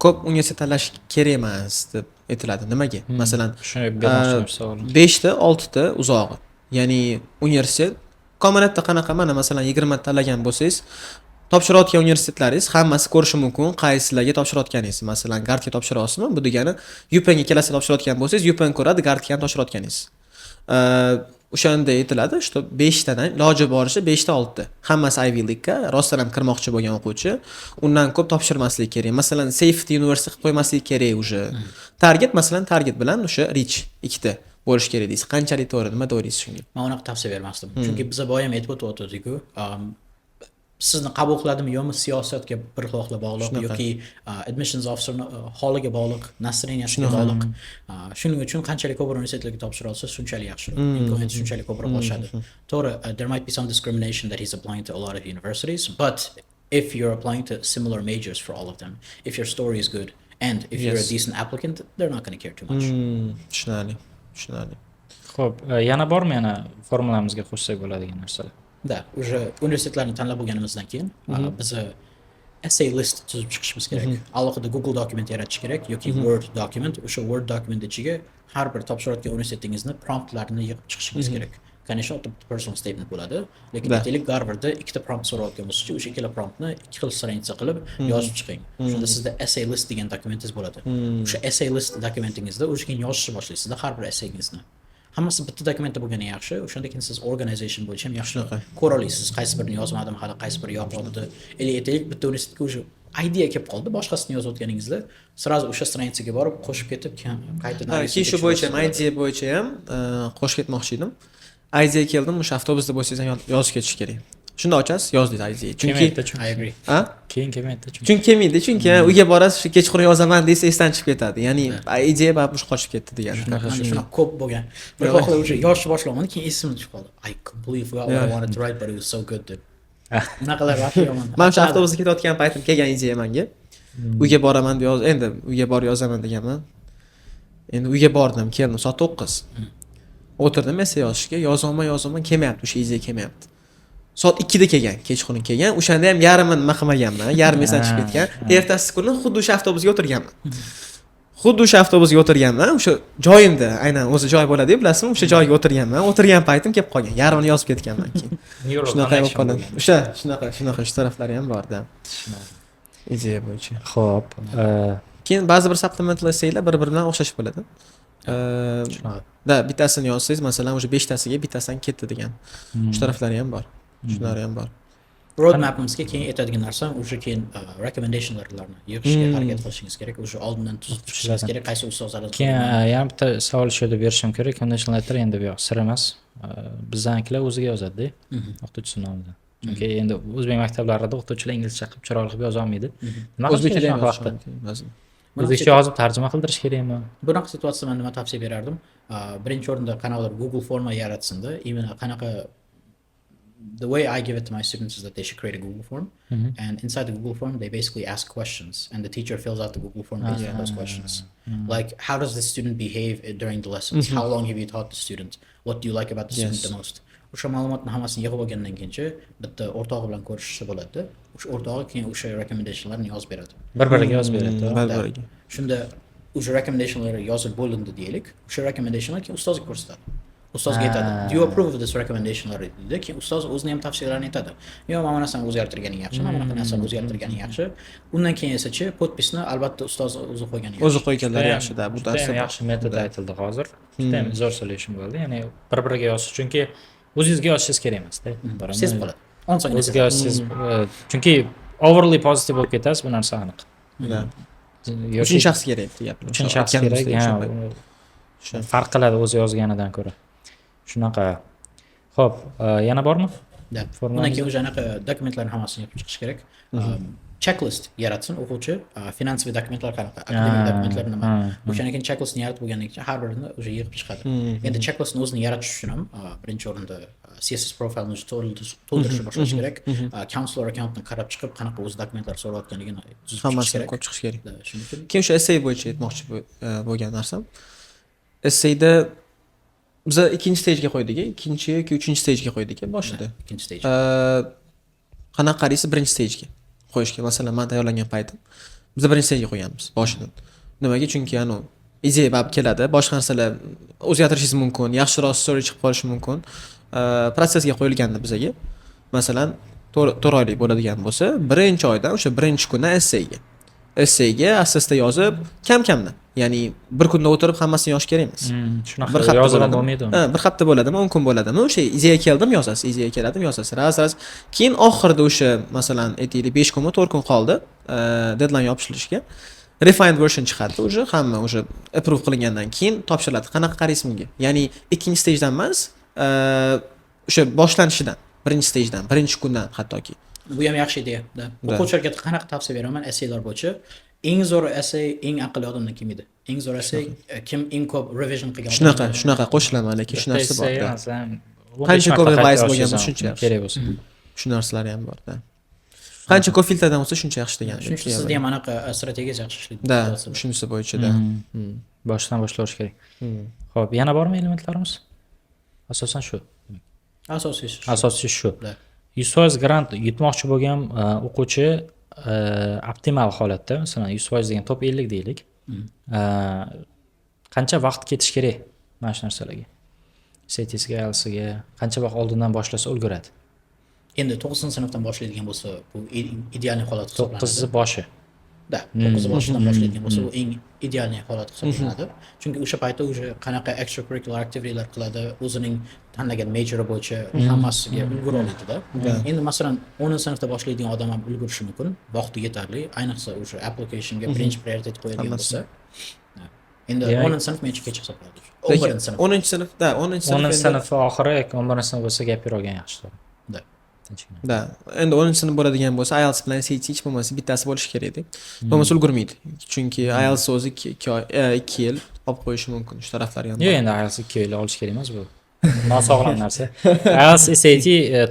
ko'p universitet tanlash kerak emas deb aytiladi. Nimaga? Masalan, Shuni bermoqchi savolim. Beshta, oltita uzog'i. Ya'ni universitet Common Appda qanaqa, mana, masalan, 20 tanlagan bo'lsangiz, topshirayotgan universitetlaringiz hammasi ko'rishi mumkin qaysilarga topshirayotganingiz. Masalan, Gardga topshiryapsizmi? Bu degani UPennga kelasi topshirayotgan bo'lsangiz, UPenn ko'radi Gardga ham topshirayotganingiz. O'shanda aytiladi, что beshtadan, iloji boricha beshta, oltita. Hammasi Ivy Leaguega rostdan ham kirmoqchi bo'lgan o'quvchi undan ko'p topshirmaslik kerak. Masalan, safety university qilib qo'ymaslik kerak уже. Target, masalan, target bilan o'sha reach ikkita bo'lishi kerak deysiz. Qanchalik to'g'ri? Nima deb o'ylaysiz shunga? Man unaqa tavsiya bermasdim. Chunki biza boya ham aytib o'tgandik-ku, sizni qabul qiladimi, yo'qmi, siyosatga bir xil bog'liq yoki admissions officerni holiga bog'liq, настроения siga bog'liq. Shuning uchun qanchalik ko'p universitetlarga topshira olsa, shunchalik yaxshiroq. Imkoniyati shunchalik ko'proq oshadi. To'g'ri, there might be some discrimination that he's applying to a lot of universities, but if you're applying to similar majors for all of them, if your story is good, and if you're a decent applicant, they're not going to care too much. Tushunarli. Tushunarli. Xo'p, yana bormi yana formulamizga qo'shsak bo'ladigan narsalar? Да, уже universitetlarni tanlab bo'lganimizdan keyin biza essay list tuzib chiqishimiz kerak. Alohida Google document yaratish kerak yoki Word document. O'sha Word document ichiga har bir topshirayotgan universitetingizni promptlarini yig'ib chiqishingiz kerak. Конечно, personal statement bo'ladi, lekin aytaylik, Garvardda ikkita prompt so'rayotgan bo'lsa, o'sha ikkala promptni ikki xil страница qilib yozib chiqing. Shunda sizda essay list degan dokumentingiz bo'ladi. O'sha essay list dokumentingizda o'sha keyin yozishni boshlaysizda har bir essayingizni. Hammasi bitta dokumentda bo'lgani yaxshi. O'shanda keyin siz organization bo'yicha ham yaxshi ko'ra olasiz, qaysi birini yozmadim hali, qaysi biri yoqyapti. Или aytaylik, bitta universitetga уже idea kelib qoldi, boshqasini yozayotganingizda сразу o'sha страница ga borib, qo'shib ketib, keyin qaytadan Ha, keyin shu bo'yicha ham, idea bo'yicha ham qo'shib ketmoqchi edim. Idea keldim, o'sha avtobusda bo'lsangiz ham yozib ketish kerak. Shunda ochasiz, yozdingiz idea. Chunki Kelmaydi, chunki. I agree. Ha? Keyin kelmaydi chunki. Chunki kelmaydi, chunki uyga borasiz, shu kechqurun yozaman desa, esdan chiqib ketadi. Ya'ni ideya baribir qochib ketdi degani. Mana shunaqa ko'p bo'lgan. Bir vaqtlar уже yozishni boshlaganman, keyin esimga tushib qoldi. "I completely forgot what I wanted to write, but it was so good," deb. Bunaqalar вообще yomon. Man o'sha avtobusda ketayotgan paytim kelgan ideya manga. Uyga boraman deb yoz, endi uyga borib yozaman deganman. Endi uyga bordim, keldim soat 9. O'tirdim essay yozishga, yozolmay yozolmay kelmayapti, o'sha ideya kelmayapti. Soat 2 da kelgan, kechqurun kelgan. O'shanda ham yarmini nima qilmaganman, yarmi esdan chiqib ketgan. Ertasi kuni xuddi o'sha avtobusga o'tirganman. Xuddi o'sha avtobusga o'tirganman, o'sha joyimda, aynan o'zi joy bo'ladi-yu, bilasizmi, o'sha joyga o'tirganman. O'tirgan paytim kelib qolgan. Yarmini yozib ketganman keyin. Neural Shunaqa bo'lib connection qoladi. bo'lgan. O'sha shunaqa shu taraflari ham bor-da. Ideya bo'yicha. Xo'p, Keyin ba'zi bir supplemental essaylar bir-biri bilan o'xshash bo'ladi. Shunaqa. Да, bittasini yozsangiz, masalan, o'sha beshtasiga bittasidan ketdi degan. Shu taraflari ham bor. Shunari ham bor. Roadmapimizga keyin aytadigan narsam, уже keyin recommendationlarni yig'ishga harakat qilishingiz kerak. Уже oldindan tuzib chiqishingiz kerak, qaysi ustozlardan. Keyin yana bitta savol shu yerda berishim kerak. Recommendation letter endi bu yoq sir emas. Bizanikilar o'ziga yozadi-da, o'qituvchisi nomidan. Chunki endi o'zbek maktablarida o'qituvchilar inglizcha qilib, chiroyli qilib yoza olmaydi. Nima qilish O'zbekchada kerak ham shunaqa yozish vaqtda? mumkin ba'zan. O'zbekcha yozib tarjima qildirish kerakmi? Bunaqa situatsiyada man nima tavsiya berardim? Birinchi o'rinda qanaqadir Google forma yaratsinda, именно qanaqa, the way I give it to my students is that they should create a Google form, and inside the Google form they basically ask questions, and the teacher fills out the Google form based on those questions. Like, how does the student behave during the lessons? How long have you taught the student? What do you like about the student the most? O'sha ma'lumotni hammasini yig'ib olgandan keyinchi bitta o'rtog'i bilan ko'rishishsa bo'ladi. O'sha o'rtog'i keyin o'sha recommendationlarni yozib beradi. Bir biriga yozib beradi. Bir-biriga. Shunda o'sha recommendationlar yozib bo'lindi deylik. O'sha recommendationlar keyin ustozga ko'rsatadi. Ustozga aytadi: "Do you approve of this recommendation?" deydi. Keyin ustoz o'zini ham tavsiyalarini aytadi: "Yo'q, mana bu narsani o'zgartirganing yaxshi, mana bunaqa narsani o'zgartirganing yaxshi." Undan keyin esachi подпись ni albatta ustoz o'zi qo'ygani yaxshi. O'zi qo'yganlari Judayam- yaxshi-da, bu judayam narsa. Yaxshi metod aytildi hozir. Judayam zo'r solution bo'ldi. Ya'ni bir biriga yozish, chunki o'zingizga yozishingiz kerak emasda. Sezib qoladi osongina. O'ziga yozsangiz, chunki overly positive bo'lib ketasiz, bu narsa aniq. Да. Yoki Uchinchi shaxs kerak gap. Uchinchi shaxs kerak, ha, O'sha. farq qiladi o'zi yozganidan ko'ra. Shunaqa. Xo'p, yana bormi? Да. Formamiz- Undan keyin уже anaqa dokumentlarni hammasini yig'ib chiqish kerak. Checklist yaratsin o'quvchi. Финансовый dokumentlar qanaqa, akademik dokumentlar nima. O'shandan keyin checklistni yaratib bo'lgandan keyin har birini уже yig'ib chiqadi. Endi checklistni o'zini yaratish uchun ham birinchi o'rinda CSS profilni уже to'ldirishni boshlash kerak. Counselor accountni qarab chiqib, qanaqa o'zi dokumentlar so'rayotganligini tuzib chiqish Hammasini kerak. ko'rib chiqish kerak. Да, shuning uchun Keyin o'sha essay bo'yicha aytmoqchi bo'lgan narsam. Essayda biza ikkinchi stagega qo'ydik, ikkinchi yoki uchinchi stagega qo'ydik boshida. Ikkinchi stage. Qanaqa qaraysiz birinchi stagega qo'yishga? Masalan, man tayyorlangan paytim biza birinchi stagega qo'yganmiz boshidan. Nimaga? Chunki anu ideya baribir keladi, boshqa narsalar o'zgartirishingiz mumkin, yaxshiroq story chiqib qolishi mumkin. Protsessga qo'yilganda bizaga, masalan, 4 oylik bo'ladigan bo'lsa, birinchi oydan, o'sha birinchi kundan essayga assessda yozib, kam kamdan, ya'ni bir kunda o'tirib hammasini yozish kerak emas. Shunaqa Bir hafta yozib ham bo'ladimi? bo'lmaydi uni. Ha, bir hafta bo'ladimi, 10 kun bo'ladimi, o'sha ideya keldimi, yozasiz, ideya keladimi, yozasiz, раз раз. Keyin oxirida o'sha, masalan, aytaylik, 5 kunmi, 4 kun qoldi deadline yopishilishiga, refined version chiqadi, уже hamma уже approve qilingandan keyin topshiriladi. Qanaqa qaraysiz bunga? Ya'ni ikkinchi stagedan emas, o'sha boshlanishidan, birinchi stagedan, birinchi kundan hattoki. Bu ham yaxshi ideya. Да. Да. O'quvchilarga qanaqa tavsiya beraman essaylar bo'yicha? Eng zo'r essay eng aqlli odamdan kelmaydi. Eng zo'r essay kim eng ko'p revision qilgan Shunaqa, odamdan. shunaqa, qo'shilaman, lekin shu Bitta narsa bor. essay, Да. masalan, 15 Qancha marta ko'p qayta revise bo'lgan yozishingiz bo'lsa, shuncha ham yaxshi. kerak bo'lsa. Shu narsalar ham bor, да. Qancha ko'p filtrdan o'tsa, shuncha yaxshi degan. Shuning uchun sizda ham anaqa strategiyangiz yaxshi ishlaydi. Да, Situatsiyada. shunisi bo'yicha, да. Boshidan boshlash kerak. Xo'p, yana bormi elementlarimiz? Asosan shu. Asosiysi shu. Asosiysi shu. Да. 100% grant yutmoqchi bo'lgan o'quvchi optimal holatda, masalan, 100% degan top 50 deylik, qancha vaqt ketishi kerak mana shu narsalarga, SATsiga, IELTSiga qancha vaqt oldindan boshlasa ulguradi? Endi to'qqizinchi sinfdan boshlaydigan bo'lsa, bu идеальный holat hisoblanadi. To'qqizni boshi. Да, to'qqizni boshidan boshlaydigan bo'lsa, bu eng идеальный holat hisoblanadi, chunki o'sha paytda уже qanaqa extracurricular activitylar qiladi, o'zining tanlagan majori bo'yicha hammasiga ulgura oladida. Endi, masalan, 10-sinfda boshlaydigan odam ham ulgurishi mumkin, vaqti yetarli, ayniqsa o'sha applicationga birinchi prioritet qo'yadigan Hammasi. bo'lsa. Endi 10-sinf menimcha kech hisoblanadi, 11-sinf. 10-sinfda, 10-sinf. 10-sinf oxiri yoki 11-sinf bo'lsa, gap year olgan yaxshi, to'g'ri? Да. Tinchgina. Да, endi 10-sinf bo'ladigan bo'lsa, IELTS bilan SAT hech bo'lmasa bittasi bo'lishi kerak edi, bo'lmasa ulgurmaydi, chunki IELTS o'zi 2 oy, 2 yil olib qo'yishi mumkin, shu taraflari ham Yo'q, bor. Endi IELTS 2 yil olish kerak emas, bu nosog'lom narsa. IELTS, SAT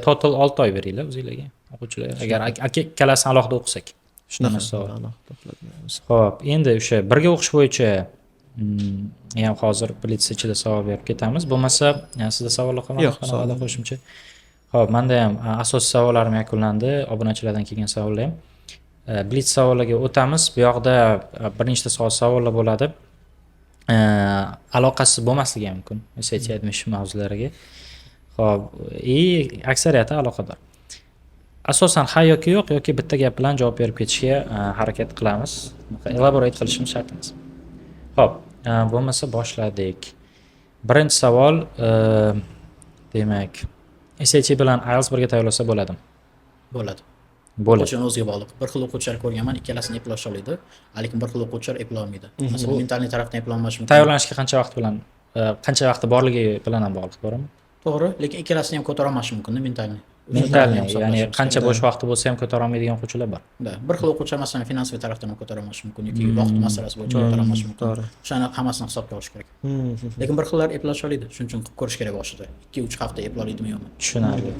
total 6 oy beringlar o'zinglarga, o'quvchilar, agar ikkalasini alohida o'qisak. Shunaqa. Savol. Alohida o'qiladigan bo'lsa. Ho'p, endi o'sha birga o'qish bo'yicha ham hozir blitz ichida savol berib ketamiz. Bo'lmasa, sizda savollar qolmadi? Yo'q, Qanaqadir savol. qo'shimcha? Ho'p, manda ham asosiy savollarim yakunlandi, obunachilardan kelgan savollar ham. Blitz savollarga o'tamiz. Bu yoqda bir nechta savollar bo'ladi. Aloqasi bo'lmasligi ham mumkin SAT, admission mavzulariga. Ho'p, и aksariyati aloqador. Asosan ha yoki yo'q yoki bitta gap bilan javob berib ketishga harakat qilamiz. Elaborate qilishimiz shart emas. Ho'p, bo'lmasa boshladik. Birinchi savol, demak, SAT bilan IELTS birga tayyorlasa bo'ladimi? Bo'ladi. Bo'ladi. O'quvchini o'ziga bog'liq. Bir xil o'quvchilar ko'rganman, ikkalasini eplasha oladi, lekin bir xil o'quvchilar eplolmaydi. Masalan, ментальный tarafdan eplolmashi mumkin. Tayyorlanishga qancha vaqt bilan, qancha vaqti borligi bilan ham bog'liq, to'g'rimi? To'g'ri, lekin ikkalasini ham ko'tara olmashi mumkin ментальный. Ментальный, ya'ni qancha bo'sh vaqti bo'lsa ham ko'tara olmaydigan o'quvchilar bor. Да, bir xil o'quvchilar, masalan, финансовый tarafdan ham ko'tara olmashi mumkin yoki vaqt masalasi bo'yicha ko'tara olmashi mumkin. O'shani hammasini hisobga olish kerak. Lekin bir xillar eplasha oladi, shuning uchun qilib ko'rish kerak boshida. 2-3 hafta eplay oladimi, yo'qmi. Tushunarli.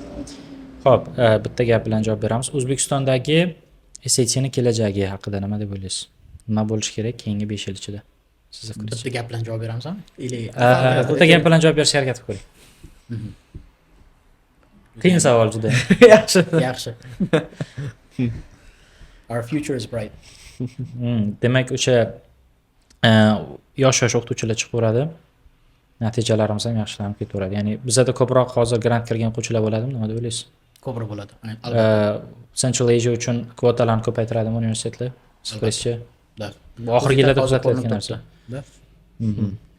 Ho'p, bitta gap bilan javob beramiz. O'zbekistondagi SATni kelajagi haqida nima deb o'ylaysiz? Nima bo'lishi kerak keyingi 5 yil ichida? Sizni fikringizcha. Bitta gap bilan javob beramizmi? Или Bitta gap bilan javob berishga harakat qilib ko'ring. Qiyin savol juda. Yaxshi. Yaxshi. Our future is bright. Demak, o'sha yosh yosh o'qituvchilar chiqaveradi. Natijalarimiz ham yaxshilanib ketaveradi. Ya'ni bizada ko'proq hozir grant kirgan o'quvchilar bo'ladimi? Nima deb o'ylaysiz? Ko'proq bo'ladi. E, Central Asia uchun kvotalarni ko'paytiradimi universitetlar? Siz fikringizcha? Да. Bu oxirgi yillarda Hozir kuzatilayotgan ko'rinib narsa. turibdi. Да.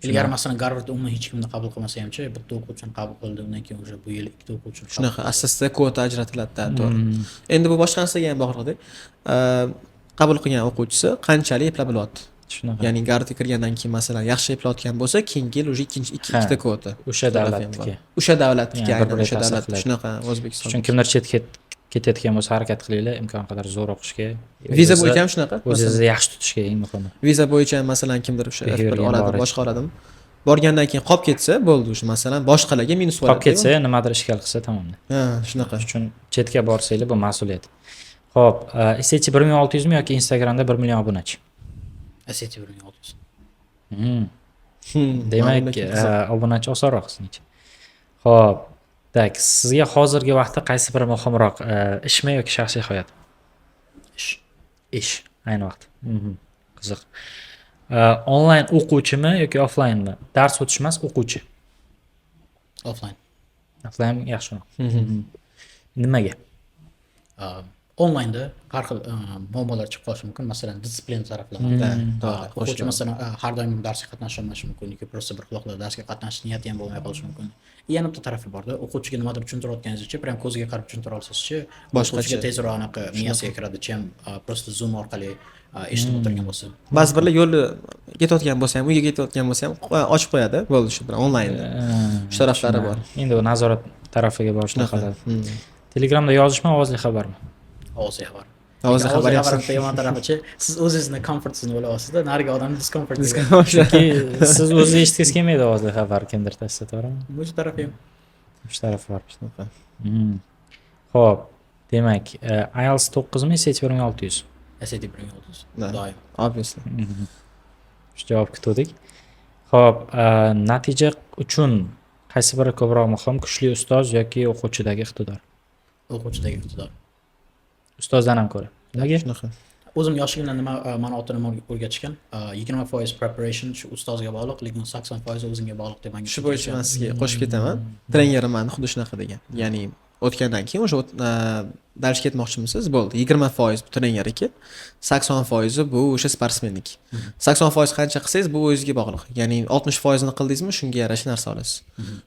Ilgari, masalan, Garvard umuman hech kimni qabul qilmasa hamchi, bitta o'quvchini qabul qildi, undan keyin уже bu yil ikkita o'quvchini qabul Shunaqa qildi. Asosda kvota ajratiladi, to'g'ri. Endi bu boshqa narsaga ham bog'liqda, qabul qilgan o'quvchisi qanchalik eplab bilyapti. Shunaqa. Ya'ni Garvardga kirgandan keyin, masalan, yaxshi eplayotgan bo'lsa, keyingi yil уже ikkinchi ikkita kvota. O'sha Shu tarafi ham bor. davlatniki. O'sha davlatniki. Yani Aynan bir-biriga o'sha ta'sir davlat. qiladi. Shunaqa, O'zbekiston. Shuning uchun kimdir chetga ketayotgan bo'lsa, harakat qilinglar imkon qadar zo'r o'qishga. Viza bo'yicha ham shunaqa. O'zingizni yaxshi tutishga, eng muhimi. Viza bo'yicha ham, masalan, kimdir o'sha Behavior F1 oladi, bor. boshqa oladimi, borgandan keyin qolib ketsa bo'ldi, o'sha, masalan, boshqalarga minus Qolib bo'ladi. ketsa, nimadir ishkal qilsa, tamomda. Ha, shunaqa. Shuning uchun chetga borsanglar, bu mas'uliyat. Ho'p, SAT 1600mi yoki Instagramda 1 million obunachi? SAT 1600. Demak, Ma'lum, lekin qiziq. Obunachi osonroq sizningcha. Ho'p, так, sizga hozirgi vaqtda qaysi biri muhimroq, ishmi yoki shaxsiy hayot? Ish. Ish, ayni vaqtda. Qiziq. Onlayn o'quvchimi yoki offlaynmi? Dars o'tish emas, o'quvchi. Offline. Offlayn yaxshiroq. Nimaga? Onlaynda har xil muammolar chiqib qolishi mumkin, masalan, дисциплина taraflama. Да, to'g'ri. O'quvchi, Qo'shilaman. masalan, har doim darsga qatnasha olmashi mumkin yoki просто bir vaqtlar darsga qatnashish niyati ham bo'lmay qolishi mumkin. И yana bitta tarafi borda, o'quvchiga nimadir tushuntirayotganingizcha, прям ko'ziga qarab tushuntira olsangizchi, Boshqacha. o'quvchiga tezroq anaqa miyasiga kiradi, чем просто Zoom orqali eshitib o'tirgan bo'lsa. Ba'zi birlar yo'lda ketayotgan bo'lsa ham, uyga ketayotgan bo'lsa ham ochib qo'yadi, bo'ldi, shu bilan onlaynda. Shu taraflari bor. Endi u nazorat tarafiga bor. Shunaqa. Shunaqa. Telegramda yozishmi, ovozli xabarmi? Ovozli xabar. Ovozli xabar Ovozli yaxshi. xabar bitta yomon tarafichi, siz o'zingizni comfort zone o'ylayapsizda, narigi odamni discomfort. Chunki siz o'zingiz eshitgingiz kelmaydi ovozli xabar kimdir tashlasa, to'g'rimi? Bu tarafi ham. Shu tarafi bor. Shunaqa. Ho'p, demak, IELTS 9mi, SAT 1600? SAT 1600. Да. Doim. Obviously. Shu javob kutuvdik. Ho'p, natija uchun Qaysi biri ko'proq muhim: kuchli ustoz yoki o'quvchidagi iqtidor? O'quvchidagi iqtidor. Ustozdan ham ko'ra. Nimaga? Shunaqa. O'zim yoshligimdan nima, mani ota onam o'rgatishgan, 20% preparation shu ustozga bog'liq, lekin 80% o'zingga bog'liq deb manga Shu bo'yicha man tushuntirishgan. sizga qo'shib ketaman. Trenerim mani xuddi shunaqa degan. Ya'ni o'tgandan keyin o'sha дальше ketmoqchimisiz, bo'ldi, 20% bu trenerniki, 80 foizi bu o'sha sportsmenniki. 80% qancha qilsangiz, bu o'zingizga bog'liq. Ya'ni 60 foizini qildingizmi, shunga yarasha narsa olasiz.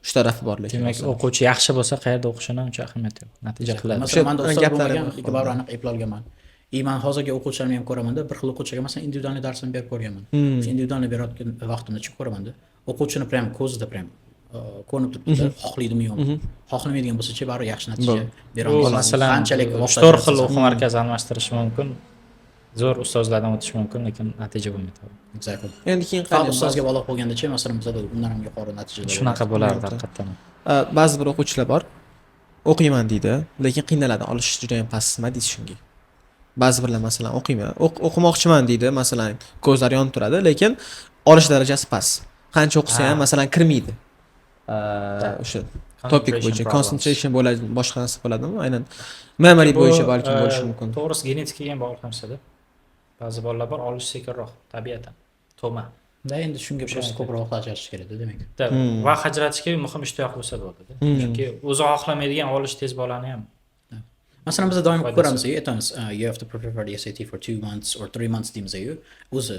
Shu tarafi bor lekin. Demak, o'quvchi yaxshi bo'lsa, qayerda o'qishini uncha ahamiyati yo'q, natija qiladi. Masalan, manda O'sha ustoz gaplari bo'lmagan, bor. lekin baribir aniq eplolganman. И man hozirgi o'quvchilarni ham ko'ramanda, bir xil o'quvchiga, masalan, индивидуальный darsini berib ko'rganman. O'sha индивидуальный berayotgan vaqtimda chiqib ko'ramanda, o'quvchini прям ko'zida прям ko'rinib turibdi, xohlaydimi, yo'qmi. Xohlamaydigan bo'lsa-chi, baribir yaxshi natija bera U olmaysiz. masalan, Qanchalik uch vaqt to'rt xil ajratsangiz ham. o'quv markazi almashtirishi mumkin, zo'r ustozlardan o'tishi mumkin, lekin natija bo'lmaydi. Exactly. Endi keyin Faqat qarang, ustozga bog'liq bo'lgandachi, masalan, bizada undan ham yuqori natijalar Shunaqa bo'lardi. bo'lardi haqiqatdan ham. Ba'zi bir o'quvchilar bor, o'qiyman deydi, lekin qiynaladi, olish juda yam past. Nima deysiz shunga? Ba'zi birlar, masalan, o'qiyman, o'qimoqchiman deydi, masalan, ko'zlari yonib turadi, lekin olish darajasi past. Qancha o'qisa ham, masalan, kirmaydi. O'sha topic bo'yicha problems. Concentration bo'ladi, boshqa narsa bo'ladimi, aynan memory Bu, bo'yicha balkim bo'lishi mumkin. To'g'risi, genetikaga ham bog'liq narsada. Ba'zi bolalar bor, olish sekinroq tabiatan, tug'ma. Da, endi shunga просто ko'proq vaqt ajratish kerakda, demak. Da, vaqt ajratish kerak, muhim ishtiyoq bo'lsa bo'ladi. Chunki o'zi xohlamaydigan olish tez bolani ham Masalan, biz doim foydasi. ko'ramiz, aytamiz, "You have to prepare for the SAT for 2 months or 3 months" deymiz. O'zi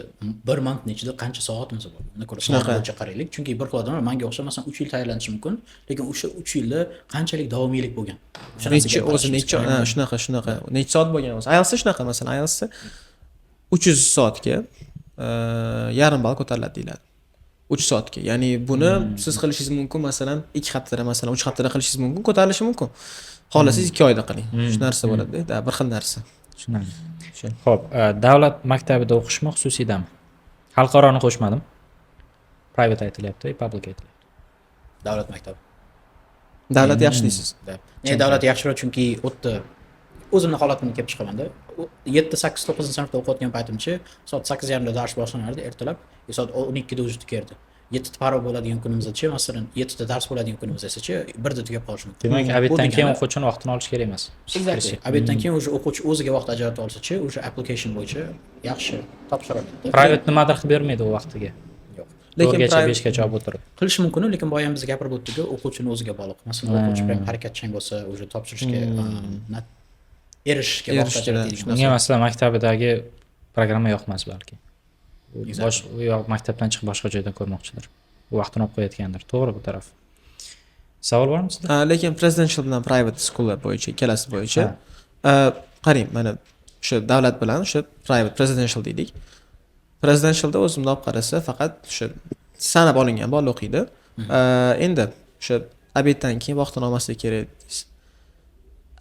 bir month ichida qancha soatimiz bor? Unda ko'ra soat Shunaqa. bo'yicha qaraylik. Chunki bir xil odamlar manga o'xshab, masalan, 3 yil tayyorlanishi mumkin, lekin o'sha 3 yilda qanchalik davomiylik bo'lgan? O'sha Necha narsaga o'zi qarashimiz necha kerak. Ha, shunaqa, necha soat bo'lgan o'zi IELTSda shunaqa. Masalan, IELTSda 300 soatga yarim ball ko'tariladi deyiladi, 3 soatga. Ya'ni buni siz qilishingiz mumkin, masalan, 2 haftada, masalan, 3 haftada qilishingiz mumkin, ko'tarilishi mumkin. Xohlasangiz, 2 oyda qiling, shu narsa bo'ladida, da, bir xil narsa. Tushunarli. Shu. Ho'p, davlat maktabida o'qishmi, xususiydami? Xalqaroni qo'shmadim, private aytilyapti, public aytilyapti. Davlat maktabi. Davlat yaxshi deysiz. Da. Ne, davlat yaxshiroq, chunki u yerda o'zimni holatimdan kelib chiqamanda. 7, 8, 9 sinfda o'qiyotgan paytimchi soat 8:30da dars boshlanardi ertalab, e, soat 12da уже tugardi. 7ta paro bo'ladigan kunimizdachi, masalan, 7ta dars bo'ladigan kunimiz esachi, 1da tugab qolishi mumkin. Demak, Bu обед dan keyin degani- o'quvchini vaqtini olish kerak emas. Exactly. Обед dan keyin уже o'quvchi o'ziga vaqt ajrata olsachi, уже application bo'yicha yaxshi topshira oladi. Private nimadir qilib bermaydi u vaqtiga. Yo'q. Lekin 4gacha, 5gacha olib o'tirib. Qilishi mumkin, lekin boya ham biz gapirib o'tdik, o'quvchini o'ziga bog'liq. Masalan, o'quvchi prям harakatchan bo'lsa, уже topshirishga, erishishga vaqt Erishishga, ajratadigan Unga, bo'lsa. masalan, maktabidagi programma yoqmas balki. U Exactly. bosh u yoq maktabdan chiqib boshqa joydan ko'rmoqchidir. U vaqtini olib qo'yayotgandir. To'g'ri bu taraf. Savol bormi sizda? Ha, lekin presidential bilan private schoollar bo'yicha, ikkalasi bo'yicha qarang, mana o'sha davlat bilan o'sha private, presidential deylik. Presidentialda o'zi bundoq olib qarasa, faqat o'sha sanab olingan bola o'qiydi. Endi o'sha обед dan keyin vaqtini olmaslik kerak deysiz.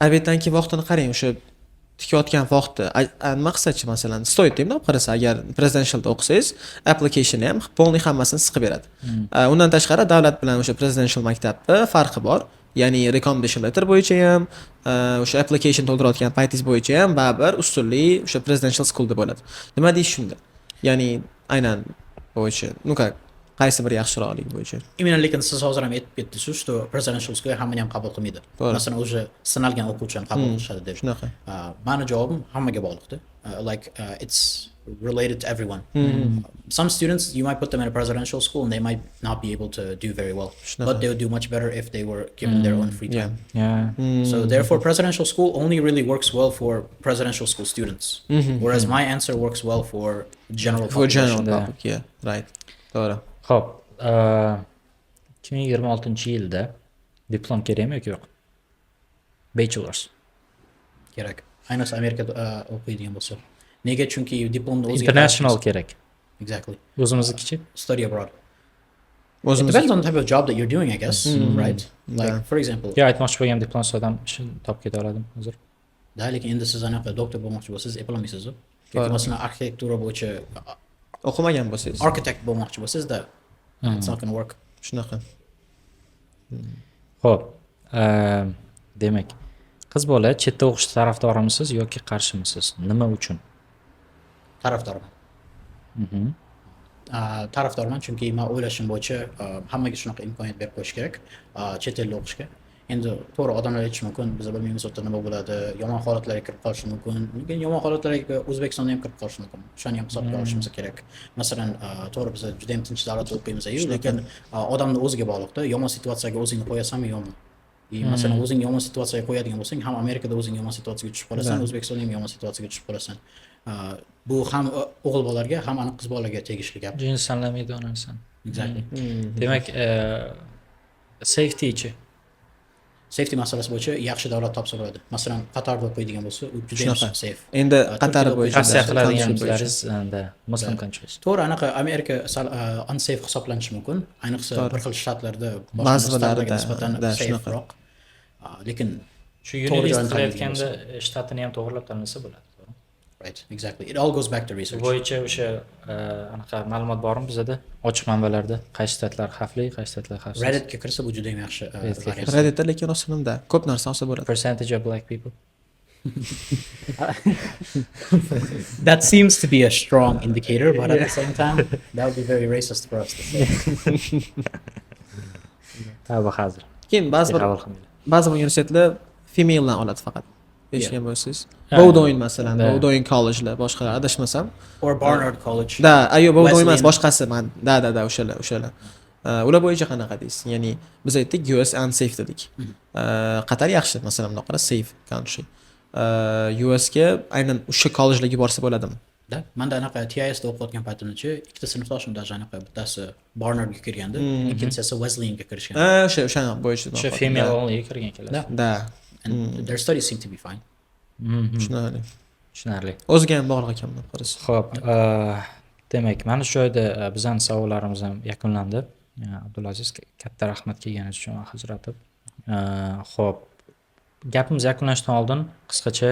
Обед dan keyin vaqtini qarang, o'sha tikayotgan vaqti nima qilsachi, masalan, стоит bundoq olib qarasa, agar presidentialda o'qisangiz, applicationni ham полный hammasini siqib beradi. Undan tashqari, davlat bilan o'sha presidential maktabni farqi bor. Ya'ni recommendation letter bo'yicha ham, o'sha application to'ldirayotgan paytingiz bo'yicha ham baribir ustunlik o'sha presidential schoolda bo'ladi. Nima deyish shunda? Ya'ni aynan bo'yicha, ну как, qaysi biri yaxshiroqligi bo'yicha. Именно, lekin siz hozir ham aytib ketdingiz, что presidential school hammani ham qabul qilmaydi. To'g'ri. Masalan, уже sinalgan o'quvchini qabul qilishadi deb. Shunaqa. Mani javobim hammaga bog'liqda. Like, it's related to everyone. Some students, you might put them in a presidential school and they might not be able to do very well, Shunaqa. but they would do much better if they were given their own free time. Yeah. So therefore, presidential school only really works well for presidential school students, whereas my answer works well for general For general population. Да. public, yeah, right. To'g'ri. Xo'p, 2026-yilda diplom kerakmi yoki yo'q? Bachelor's. Kerak. Ayniqsa Amerikada o'qiydigan bo'lsa. Nega? Chunki diplomni o'ziga International kerak. Exactly. O'zimiznikichi? Study abroad. It O'zimiz depends on the type of job that you're doing, I guess, right? Like, Да. for example, Yo, aytmoqchi bo'lgan diplomsiz odam ishini topib keta oladimi hozir? Da, lekin endi siz anaqa doktor bo'lmoqchi bo'lsangiz, eplolmaysiz. Yoki To'g'ri. masalan, arxitektura bo'yicha O'qimagan bo'lsangiz. Architect bo'lmoqchi bo'lsangiz, da, it's not gonna work. Shunaqa. Xo'p, demak, qiz bola chetda o'qish tarafdormisiz yoki qarshimisiz? Nima uchun? Tarafdorman. Tarafdorman, chunki man o'ylashim bo'yicha hammaga shunaqa imkoniyat berib qo'yish kerak chet elda o'qishga. Endi to'g'ri, odamlar aytishi mumkin, biz bilmaymiz, u yerda nima bo'ladi, yomon holatlarga kirib qolishi mumkin, lekin yomon holatlarga O'zbekistonda ham kirib qolishi mumkin, o'shani ham hisobga olishimiz kerak. Masalan, to'g'ri, biz juda yam tinch davlatda o'qiymiz, lekin odamni o'ziga bog'liqda, yomon situatsiyaga o'zingni qo'yasanmi, yo'qmi. И masalan, o'zing yomon situatsiyaga qo'yadigan bo'lsang, ham Amerikada o'zing yomon situatsiyaga tushib qolasan, O'zbekistonda ham yomon situatsiyaga tushib qolasan. Bu ham o'g'il bolalarga, ham aniq qiz bolalarga tegishli gap. Jins tanlamaydi u narsani. Exactly. Demak, safetychi? Safety masalasi bo'yicha yaxshi davlat topsa bo'ladi. Masalan, Qatarda o'qiydigan bo'lsa, u juda ham Shunaqa. safe. Endi Qatar Turkiyada bo'yicha, Tavsiya country qiladigan bo'yicha. bizlaringiz da Muslim countries. To'g'ri, anaqa Amerika sal unsafe hisoblanishi mumkin, ayniqsa bir xil shtatlarda, boshqa Ba'zilarida, shtatlarga nisbatan da, shunaqa. saferoq. Lekin Shu to'g'ri unilist joyini tanlaydigan qilayotganda shtatini ham to'g'irlab tanlasa bo'ladi, to'g'rimi? Right, exactly. It all goes back to Bu research. bo'yicha o'sha anaqa ma'lumot bormi bizada, ochiq manbalarda, qaysi shtatlar xavfli, qaysi shtatlar xavfsiz? Redditga kirsa, bu juda ham yaxshi Redditga variant. Redditda lekin rostdan ko'p narsa olsa bo'ladi. Percentage of black people. That seems to be a strong indicator, but at the same time, that would be very racist for us to say. Tavba, hazil. Keyin ba'zi bir Qabul qilmanglar. ba'zi bir universitetlar femaledan oladi faqat, eshitgan bo'lsangiz. Ha. Bowdoin masalan, Da. Bowdoin collegelar, boshqalar, adashmasam. Or Barnard College. Да, ayo, Bowdoin emas, Wesleyan. boshqasi man, да, o'shalar. Ular bo'yicha qanaqa deysiz? Ya'ni biz aytdik, US unsafe dedik. Qatar yaxshi, masalan, bundoq qarab safe country. USga aynan o'sha collegelarga borsa bo'ladimi? Да, manda anaqa TISda o'qiyotgan paytimdachi ikkita sinfdoshim даже anaqa bittasi Barnardga kirgandi, ikkinchisi esa Wesleyanga kirishgan. Ha, o'sha bo'yicha. O'sha female onlyga kirgan kelasi. Да. Да. And their studies seem to be fine. Tushunarli. Tushunarli. O'ziga ham bog'liq ekan bundoq qarasa. Ho'p, demak, mana shu joyda bizani savollarimiz ham yakunlandi. Abdulaziz, katta rahmat kelganingiz uchun vaqt ajratib. Ho'p, gapimiz yakunlashdan oldin qisqacha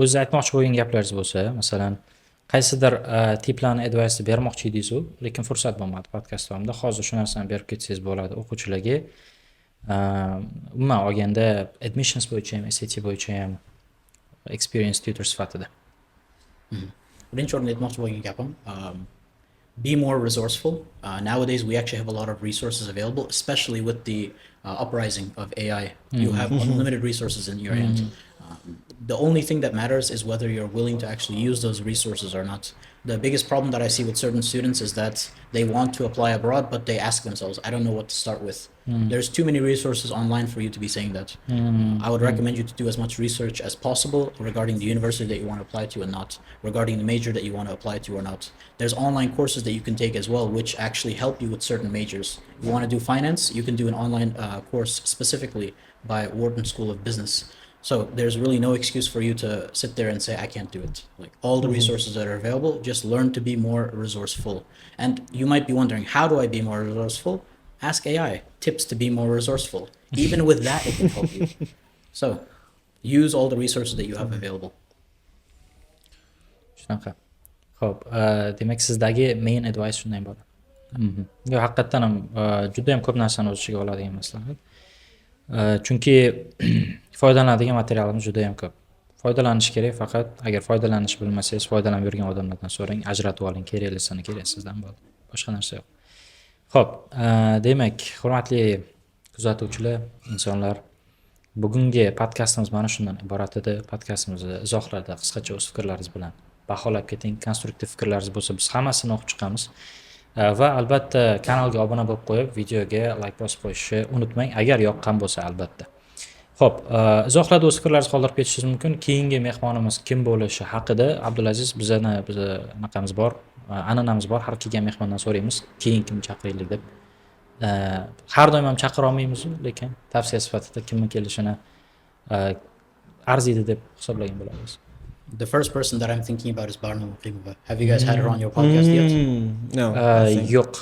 o'zingiz aytmoqchi bo'lgan gaplaringiz bo'lsa, masalan, qaysidir tiplarni advice bermoqchi edingizu, lekin fursat bo'lmadi podkast davomida. Hozir shu narsani berib ketsangiz bo'ladi o'quvchilarga. Umuman olganda, admissions bo'yicha ham, SAT bo'yicha ham experience tutor sifatida. Birinchi o'rinda aytmoqchi bo'lgan gapim, be more resourceful. Nowadays we actually have a lot of resources available, especially with the uprising of AI. You have unlimited resources in your hand. The only thing that matters is whether you're willing to actually use those resources or not. The biggest problem that I see with certain students is that they want to apply abroad, but they ask themselves, "I don't know what to start with." There's too many resources online for you to be saying that. I would recommend you to do as much research as possible regarding the university that you want to apply to and not, regarding the major that you want to apply to or not. There's online courses that you can take as well, which actually help you with certain majors. You want to do finance, you can do an online course specifically by Wharton School of Business. So there's really no excuse for you to sit there and say, "I can't do it." Like, all the resources that are available, just learn to be more resourceful. And you might be wondering, "How do I be more resourceful?" Ask AI tips to be more resourceful. Even with that, it can help you. So use all the resources that you have available. Shunaqa. Ho'p, demak, sizdagi main advice shundan iborat. Yo'q, haqiqatdan ham juda ham ko'p narsani o'z ichiga oladigan maslahat. Chunki foydalanadigan materialimiz juda ham ko'p. Foydalanish kerak faqat, agar foydalanishni bilmasangiz, foydalanib yurgan odamlardan so'rang, ajratib oling keraklisini keraksizdan, bo'ldi. Boshqa narsa yo'q. Xo'p, demak, hurmatli kuzatuvchilar, insonlar, bugungi podkastimiz mana shundan iborat edi. Podkastimizni izohlarda qisqacha o'z fikrlaringiz bilan baholab keting. Konstruktiv fikrlaringiz bo'lsa, biz hammasini o'qib chiqamiz. Va albatta kanalga obuna bo'lib qo'yib, videoga layk bosib qo'yishni unutmang, agar yoqqan bo'lsa albatta. Xo'p, izohlarda o'z fikrlaringizni qoldirib ketishingiz mumkin. Keyingi mehmonimiz kim bo'lishi haqida Abdulaziz, bizni anaqamiz bor, an'anamiz bor. Har kelgan mehmondan so'raymiz, keyin kimni chaqiraylik deb. Har doim ham chaqira olmaymiz, lekin tavsiya sifatida kimni kelishini arziydi deb hisoblagan bo'lamiz. The first person that I'm thinking about is Barno Muqimova. Have you guys had her on your podcast yet? No. Yo'q.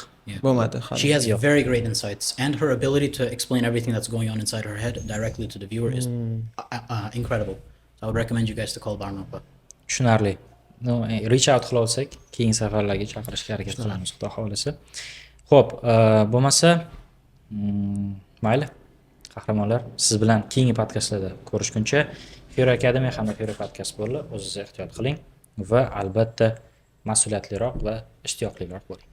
Bo'lmadi hali. She has very great insights, and her ability to explain everything that's going on inside her head directly to the viewer is incredible. So I would recommend you guys to call Barno opa. Tushunarli. No, reach out qila olsak, keyingi safarlarga chaqirishga harakat qilamiz, Xudo xohlasa. Xo'p, bo'lmasa, mayli. Qahramonlar, siz bilan keyingi podkastlarda ko'rishguncha, Hero Academy hamda Hero Podcast bo'ldi. O'zingizni ehtiyot qiling va albatta mas'uliyatliroq va ishtiyoqliroq bo'ling.